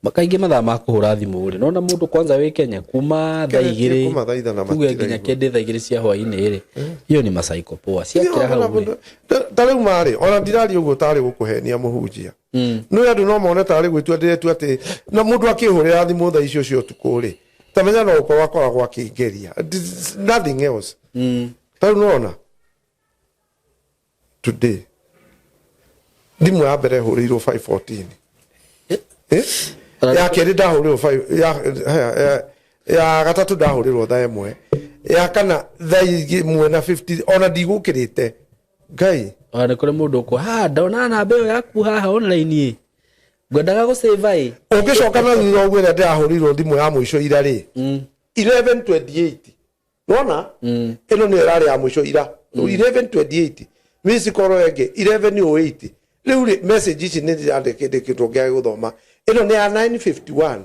Kaingĩ mathaa ma kũhũra thimũ rĩ, nona mũndũ kwanza wĩ Kenya kuma thaa Kenya igĩrĩ, kuma thaa ithano tuge nginya matiraigua. kĩndĩ thaa 2 cia hwaĩ-inĩ rĩ, hiyo ni masaiko poa. Ciakĩra hau rĩ. Ta rĩu marĩ, ona ndiraria ũguo tarĩ gũkũhenia mũhunjia. No andũ no mone tarĩ gwĩtua ndĩretua atĩ, na mũndũ akĩhũrĩra thimũ thaa icio cia ũtukũ rĩ, ta menya no gũkorwo akoragwo akĩngeria. Nothing else. Ta rĩu nĩwona? Today. Thimũ ya mbere ĩhũrĩirwo 5:14. Ya kerĩ ndahũrĩrwo 5, ya gatatũ ndahũrĩrwo thaa 1. Ya kana thaa 1 na 50, ona ndigũkĩrĩte. Ngai. Ona nĩ kũrĩ mũndũ ũkũ, ha, ndona namba ĩyo yaku haha online ĩ. Ngwendaga gũsave ĩ. Ũngĩcoka na thutha ũguo ĩrĩa ndĩrahũrĩirwo thimũ ya mũico ira rĩ. 11:28. Nona? Ĩno nĩyo ĩrarĩ ya mũico ira. 11:28. Miss call ĩngĩ 11:08. Rĩu rĩ, message ici nĩ ndĩrandĩkĩtwo ngĩage gũthoma. Ĩno nĩ ya 9:51.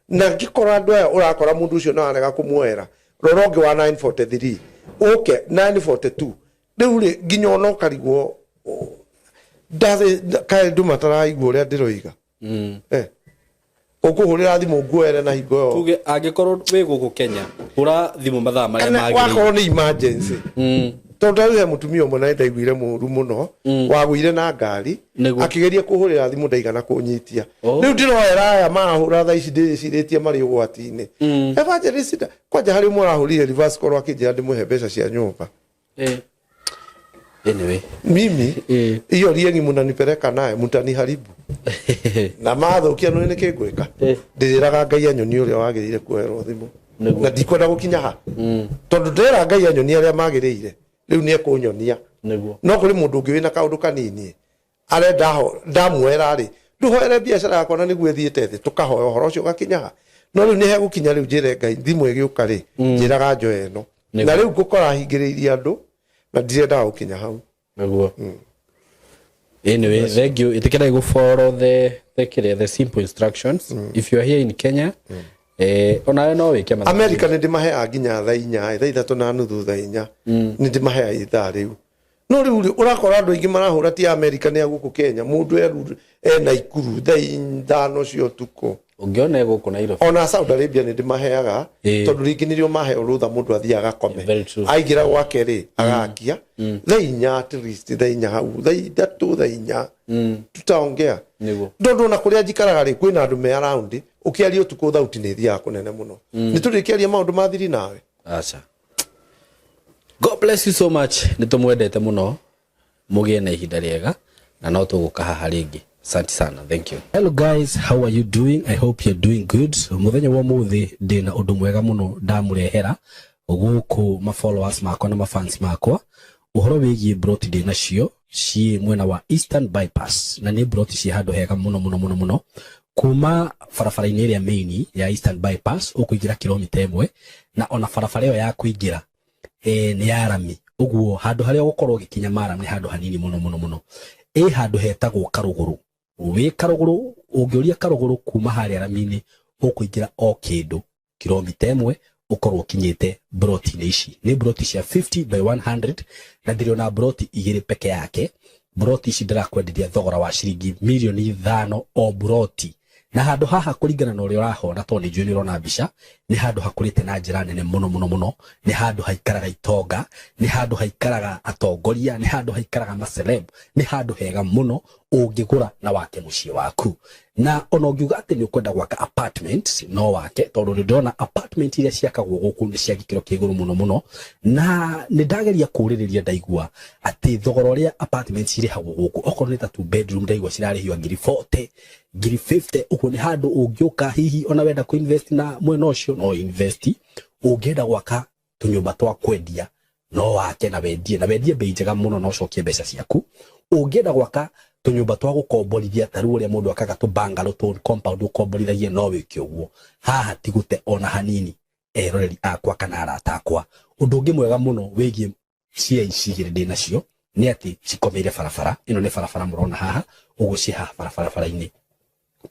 Na ngĩkora andũ aya ũrakora mũndũ ũcio no arega kũmuoera. Rora ũngĩ wa 9:43. Ũke 9:42. Rĩu rĩ, nginya ona ũkarigwo, kaĩ andũ mataraigua ũrĩa ndĩroiga. Ũkũhũrĩra thimũ nguoere na hingo ĩyo. Tuge angĩkorwo wĩ gũkũ Kenya, hũra thimũ mathaa marĩa Kana magĩrĩire. wakorwo nĩ emergency. Tondũ tarĩu he mũtumia ũmwe na nĩndaiguire mũru mũno, wagũire na ngari, akĩgeria kũhũrĩra thimũ ndaigana kũnyitia. Rĩu ndĩroera aya marahũra thaa ici ndĩcirĩtie marĩ ũgwati-inĩ. Evangelist, kwanja harĩ ũmwe ũrahũrire reverse call akĩnjĩra ndĩmũhe mbeca cia nyũmba. Anyway. Mimi, hiyo riengi mnanipeleka naye mtaniharibu. Na mathũkia nĩ nĩkĩ ngwĩka? Ndĩrĩraga Ngai anyonie ũrĩa wagĩrĩire kuoerwo thimũ. Na ndikwenda gũkinya ha. Tondũ ndĩrera Ngai anyonie arĩa magĩrĩire. Rĩu nĩ ekũnyonia. No kũrĩ mũndũ ũngĩ wĩna kaũndũ kanini. Arenda ho, ndamuoera rĩ, ndũhoere biacara yakwa na nĩguo ĩthiĩte thĩ, tũkahoya ũhoro ũcio ũgakinya ha. No rĩu nĩ hegũkinya rĩu njĩre Ngai, thimũ ĩgĩũka rĩ, njĩraga njoe ĩno. Na rĩu ngũkora hingĩrĩirie andũ, na ndirendaga gũkinya hau. Nĩguo. Anyway, thank you. Ĩtĩkĩrai gũ follow the simple instructions. If you are here in Kenya, onawe no wĩke mathabu. America nĩ ndĩmaheaga nginya thaa inya, thaa ithatũ na nuthu, thaa inya. Nĩ ndĩmaheaga ithaa rĩu. No rĩu rĩ, ũrakora andũ aingĩ marahũra ti America nĩ a gũkũ Kenya. Mũndũ ena Ikuru thaa 5 cia ũtukũ. Ũngĩona gũkũ Nairobi. Ona Saudi Arabia nĩ ndĩmaheaga, tondũ rĩngĩ nĩrĩo maheo rũtha mũndũ athiaga agakome. Very true. Aingĩra gwake rĩ, agakia 4:00, at least 4:00 hau, 3:00, 4:00 tutaongea. Nĩguo. Tondũ ona kũrĩa njikaraga rĩ, kwĩna andũ me around, ũkĩaria ũtukũ thauti nĩ ĩthiaga kũnene mũno. Nĩ tũrĩkĩaria maũndũ ma thiri nawe. Aca. God bless you so much. Nĩ tũmwendete mũno. Mũgĩe na ihinda rĩega na no tũgũka haha rĩngĩ. Asante sana. Thank you. Hello guys, how are you doing? I hope you're doing good. Mũthenya wa ũmũthĩ ndĩna ũndũ mwega mũno ndamũrehera gũkũ ma followers makwa na ma fans makwa, ũhoro wĩgiĩ broti ndĩ nacio ciĩ mwena wa Eastern Bypass, na nĩ broti ciĩ handũ hega mũno mũno mũno mũno. Kuma barabara-inĩ ĩrĩa main ya Eastern Bypass ũkũingĩra kilomita 1, na ona barabara ĩyo ya kũingĩra nĩ ya rami, ũguo handũ harĩa ũgũkorwo ũgĩkinya maram nĩ handũ hanini mũno mũno mũno. Ĩ handũ hetagwo Karũgũrũ. Wĩ Karũgũrũ, ũngĩũria Karũgũrũ kuma harĩa rami-inĩ, ũkũingĩra o kĩndũ kilomita 1 ũkorwo ũkinyĩte broti-inĩ ici. Nĩ broti cia 50 by 100, na ndĩrĩ broti igĩrĩ peke yake. Broti ici ndĩrakwenderia thogora wa ciringi mirioni 5 o broti. Na handũ haha, kũringana na ũrĩa ũrahona, tondũ nĩ njũĩ nĩ ũrona mbica, nĩ handũ hakũrĩte na njĩra nene mũno mũno mũno. Nĩ handũ haikaraga itonga, nĩ handũ haikaraga atongoria, nĩ handũ haikaraga maceleb, nĩ handũ hega mũno ũngĩgũra na wake mũciĩ waku. Na ona ũngiuga atĩ nĩ ũkwenda gwaka apartment, no wake, tondũ nĩ ndĩrona apartment iria ciakagwo gũkũ nĩ cia gĩkĩro kĩa igũrũ mũno mũno. Na nĩ ndageria kũrĩrĩria, ndaigua atĩ thogora ũrĩa apartment cirĩhagwo gũkũ, okorwo nĩ ta two bedroom, ndaigua cirarĩhio ngiri 40, ngiri 50. Ũguo nĩ handũ ũngĩũka, hihi ona wenda kũ invest na mwena ũcio no invest. Ũngĩenda gwaka tũnyũmba twa kwendia, no wake na wendie bei njega mũno na ũcokie mbeca ciaku. Ũngĩenda gwaka tũnyũmba twa gũkomborithia, ta rĩu ũrĩa mũndũ akaga tũ bungalow, tũ compound ũkomborithagie, no wĩke ũguo. Haha ti gũte ona hanini, eroreri akwa kana arata akwa. Ũndũ ũngĩ mwega mũno wĩgiĩ cia ici igĩrĩ ndĩ nacio nĩ atĩ cikomeire barabara ĩno. Nĩ barabara mũrona haha ũguo, ciĩ haha barabara-inĩ.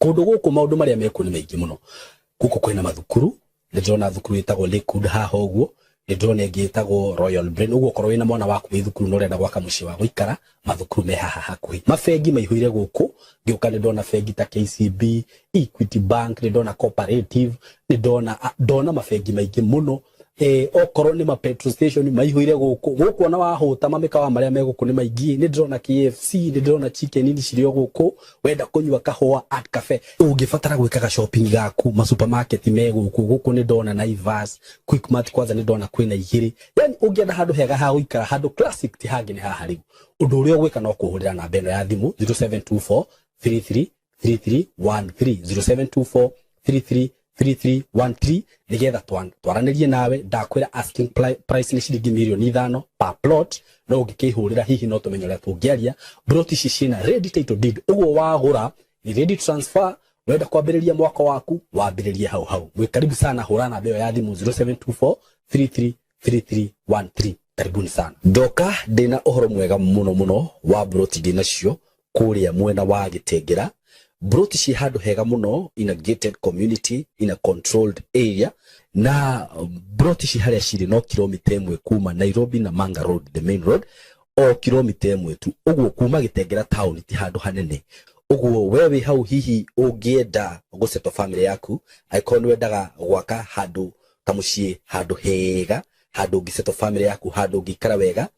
Kũndũ gũkũ maũndũ marĩa mekuo nĩ maingĩ mũno. Gũkũ kwĩna mathukuru, nĩ ndĩrona thukuru ĩtagwo Lakewood haha ũguo, nĩ ndĩrona ĩngĩ ĩtagwo Royal Brain. Ũguo okorwo wĩna mwana waku wĩ thukuru na ũrenda gwaka mũciĩ wa gũikara, mathukuru me haha hakuhĩ. Mabengi maihũire gũkũ. Ngĩũka nĩ ndona bengi ta KCB, Equity Bank, nĩ ndona Cooperative, nĩ ndona mabengi maingĩ mũno. Okorwo nĩ ma petrol station maihũire gũkũ. Gũkũ ona wahũta, mamĩkawa marĩa me gũkũ nĩ maingĩ. Nĩ ndĩrona KFC, nĩ ndĩrona Chicken Inn cirĩ o gũkũ. Wenda kũnyua kahũa, Art Cafe. Ũngĩbatara gwĩkaga shopping gaku, ma supermarket me gũkũ. Gũkũ nĩ ndona Naivas, Quickmart, kwanza nĩ ndona kwĩna igĩrĩ. Yani ũngĩenda handũ hega ha gũikara, handũ classic, ti hangĩ nĩ haha. Rĩu ũndũ ũrĩa ũgwĩka no kũhũrĩra namba ĩno ya thimũ, 0724 33 3313, 0724 33 3313, nigetha twaranĩrie nawe. Ndakwĩra asking price nĩ ciringi mirioni 5 per plot, no ũngĩkĩhũrĩra hihi no tũmenye ũrĩa tũngĩaria. Plot ici ciĩna ready title deed, ũguo wagũra ni ready transfer. Wenda kwambĩrĩria mwaka waku, wambĩrĩrie hau hau. Mwĩ karibu sana. Hũra namba ĩyo ya thimũ, 0724 33 3313. Karibuni sana. Ndoka ndĩna ũhoro mwega mũno mũno wa broti ndĩ nacio kũrĩa mwena wa Gĩtengera. Broti ciĩ handũ hega mũno, in a gated community, in a controlled area. Na broti ci harĩa cirĩ no kilomita 1 kuma Nairobi na Manga Road, the main road, o kilomita 1 tu. Ũguo kuma Gĩtengera town ti handũ hanene. Ũguo we wĩ hau, hihi ũngĩenda gũsettle family yaku, angĩkorwo nĩ wendaga gwaka handũ kamũciĩ, handũ hega, handũ ũngĩsettle family yaku, handũ ũngĩikara wega,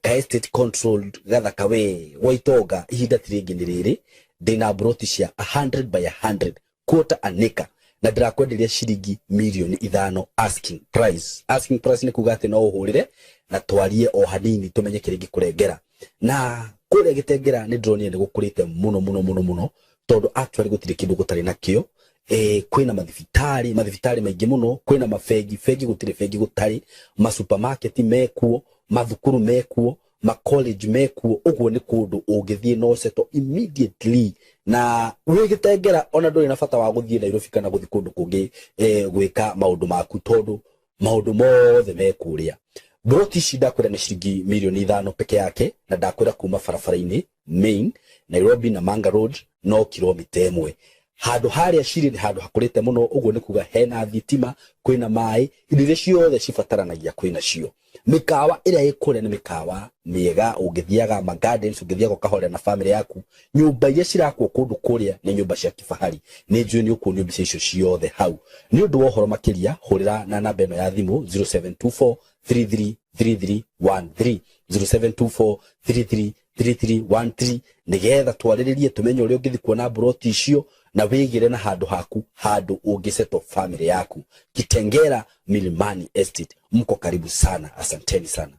ka estate controlled gathaka we gwa itonga, ihinda ti rĩngĩ nĩ rĩrĩ. Ndĩna broti cia 100 by 100, quarter an acre, na ndĩrakwenderia ciringi mirioni 5 asking price. Asking price nĩ kuga atĩ no ũhũrĩre na twarie o hanini tũmenye kĩrĩa ingĩkũrengera. Na kũrĩa Gĩtengera nĩ ndĩronire nĩ gũkũrĩte mũno mũno mũno mũno, tondũ actually gũtirĩ kĩndũ gũtarĩ nakĩo. Kwĩna mathibitarĩ maingĩ mũno, kwĩna mabengi, bengi gũtirĩ bengi gũtarĩ, ma supermarket mekuo, mathukuru mekuo, ma college mekuo. Ũguo nĩ kũndũ ũngĩthiĩ no settle immediately na wĩ Gĩtengera, ona ndũrĩ na bata wa gũthiĩ Nairobi kana gũthiĩ kũndũ kũngĩ gwĩka maũndũ maku, tondũ maũndũ mothe me kũrĩa. Broti ici ndakwĩra nĩ ciringi mirioni 5 peke yake, na ndakwĩra kuma barabara-inĩ main Nairobi na Manga Road no kilomita 1. Handũ harĩa cirĩ nĩ handũ hakũrĩte mũno, ũguo nĩ kuga hena thitima, kwĩna maĩ, indo iria ciothe cibataranagia kwĩna cio. Mĩkawa ĩrĩa ĩ kũrĩa nĩ mĩkawa mĩega, ũngĩthiaga ma gardens, ũngĩthiaga ũkahorera na family yaku. Nyũmba iria cirakwo kũndũ kũrĩa nĩ nyũmba cia kifahari. Nĩ njũĩ nĩ ũkuonio mbica icio ciothe hau. Nĩ ũndũ wa ũhoro makĩria, hũrĩra na namba ĩno ya thimũ 0724 333313, 0724 333313, nĩgetha twarĩrĩrie tũmenye ũrĩa ũngĩthiĩ kuona mburoti icio na wĩgĩre na handũ haku, handũ ũngĩsettle family yaku. Kitengela Milimani Estate, mko karibu sana. Asanteni sana.